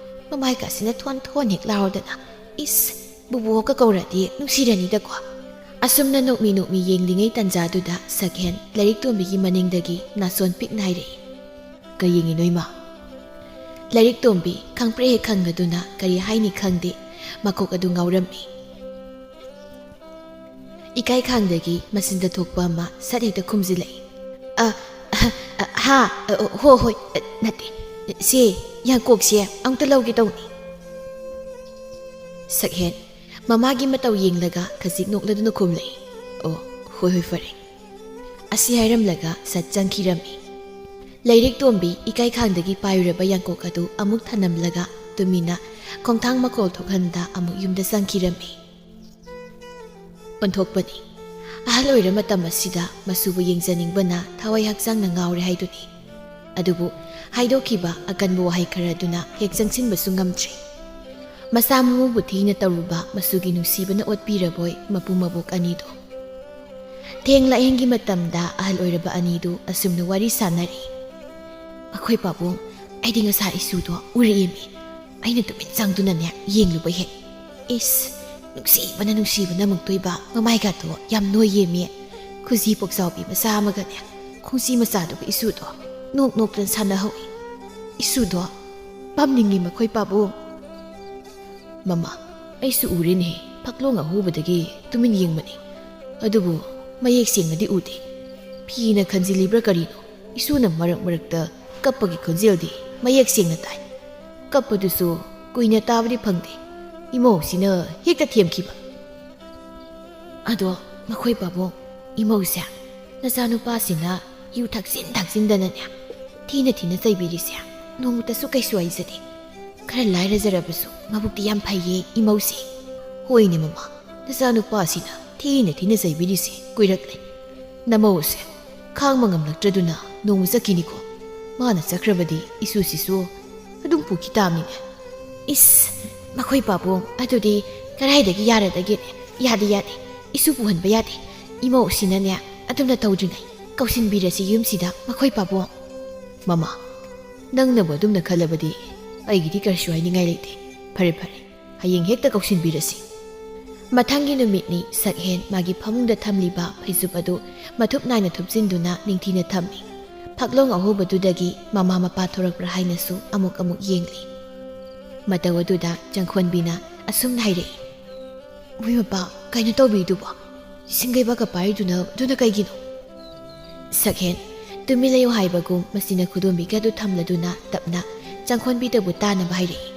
ꯃꯃꯥꯏꯒꯁꯤꯅ ꯊꯣꯟ ꯊꯣꯟ ꯍꯦꯛ ꯂꯥꯎꯔꯗꯅ꯫ ꯏꯁ, ꯕꯨꯕꯣꯛꯀ ꯀꯧꯔꯗꯤ ꯅꯨꯡꯁꯤꯔꯅꯤꯗꯀꯣ"꯫ ꯑꯁꯨꯝꯅ ꯅꯣꯛꯃꯤ ꯅꯣꯛꯃꯤ ꯌꯦꯡꯂꯤꯉꯩ ꯇꯟꯖꯥꯗꯨꯗ ꯁꯛꯍꯦꯟ ꯂꯥꯏꯔꯤꯛ ꯇꯣꯝꯕꯤꯒꯤ ꯃꯅꯤꯡꯗꯒꯤ ꯅꯥꯁꯣꯟ ꯄꯤꯛꯅ ꯍꯥꯏꯔꯛꯏ꯫ "ꯀꯩ ꯌꯦꯡꯉꯤꯅꯣ ꯏꯃꯥ?" ꯂꯥꯏꯔꯤꯛ ꯇꯣꯝꯕꯤ ꯈꯪꯄ꯭ꯔꯦꯛ ꯍꯦꯛ ꯈꯪꯂꯗꯨꯅ ꯀꯔꯤ ꯍꯥꯏꯅꯤ ꯈꯪꯗꯦ, ꯃꯀꯣꯛ ꯑꯗꯨ ꯉꯥꯎꯔꯝꯃꯤ꯫ ꯏꯀꯥꯏ ꯈꯥꯡꯗꯒꯤ ꯃꯆꯤꯟꯗ ꯊꯣꯛꯄ ꯑꯃ ꯁꯠ ꯍꯦꯛꯇ ꯈꯨꯝꯖꯤꯜꯂꯛꯏ꯫ "ꯑ, ꯑ, ꯑ, ꯍꯥ, ꯑ, ꯑ, ꯍꯣ, ꯍꯣꯏ, ꯑ, ꯅꯠꯇꯦ, ꯁꯦ, ꯌꯥꯡꯀꯣꯛꯁꯦ ꯑꯝꯇ ꯂꯧꯒꯦ ꯇꯧꯅꯤ"꯫ ꯁꯛꯍꯦꯟ ꯃꯃꯥꯒꯤ ꯃꯇꯧ ꯌꯦꯡꯂꯒ ꯈꯖꯤꯛ ꯅꯣꯛꯂꯗꯨꯅ ꯈꯨꯝꯂꯛꯏ꯫ "ꯑꯣ, ꯍꯣꯏ, ꯍꯣꯏ, ꯐꯔꯦ"꯫ ꯑꯁꯤ ꯍꯥꯏꯔꯝꯂꯒ ꯁꯠ ꯆꯪꯈꯤꯔꯝꯃꯤ꯫ ꯂꯥꯏꯔꯤꯛ ꯇꯣꯝꯕꯤ ꯏꯀꯥꯏ ꯈꯥꯡꯗꯒꯤ ꯄꯥꯏꯔꯨꯔꯕ ꯌꯥꯡꯀꯣꯛ ꯑꯗꯨ ꯑꯃꯨꯛ ꯊꯅꯝꯂꯒ ꯇꯨꯃꯤꯟꯅ ꯈꯣꯡꯊꯥꯡ ꯃꯈꯣꯜ ꯊꯣꯛꯍꯟꯗ ꯑꯃꯨꯛ ꯌꯨꯝꯗ ꯆꯪꯈꯤꯔꯝꯃꯤ꯫ ꯑꯣꯟꯊꯣꯛꯄꯅꯤ꯫ ꯑꯍꯜ ꯑꯣꯏꯔ ꯃꯇꯝ ꯑꯁꯤꯗ ꯃꯁꯨꯕꯨ ꯌꯦꯡꯖꯅꯤꯡꯕꯅ ꯊꯋꯥꯏ ꯍꯛꯆꯥꯡꯅ ꯉꯥꯎꯔꯦ ꯍꯥꯏꯗꯨꯅꯤ꯫ ꯑꯗꯨꯕꯨ ꯍꯥꯏꯗꯣꯛꯈꯤꯕ ꯑꯀꯟꯕ ꯋꯥꯍꯩ ꯈꯔ ꯑꯗꯨꯅ ꯍꯦꯛ ꯆꯪꯁꯤꯟꯕꯁꯨ ꯉꯝꯗ꯭ꯔꯦ꯫ ꯃꯆꯥ ꯃꯎꯕꯨ ꯊꯤꯅ ꯇꯧꯔꯨꯕ ꯃꯁꯨꯒꯤ ꯅꯨꯡꯁꯤꯕꯅ ꯑꯣꯠꯄꯤꯔꯕꯣꯏ ꯃꯄꯨ ꯃꯕꯣꯛ ꯑꯅꯤꯗꯨ꯫ ꯊꯦꯡ ꯂꯥꯏꯍꯦꯟꯒꯤ ꯃꯇꯝꯗ ꯑꯍꯜ ꯑꯣꯏꯔꯕ ꯑꯅꯤꯗꯨ ꯑꯁꯨꯝꯅ ꯋꯥꯔꯤ ꯁꯥꯟꯅꯔꯤ꯫ "ꯃꯈꯣꯏ ꯄꯥꯕꯨꯡ, ꯑꯩꯗꯤ ꯉꯁꯥꯏ ꯏꯁꯨꯗꯣ ꯎꯔꯛꯑꯦꯃꯤ꯫ ꯑꯩꯅ ꯇꯨꯃꯤꯟ ꯆꯪꯗꯨꯅꯅꯦ ꯌꯦꯡꯂꯨꯕ ꯍꯦꯛ꯫ ꯏꯁ, ꯅꯨꯡꯁꯤꯕꯅ ꯅꯨꯡꯁꯤꯕꯅ ꯑꯃꯨꯛꯇꯣꯏꯕ, ꯃꯃꯥꯏꯒꯥꯗꯣ ꯌꯥꯝ ꯅꯣꯏꯌꯦꯃꯤ꯫ ꯈꯨꯖꯤ ꯄꯣꯛꯆꯥꯎꯕꯤ ꯃꯆꯥ ꯑꯃꯒꯅꯦ, ꯈꯣꯡꯖꯤ ꯃꯆꯥꯗꯨꯒ ꯏꯁꯨꯗꯣ ꯅꯣꯛ ꯅꯣꯛꯇꯅ ꯁꯥꯟꯅꯍꯧꯏ꯫ ꯏꯁꯨꯗꯣ ꯄꯥꯝꯅꯤꯡꯉꯤ ꯃꯈꯣꯏ ꯄꯥꯕꯨꯡ"꯫ "ꯃꯃꯥ, ꯑꯩꯁꯨ ꯎꯔꯦꯅꯦ, ꯐꯛꯂꯣꯡ ꯑꯍꯣꯕꯗꯒꯤ ꯇꯨꯃꯤꯟ ꯌꯦꯡꯕꯅꯤ꯫ ꯑꯗꯨꯕꯨ ꯃꯌꯦꯛ ꯁꯦꯡꯅꯗꯤ ꯎꯗꯦ꯫ ꯐꯤꯅ ꯈꯟꯖꯤꯜꯂꯤꯕ꯭ꯔꯥ ꯀꯔꯤꯅꯣ? ꯏꯁꯨꯅ ꯃꯔꯛ ꯃꯔꯛꯇ ꯀꯞꯄꯒꯤ ꯈꯣꯟꯖꯦꯜꯗꯤ ꯃꯌꯦꯛ ꯁꯦꯡꯅ ꯇꯥꯏ꯫ ꯀꯞꯄꯗꯨꯁꯨ ꯀꯨꯏꯅ ꯇꯥꯕꯗꯤ ꯐꯪꯗꯦ꯫ ꯏꯃꯧꯁꯤꯅ ꯍꯦꯛꯇ ꯊꯦꯝꯈꯤꯕ"꯫ "ꯑꯗꯣ ꯃꯈꯣꯏ ꯄꯥꯕꯨꯡ, ꯏꯃꯧꯁꯦ ꯅꯆꯥꯅꯨꯄꯥꯁꯤꯅ ꯌꯨ ꯊꯛꯆꯤꯟ ꯊꯛꯆꯤꯟꯗꯅꯅꯦ ꯊꯤꯅ ꯊꯤꯅ ꯆꯩꯕꯤꯔꯤꯁꯦ ꯅꯣꯡꯃꯇꯁꯨ ꯀꯩꯁꯨ ꯍꯥꯏꯖꯗꯦ꯫ ꯈꯔ ꯂꯥꯏꯔꯖꯔꯕꯁꯨ ꯃꯕꯨꯛꯇꯤ ꯌꯥꯝ ꯐꯩꯌꯦ ꯏꯃꯧꯁꯦ"꯫ "ꯍꯣꯏꯅꯦ ꯃꯃꯥ, ꯅꯆꯥꯅꯨꯄꯥꯁꯤꯅ ꯊꯤꯅ ꯊꯤꯅ ꯆꯩꯕꯤꯔꯤꯁꯦ ꯀꯨꯏꯔꯛꯂꯦ꯫ ꯅꯃꯧꯁꯦ ꯈꯥꯡꯕ ꯉꯝꯂꯛꯇ꯭ꯔꯗꯨꯅ ꯅꯣꯡꯃ ꯆꯠꯈꯤꯅꯤꯀꯣ꯫ ꯃꯥꯅ ꯆꯠꯈ꯭ꯔꯕꯗꯤ ꯏꯁꯨꯁꯤꯁꯨ ꯑꯗꯨꯝ ꯄꯨꯈꯤ ꯇꯥꯕꯅꯤꯅꯦ꯫" "ꯏꯁ, ꯃꯈꯣꯏ ꯄꯥꯕꯨꯡ, ꯑꯗꯨꯗꯤ ꯀꯗꯥꯏꯗꯒꯤ ꯌꯥꯔꯗꯒꯦꯅꯦ? ꯌꯥꯗꯦ, ꯌꯥꯗꯦ, ꯏꯁꯨ ꯄꯨꯍꯟꯕ ꯌꯥꯗꯦ꯫ ꯏꯃꯧꯁꯤꯅꯅꯦ ꯑꯗꯨꯝꯅ ꯇꯧꯗ꯭ꯔꯤꯉꯩ ꯀꯧꯁꯤꯟꯕꯤꯔꯁꯤ ꯌꯨꯝꯁꯤꯗ ꯃꯈꯣꯏ ꯄꯥꯕꯨꯡ꯫" "ꯃꯃꯥ, ꯅꯪꯅꯕꯨ ꯑꯗꯨꯝꯅ ꯈꯜꯂꯕꯗꯤ ꯑꯩꯒꯤꯗꯤ ꯀꯔꯤꯁꯨ ꯍꯥꯏꯅꯤꯡꯉꯥꯏ ꯂꯩꯇꯦ꯫ ꯐꯔꯦ, ꯐꯔꯦ, ꯍꯌꯦꯡ ꯍꯦꯛꯇ ꯀꯧꯁꯤꯟꯕꯤꯔꯁꯤ꯫" ꯃꯊꯪꯒꯤ ꯅꯨꯃꯤꯠꯅꯤ꯫ ꯁꯛꯍꯦꯟ ꯃꯥꯒꯤ ꯐꯃꯨꯡꯗ ꯊꯝꯂꯤꯕ ꯐꯩꯖꯨꯞ ꯑꯗꯨ ꯃꯊꯨꯞ ꯅꯥꯏꯅ ꯊꯨꯞꯆꯤꯟꯗꯨꯅ ꯅꯤꯡꯊꯤꯅ ꯊꯝꯃꯤ꯫ ꯐꯛꯂꯣꯡ ꯑꯍꯣꯕꯗꯨꯗꯒꯤ ꯃꯃꯥ ꯃꯄꯥ ꯊꯣꯔꯛꯄ꯭ꯔꯥ ꯍꯥꯏꯅꯁꯨ ꯑꯃꯨꯛ ꯑꯃꯨꯛ ꯌꯦꯡꯂꯤ꯫ ꯃꯇꯧ ꯑꯗꯨꯗ ꯆꯪꯈꯣꯟꯕꯤꯅ ꯑꯁꯨꯝꯅ ꯍꯥꯏꯔꯛꯏ, "ꯃꯣꯏ ꯃꯄꯥ, ꯀꯩꯅꯣ ꯇꯧꯕꯤꯗꯨꯕꯣ? ꯁꯤꯡꯒꯩꯕꯥꯛꯀ ꯄꯥꯏꯔꯤꯗꯨꯅ ꯑꯗꯨꯅ ꯀꯩꯒꯤꯅꯣ?" ꯁꯛꯍꯦꯟ ꯇꯨꯃꯤꯟ ꯂꯩꯌꯨ ꯍꯥꯏꯕꯒꯨꯝ ꯃꯁꯤꯅ ꯈꯨꯗꯣꯝꯕꯤꯒ ꯑꯗꯨ ꯊꯝꯂꯗꯨꯅ ꯇꯞꯅ ꯆꯪꯈꯣꯟꯕꯤꯗꯕꯨ ꯇꯥꯅꯕ ꯍꯥꯏꯔꯛꯏ꯫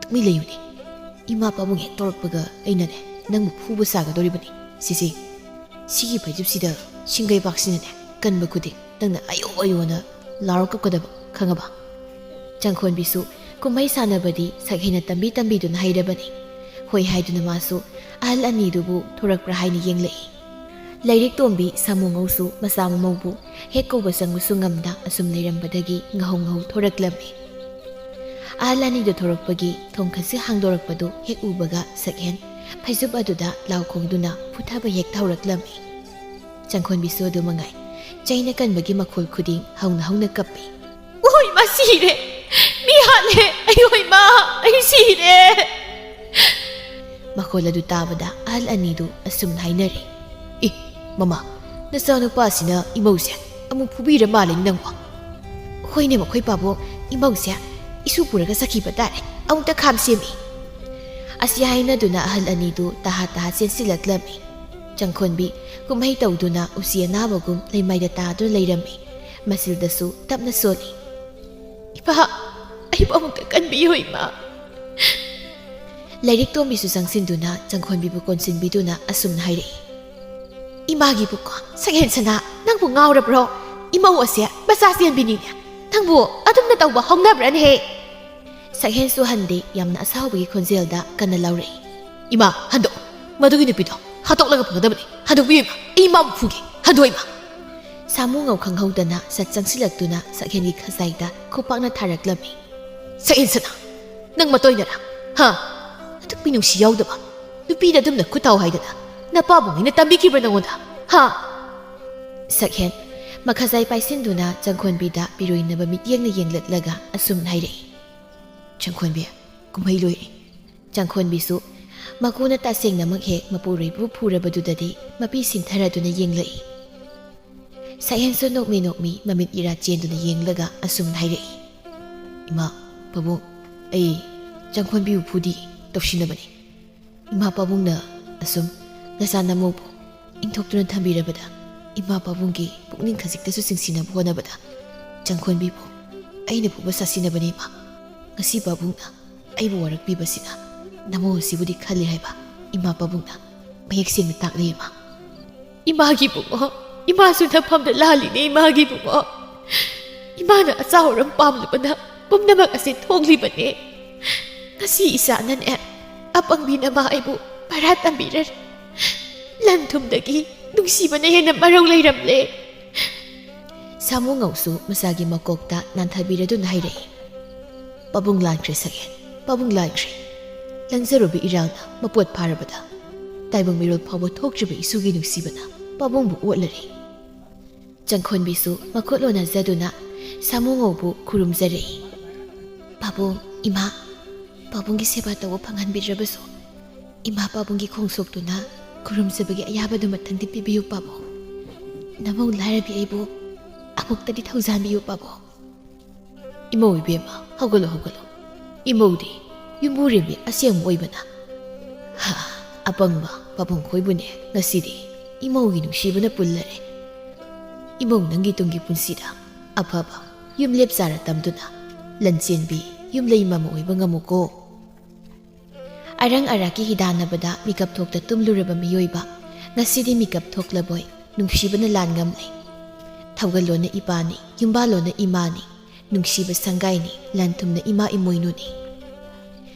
"ꯇꯨꯃꯤꯟ ꯂꯩꯌꯨꯅꯦ꯫ ꯏꯃꯥ ꯄꯥꯕꯨꯡ ꯍꯦꯛ ꯇꯧꯔꯛꯄꯒ ꯑꯩꯅꯅꯦ ꯅꯪꯕꯨ ꯐꯨꯕ ꯁꯥꯒꯗꯧꯔꯤꯕꯅꯤ꯫ ꯁꯤꯁꯦ, ꯁꯤꯒꯤ ꯐꯩꯖꯨꯞꯁꯤꯗ ꯁꯤꯡꯒꯩꯕꯥꯛꯁꯤꯅꯅꯦ ꯀꯟꯕ ꯈꯨꯗꯤꯡ ꯅꯪꯅ ꯑꯌꯣ ꯑꯌꯣꯅ ꯂꯥꯎꯔ ꯀꯞꯀꯗꯕ, ꯈꯪꯉꯕ?" ꯆꯪꯈꯣꯟꯕꯤꯁꯨ ꯀꯨꯝꯍꯩ ꯁꯥꯟꯅꯕꯗꯤ ꯁꯛꯍꯦꯟꯅ ꯇꯝꯕꯤ ꯇꯝꯕꯤꯗꯨꯅ ꯍꯩꯔꯕꯅꯤ꯫ ꯍꯣꯏ ꯍꯥꯏꯗꯨꯅ ꯃꯥꯁꯨ ꯑꯍꯜ ꯑꯅꯤꯗꯨꯕꯨ ꯊꯣꯔꯛꯄ꯭ꯔꯥ ꯍꯥꯏꯅ ꯌꯦꯡꯂꯛꯏ꯫ ꯂꯥꯏꯔꯤꯛ ꯇꯣꯝꯕꯤ ꯁꯥꯃꯨ ꯉꯧꯁꯨ ꯃꯆꯥ ꯃꯃꯧꯕꯨ ꯍꯦꯛ ꯀꯧꯕ ꯆꯪꯕꯁꯨ ꯉꯝꯗ ꯑꯁꯨꯝ ꯂꯩꯔꯝꯕꯗꯒꯤ ꯉꯍꯧ ꯉꯍꯧ ꯊꯣꯔꯛꯂꯝꯃꯤ꯫ ꯑꯍꯜ ꯑꯅꯤꯗꯨ ꯊꯣꯔꯛꯄꯒꯤ ꯊꯣꯡ ꯈꯟꯁꯤ ꯍꯥꯡꯗꯣꯔꯛꯄꯗꯨ ꯍꯦꯛ ꯎꯕꯒ ꯁꯛꯍꯦꯟ ꯐꯩꯖꯨꯞ ꯑꯗꯨꯗ ꯂꯥꯎ ꯈꯣꯡꯗꯨꯅ ꯐꯨꯊꯕ ꯍꯦꯛ ꯊꯧꯔꯛꯂꯝꯃꯤ꯫ ꯆꯪꯈꯣꯟꯕꯤꯁꯨ ꯑꯗꯨ ꯃꯉꯥꯏ꯫ ꯆꯩꯅ ꯀꯟꯕꯒꯤ ꯃꯈꯣꯜ ꯈꯨꯗꯤꯡ ꯍꯧꯅ ꯍꯧꯅ ꯀꯞꯄꯤ꯫ "ꯑꯣꯏ, ꯃꯥ ꯁꯤꯔꯦ! ꯃꯤ ꯍꯥꯠꯂꯦ! ꯑꯩ, ꯑꯣꯏ ꯃꯥ! ꯑꯩ ꯁꯤꯔꯦ!" ꯃꯈꯣꯜ ꯑꯗꯨ ꯇꯥꯕꯗ ꯑꯍꯜ ꯑꯅꯤꯗꯨ ꯑꯁꯨꯝꯅ ꯍꯥꯏꯅꯔꯦ, "ꯑꯦ, ꯃꯃꯥ, ꯅꯆꯥꯅꯨꯄꯥꯁꯤꯅ ꯏꯃꯧꯁꯦ ꯑꯃꯨꯛ ꯐꯨꯕꯤꯔ ꯃꯥꯜꯂꯦ ꯅꯪꯕꯣ?" "ꯍꯣꯏꯅꯦ, ꯃꯈꯣꯏ ꯄꯥꯕꯨꯡ, ꯏꯃꯧꯁꯦ ꯏꯁꯨ ꯄꯨꯔꯒ ꯆꯠꯈꯤꯕ ꯇꯥꯔꯦ꯫ ꯑꯃꯨꯛꯇ ꯈꯥꯝ ꯁꯦꯝꯃꯤ꯫" ꯑꯁꯤ ꯍꯥꯏꯅꯗꯨꯅ ꯑꯍꯜ ꯑꯅꯤꯗꯨ ꯇꯍꯥ ꯇꯍꯥ ꯆꯦꯟꯁꯤꯜꯂꯛꯂꯝꯃꯤ꯫ ꯆꯪꯈꯣꯟꯕꯤ ꯀꯨꯝꯍꯩ ꯇꯧꯗꯨꯅ ꯎꯆꯤ ꯑꯅꯥꯕꯒꯨꯝ ꯂꯩꯃꯥꯏꯗ ꯇꯥꯗꯨꯅ ꯂꯩꯔꯝꯃꯤ꯫ ꯃꯆꯤꯜꯗꯁꯨ ꯇꯞꯅ ꯁꯣꯜꯂꯤ꯫ "ꯏꯄꯥ, ꯑꯩꯕꯨ ꯑꯃꯨꯛꯇ ꯀꯟꯕꯤꯌꯨ, ꯏꯃꯥ꯫" ꯂꯥꯏꯔꯤꯛ ꯇꯣꯝꯕꯤꯁꯨ ꯆꯪꯁꯤꯟꯗꯨꯅ ꯆꯪꯈꯣꯟꯕꯤꯕꯨ ꯀꯣꯟꯁꯤꯟꯕꯤꯗꯨꯅ ꯑꯁꯨꯝꯅ ꯍꯥꯏꯔꯛꯏ, "ꯏꯃꯥꯒꯤꯕꯨꯀꯣ, ꯁꯛꯍꯦꯟ ꯁꯅꯥ, ꯅꯪꯕꯨ ꯉꯥꯎꯔꯕ꯭ꯔꯣ? ꯏꯃꯧ ꯑꯁꯦ ꯃꯆꯥ ꯆꯦꯟꯕꯤꯅꯤꯅꯦ꯫ ꯅꯪꯕꯨ ꯑꯗꯨꯝꯅ ꯇꯧꯕ ꯍꯧꯅꯕ꯭ꯔꯅꯦꯍꯦ?" ꯁꯛꯍꯦꯟꯁꯨ ꯍꯟꯗꯦ, ꯌꯥꯝꯅ ꯑꯁꯥꯎꯕꯒꯤ ꯈꯣꯟꯖꯦꯜꯗ ꯀꯟꯅ ꯂꯥꯎꯔꯛꯏ꯫ "ꯏꯃꯥ, ꯍꯟꯗꯣꯛ꯫ ꯃꯗꯨꯒꯤ ꯅꯨꯄꯤꯗꯣ ꯍꯥꯠꯇꯣꯛꯂꯒ ꯐꯒꯗꯕꯅꯤ꯫ ꯍꯟꯗꯣꯛꯄꯤꯌꯨ, ꯏꯃꯥ꯫ ꯑꯩ ꯏꯃꯥꯕꯨ ꯐꯨꯒꯦ꯫ ꯍꯟꯗꯣꯛ, ꯏꯃꯥ!" ꯁꯥꯃꯨꯉꯧ ꯈꯪꯍꯧꯗꯅ ꯁꯠ ꯆꯪꯁꯤꯜꯂꯛꯇꯨꯅ ꯁꯛꯍꯦꯟꯒꯤ ꯈꯖꯥꯏꯗ ꯈꯨꯄꯥꯛꯅ ꯊꯥꯔꯛꯂꯝꯃꯤ꯫ "ꯁꯛꯍꯦꯟ ꯁꯅꯥ, ꯅꯪ ꯃꯇꯣꯏꯅꯔꯥ? ꯍꯥ? ꯑꯗꯨꯛ ꯃꯤꯅꯨꯡꯁꯤ ꯌꯥꯎꯗꯕ ꯅꯨꯄꯤꯗ ꯑꯗꯨꯝꯅ ꯈꯨꯠ ꯊꯥꯎ ꯍꯥꯏꯗꯅ ꯅꯄꯥꯕꯨꯡ ꯑꯩꯅ ꯇꯝꯕꯤꯈꯤꯕ꯭ꯔꯥ ꯅꯉꯣꯟꯗ? ꯍꯥ?" ꯁꯛꯍꯦꯟ ꯃꯈꯖꯥꯏ ꯄꯥꯏꯁꯤꯟꯗꯨꯅ ꯆꯪꯈꯣꯟꯕꯤꯗ ꯄꯤꯔꯣꯏꯅꯕ ꯃꯤꯠꯌꯦꯡꯅ ꯌꯦꯡꯂꯛꯂꯒ ꯑꯁꯨꯝꯅ ꯍꯥꯏꯔꯛꯏ꯫ "ꯆꯪꯈꯣꯟꯕꯤ, ꯀꯨꯝꯍꯩ ꯂꯣꯏꯔꯦ꯫" ꯆꯪꯈꯣꯟꯕꯤꯁꯨ ꯃꯀꯨꯅ ꯇꯁꯦꯡꯅꯃꯛ ꯍꯦꯛ ꯃꯄꯨꯔꯣꯏꯕꯕꯨ ꯐꯨꯔꯕꯗꯨꯗꯗꯤ ꯃꯄꯤ ꯁꯤꯡꯊꯔꯗꯨꯅ ꯌꯦꯡꯂꯛꯏ꯫ ꯁꯛꯍꯦꯟꯁꯨ ꯅꯣꯛꯃꯤ ꯅꯣꯛꯃꯤ ꯃꯃꯤꯠ ꯏꯔꯥ ꯆꯦꯟꯗꯨꯅ ꯌꯦꯡꯂꯒ ꯑꯁꯨꯝꯅ ꯍꯥꯏꯔꯛꯏ꯫ "ꯏꯃꯥ, ꯄꯥꯕꯨꯡ, ꯑꯩ ꯆꯪꯈꯣꯟꯕꯤꯕꯨ ꯐꯨꯗꯤ, ꯇꯧꯁꯤꯟꯅꯕꯅꯤ꯫ ꯏꯃꯥ ꯄꯥꯕꯨꯡꯅ ꯑꯁꯨꯝ ꯅꯆꯥ ꯅꯃꯧꯕꯨ ꯏꯪꯊꯣꯛꯇꯨꯅ ꯊꯝꯕꯤꯔꯕꯗ ꯏꯃꯥ ꯄꯥꯕꯨꯡꯒꯤ ꯄꯨꯛꯅꯤꯡ ꯈꯖꯤꯛꯇꯁꯨ ꯆꯤꯡꯁꯤꯟꯅꯕ ꯍꯣꯠꯅꯕꯗ ꯆꯪꯈꯣꯟꯕꯤꯕꯨ ꯑꯩꯅ ꯐꯨꯕ ꯁꯥꯁꯤꯟꯅꯕꯅꯤ, ꯏꯃꯥ꯫ ꯉꯁꯤ ꯄꯥꯕꯨꯡꯅ ꯑꯩꯕꯨ ꯋꯥꯔꯛꯄꯤꯕꯁꯤꯅ ꯅꯃꯧ ꯑꯁꯤꯕꯨꯗꯤ ꯈꯜꯂꯤ ꯍꯥꯏꯕ ꯏꯃꯥ ꯄꯥꯕꯨꯡꯅ ꯃꯌꯦꯛ ꯁꯦꯡꯅ ꯇꯥꯛꯂꯤ, ꯏꯃꯥ꯫" "ꯏꯃꯥꯒꯤ ꯏꯕꯨꯡꯉꯣ, ꯏꯃꯥꯁꯨ ꯅꯐꯝꯗ ꯂꯥꯜꯂꯤꯅꯦ, ꯏꯃꯥꯒꯤ ꯏꯕꯨꯡꯉꯣ꯫ ꯏꯃꯥꯅ ꯑꯆꯥ ꯑꯣꯔꯝ ꯄꯥꯝꯂꯨꯕꯅ ꯄꯨꯝꯅꯃꯛ ꯑꯁꯤ ꯊꯣꯛꯂꯤꯕꯅꯦ꯫ ꯉꯁꯤ ꯏꯆꯥꯅꯅꯦ, ꯑꯄꯪꯕꯤ ꯅꯃꯥ ꯑꯩꯕꯨ ꯚꯔꯥ ꯇꯝꯕꯤꯔꯔꯦ꯫ ꯂꯟ ꯊꯨꯝꯗꯒꯤ ꯅꯨꯡꯁꯤꯕꯅ ꯍꯦꯟꯅ ꯃꯔꯧ ꯂꯩꯔꯝꯂꯦ꯫" ꯁꯥꯃꯨꯉꯧꯁꯨ ꯃꯆꯥꯒꯤ ꯃꯀꯣꯛꯇ ꯅꯥꯟꯊꯕꯤꯔꯗꯨꯅ ꯍꯥꯏꯔꯛꯏ꯫ "ꯄꯥꯕꯨꯡ ꯂꯥꯟꯈ꯭ꯔꯦ ꯁꯛꯍꯦꯟ, ꯄꯥꯕꯨꯡ ꯂꯥꯟꯈ꯭ꯔꯦ꯫ ꯂꯪꯖꯔꯨꯕ ꯏꯔꯥꯜꯅ ꯃꯄꯣꯠ ꯐꯥꯔꯕꯗ ꯇꯥꯏꯕꯪ ꯃꯤꯔꯣꯜ ꯐꯥꯎꯕ ꯊꯣꯛꯇ꯭ꯔꯤꯕ ꯏꯁꯨꯒꯤ ꯅꯨꯡꯁꯤꯕꯅ ꯄꯥꯕꯨꯡꯕꯨ ꯑꯣꯠꯂꯔꯦ꯫" ꯆꯪꯈꯣꯟꯕꯤꯁꯨ ꯃꯈꯨꯠ ꯂꯣꯟꯅꯖꯗꯨꯅ ꯁꯥꯃꯨꯉꯧꯕꯨ ꯈꯨꯔꯨꯝꯖꯔꯛꯏ꯫ "ꯄꯥꯕꯨꯡ, ꯏꯃꯥ, ꯄꯥꯕꯨꯡꯒꯤ ꯁꯦꯕꯥ ꯇꯧꯕ ꯐꯪꯍꯟꯕꯤꯗ꯭ꯔꯕꯁꯨ ꯏꯃꯥ ꯄꯥꯕꯨꯡꯒꯤ ꯈꯣꯡꯁꯣꯛꯇꯨꯅ ꯈꯨꯔꯨꯝꯖꯕꯒꯤ ꯑꯌꯥꯕꯗꯨꯃꯇꯪꯗꯤ ꯄꯤꯕꯤꯌꯨ ꯄꯥꯕꯨꯡ꯫ ꯅꯃꯧ ꯂꯥꯏꯔꯕꯤ ꯑꯩꯕꯨ ꯑꯃꯨꯛꯇꯗꯤ ꯊꯧꯖꯥꯟꯕꯤꯌꯨ ꯄꯥꯕꯨꯡ꯫" "ꯏꯃꯧ ꯏꯕꯦꯝꯃ, ꯍꯧꯒꯠꯂꯣ, ꯍꯧꯒꯠꯂꯣ꯫ ꯏꯃꯧꯗꯤ ꯌꯨꯝꯕꯨꯔꯦꯝꯕꯤ ꯑꯁꯦꯡꯕ ꯑꯣꯏꯕꯅ꯫ ꯍꯥ, ꯑꯄꯪꯕ ꯄꯥꯕꯨꯡ ꯈꯣꯏꯕꯨꯅꯦ ꯉꯁꯤꯗꯤ ꯏꯃꯧꯒꯤ ꯅꯨꯡꯁꯤꯕꯅ ꯄꯨꯜꯂꯔꯦ꯫ ꯏꯃꯧ ꯅꯪꯒꯤ ꯇꯨꯡꯒꯤ ꯄꯨꯟꯁꯤꯗ ꯑꯐꯕ ꯌꯨꯝꯂꯦꯞ ꯆꯥꯔ ꯇꯝꯗꯨꯅ ꯂꯟꯆꯦꯟꯕꯤ ꯌꯨꯝꯂꯩ ꯃꯃ ꯑꯣꯏꯕ ꯉꯝꯃꯨꯀꯣ꯫" ꯑꯔꯪ ꯑꯔꯥꯛꯀꯤ ꯍꯤꯗꯥꯟꯅꯕꯗ ꯃꯤꯀꯞ ꯊꯣꯛꯇ ꯇꯨꯝꯂꯨꯔꯕ ꯃꯤꯑꯣꯏꯕ ꯉꯁꯤꯗꯤ ꯃꯤꯀꯞ ꯊꯣꯛꯂꯕꯣꯏ ꯅꯨꯡꯁꯤꯕꯅ ꯂꯥꯟ ꯉꯝꯂꯦ꯫ ꯊꯧꯒꯜꯂꯣꯟꯅ ꯏꯄꯥꯅꯤ, ꯌꯨꯝꯕꯥꯜꯂꯣꯟꯅ ꯏꯃꯥꯅꯤ, ꯅꯨꯡꯁꯤꯕ ꯁꯪꯒꯥꯏꯅꯤ, ꯂꯟ ꯊꯨꯝꯅ ꯏꯃꯥ ꯏꯃꯣꯏꯅꯨꯅꯤ꯫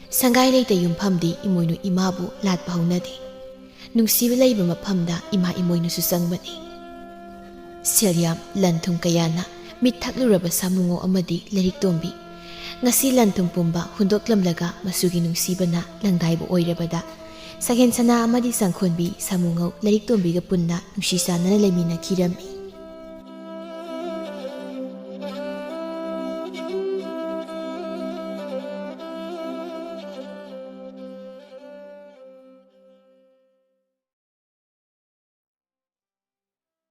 ꯁꯪꯒꯥꯏ ꯂꯩꯇ ꯌꯨꯝꯐꯝꯗꯤ ꯏꯃꯣꯏꯅꯨ ꯏꯃꯥꯕꯨ ꯂꯥꯠꯄ ꯍꯧꯅꯗꯦ꯫ ꯅꯨꯡꯁꯤꯕ ꯂꯩꯕ ꯃꯐꯝꯗ ꯏꯃꯥ ꯏꯃꯣꯏꯅꯨꯁꯨ ꯆꯪꯕꯅꯤ꯫ ꯁꯦꯜ ꯌꯥꯝ ꯂꯟ ꯊꯨꯝ ꯀꯌꯥꯅ ꯃꯤꯠ ꯊꯛꯂꯨꯔꯕ ꯁꯥꯃꯨꯉꯧ ꯑꯃꯗꯤ ꯂꯥꯏꯔꯤꯛ ꯇꯣꯝꯕꯤ꯫ ꯉꯁꯤ ꯂꯟ ꯊꯨꯝ ꯄꯨꯝꯕ ꯍꯨꯟꯗꯣꯛꯂꯝꯂꯒ ꯃꯆꯨꯒꯤ ꯅꯨꯡꯁꯤꯕꯅ ꯂꯪꯗꯥꯏꯕ ꯑꯣꯏꯔꯕꯗ, ꯁꯒꯦꯟ ꯁꯅꯥ ꯑꯃꯗꯤ ꯆꯪꯈꯣꯟꯕꯤ ꯁꯥꯃꯨꯉꯧ ꯂꯥꯏꯔꯤꯛ ꯇꯣꯝꯕꯤꯒ ꯄꯨꯟꯅ ꯅꯨꯡꯁꯤ ꯆꯥꯟꯅꯅ ꯂꯩꯃꯤꯟꯅꯈꯤꯔꯝꯃꯤ꯫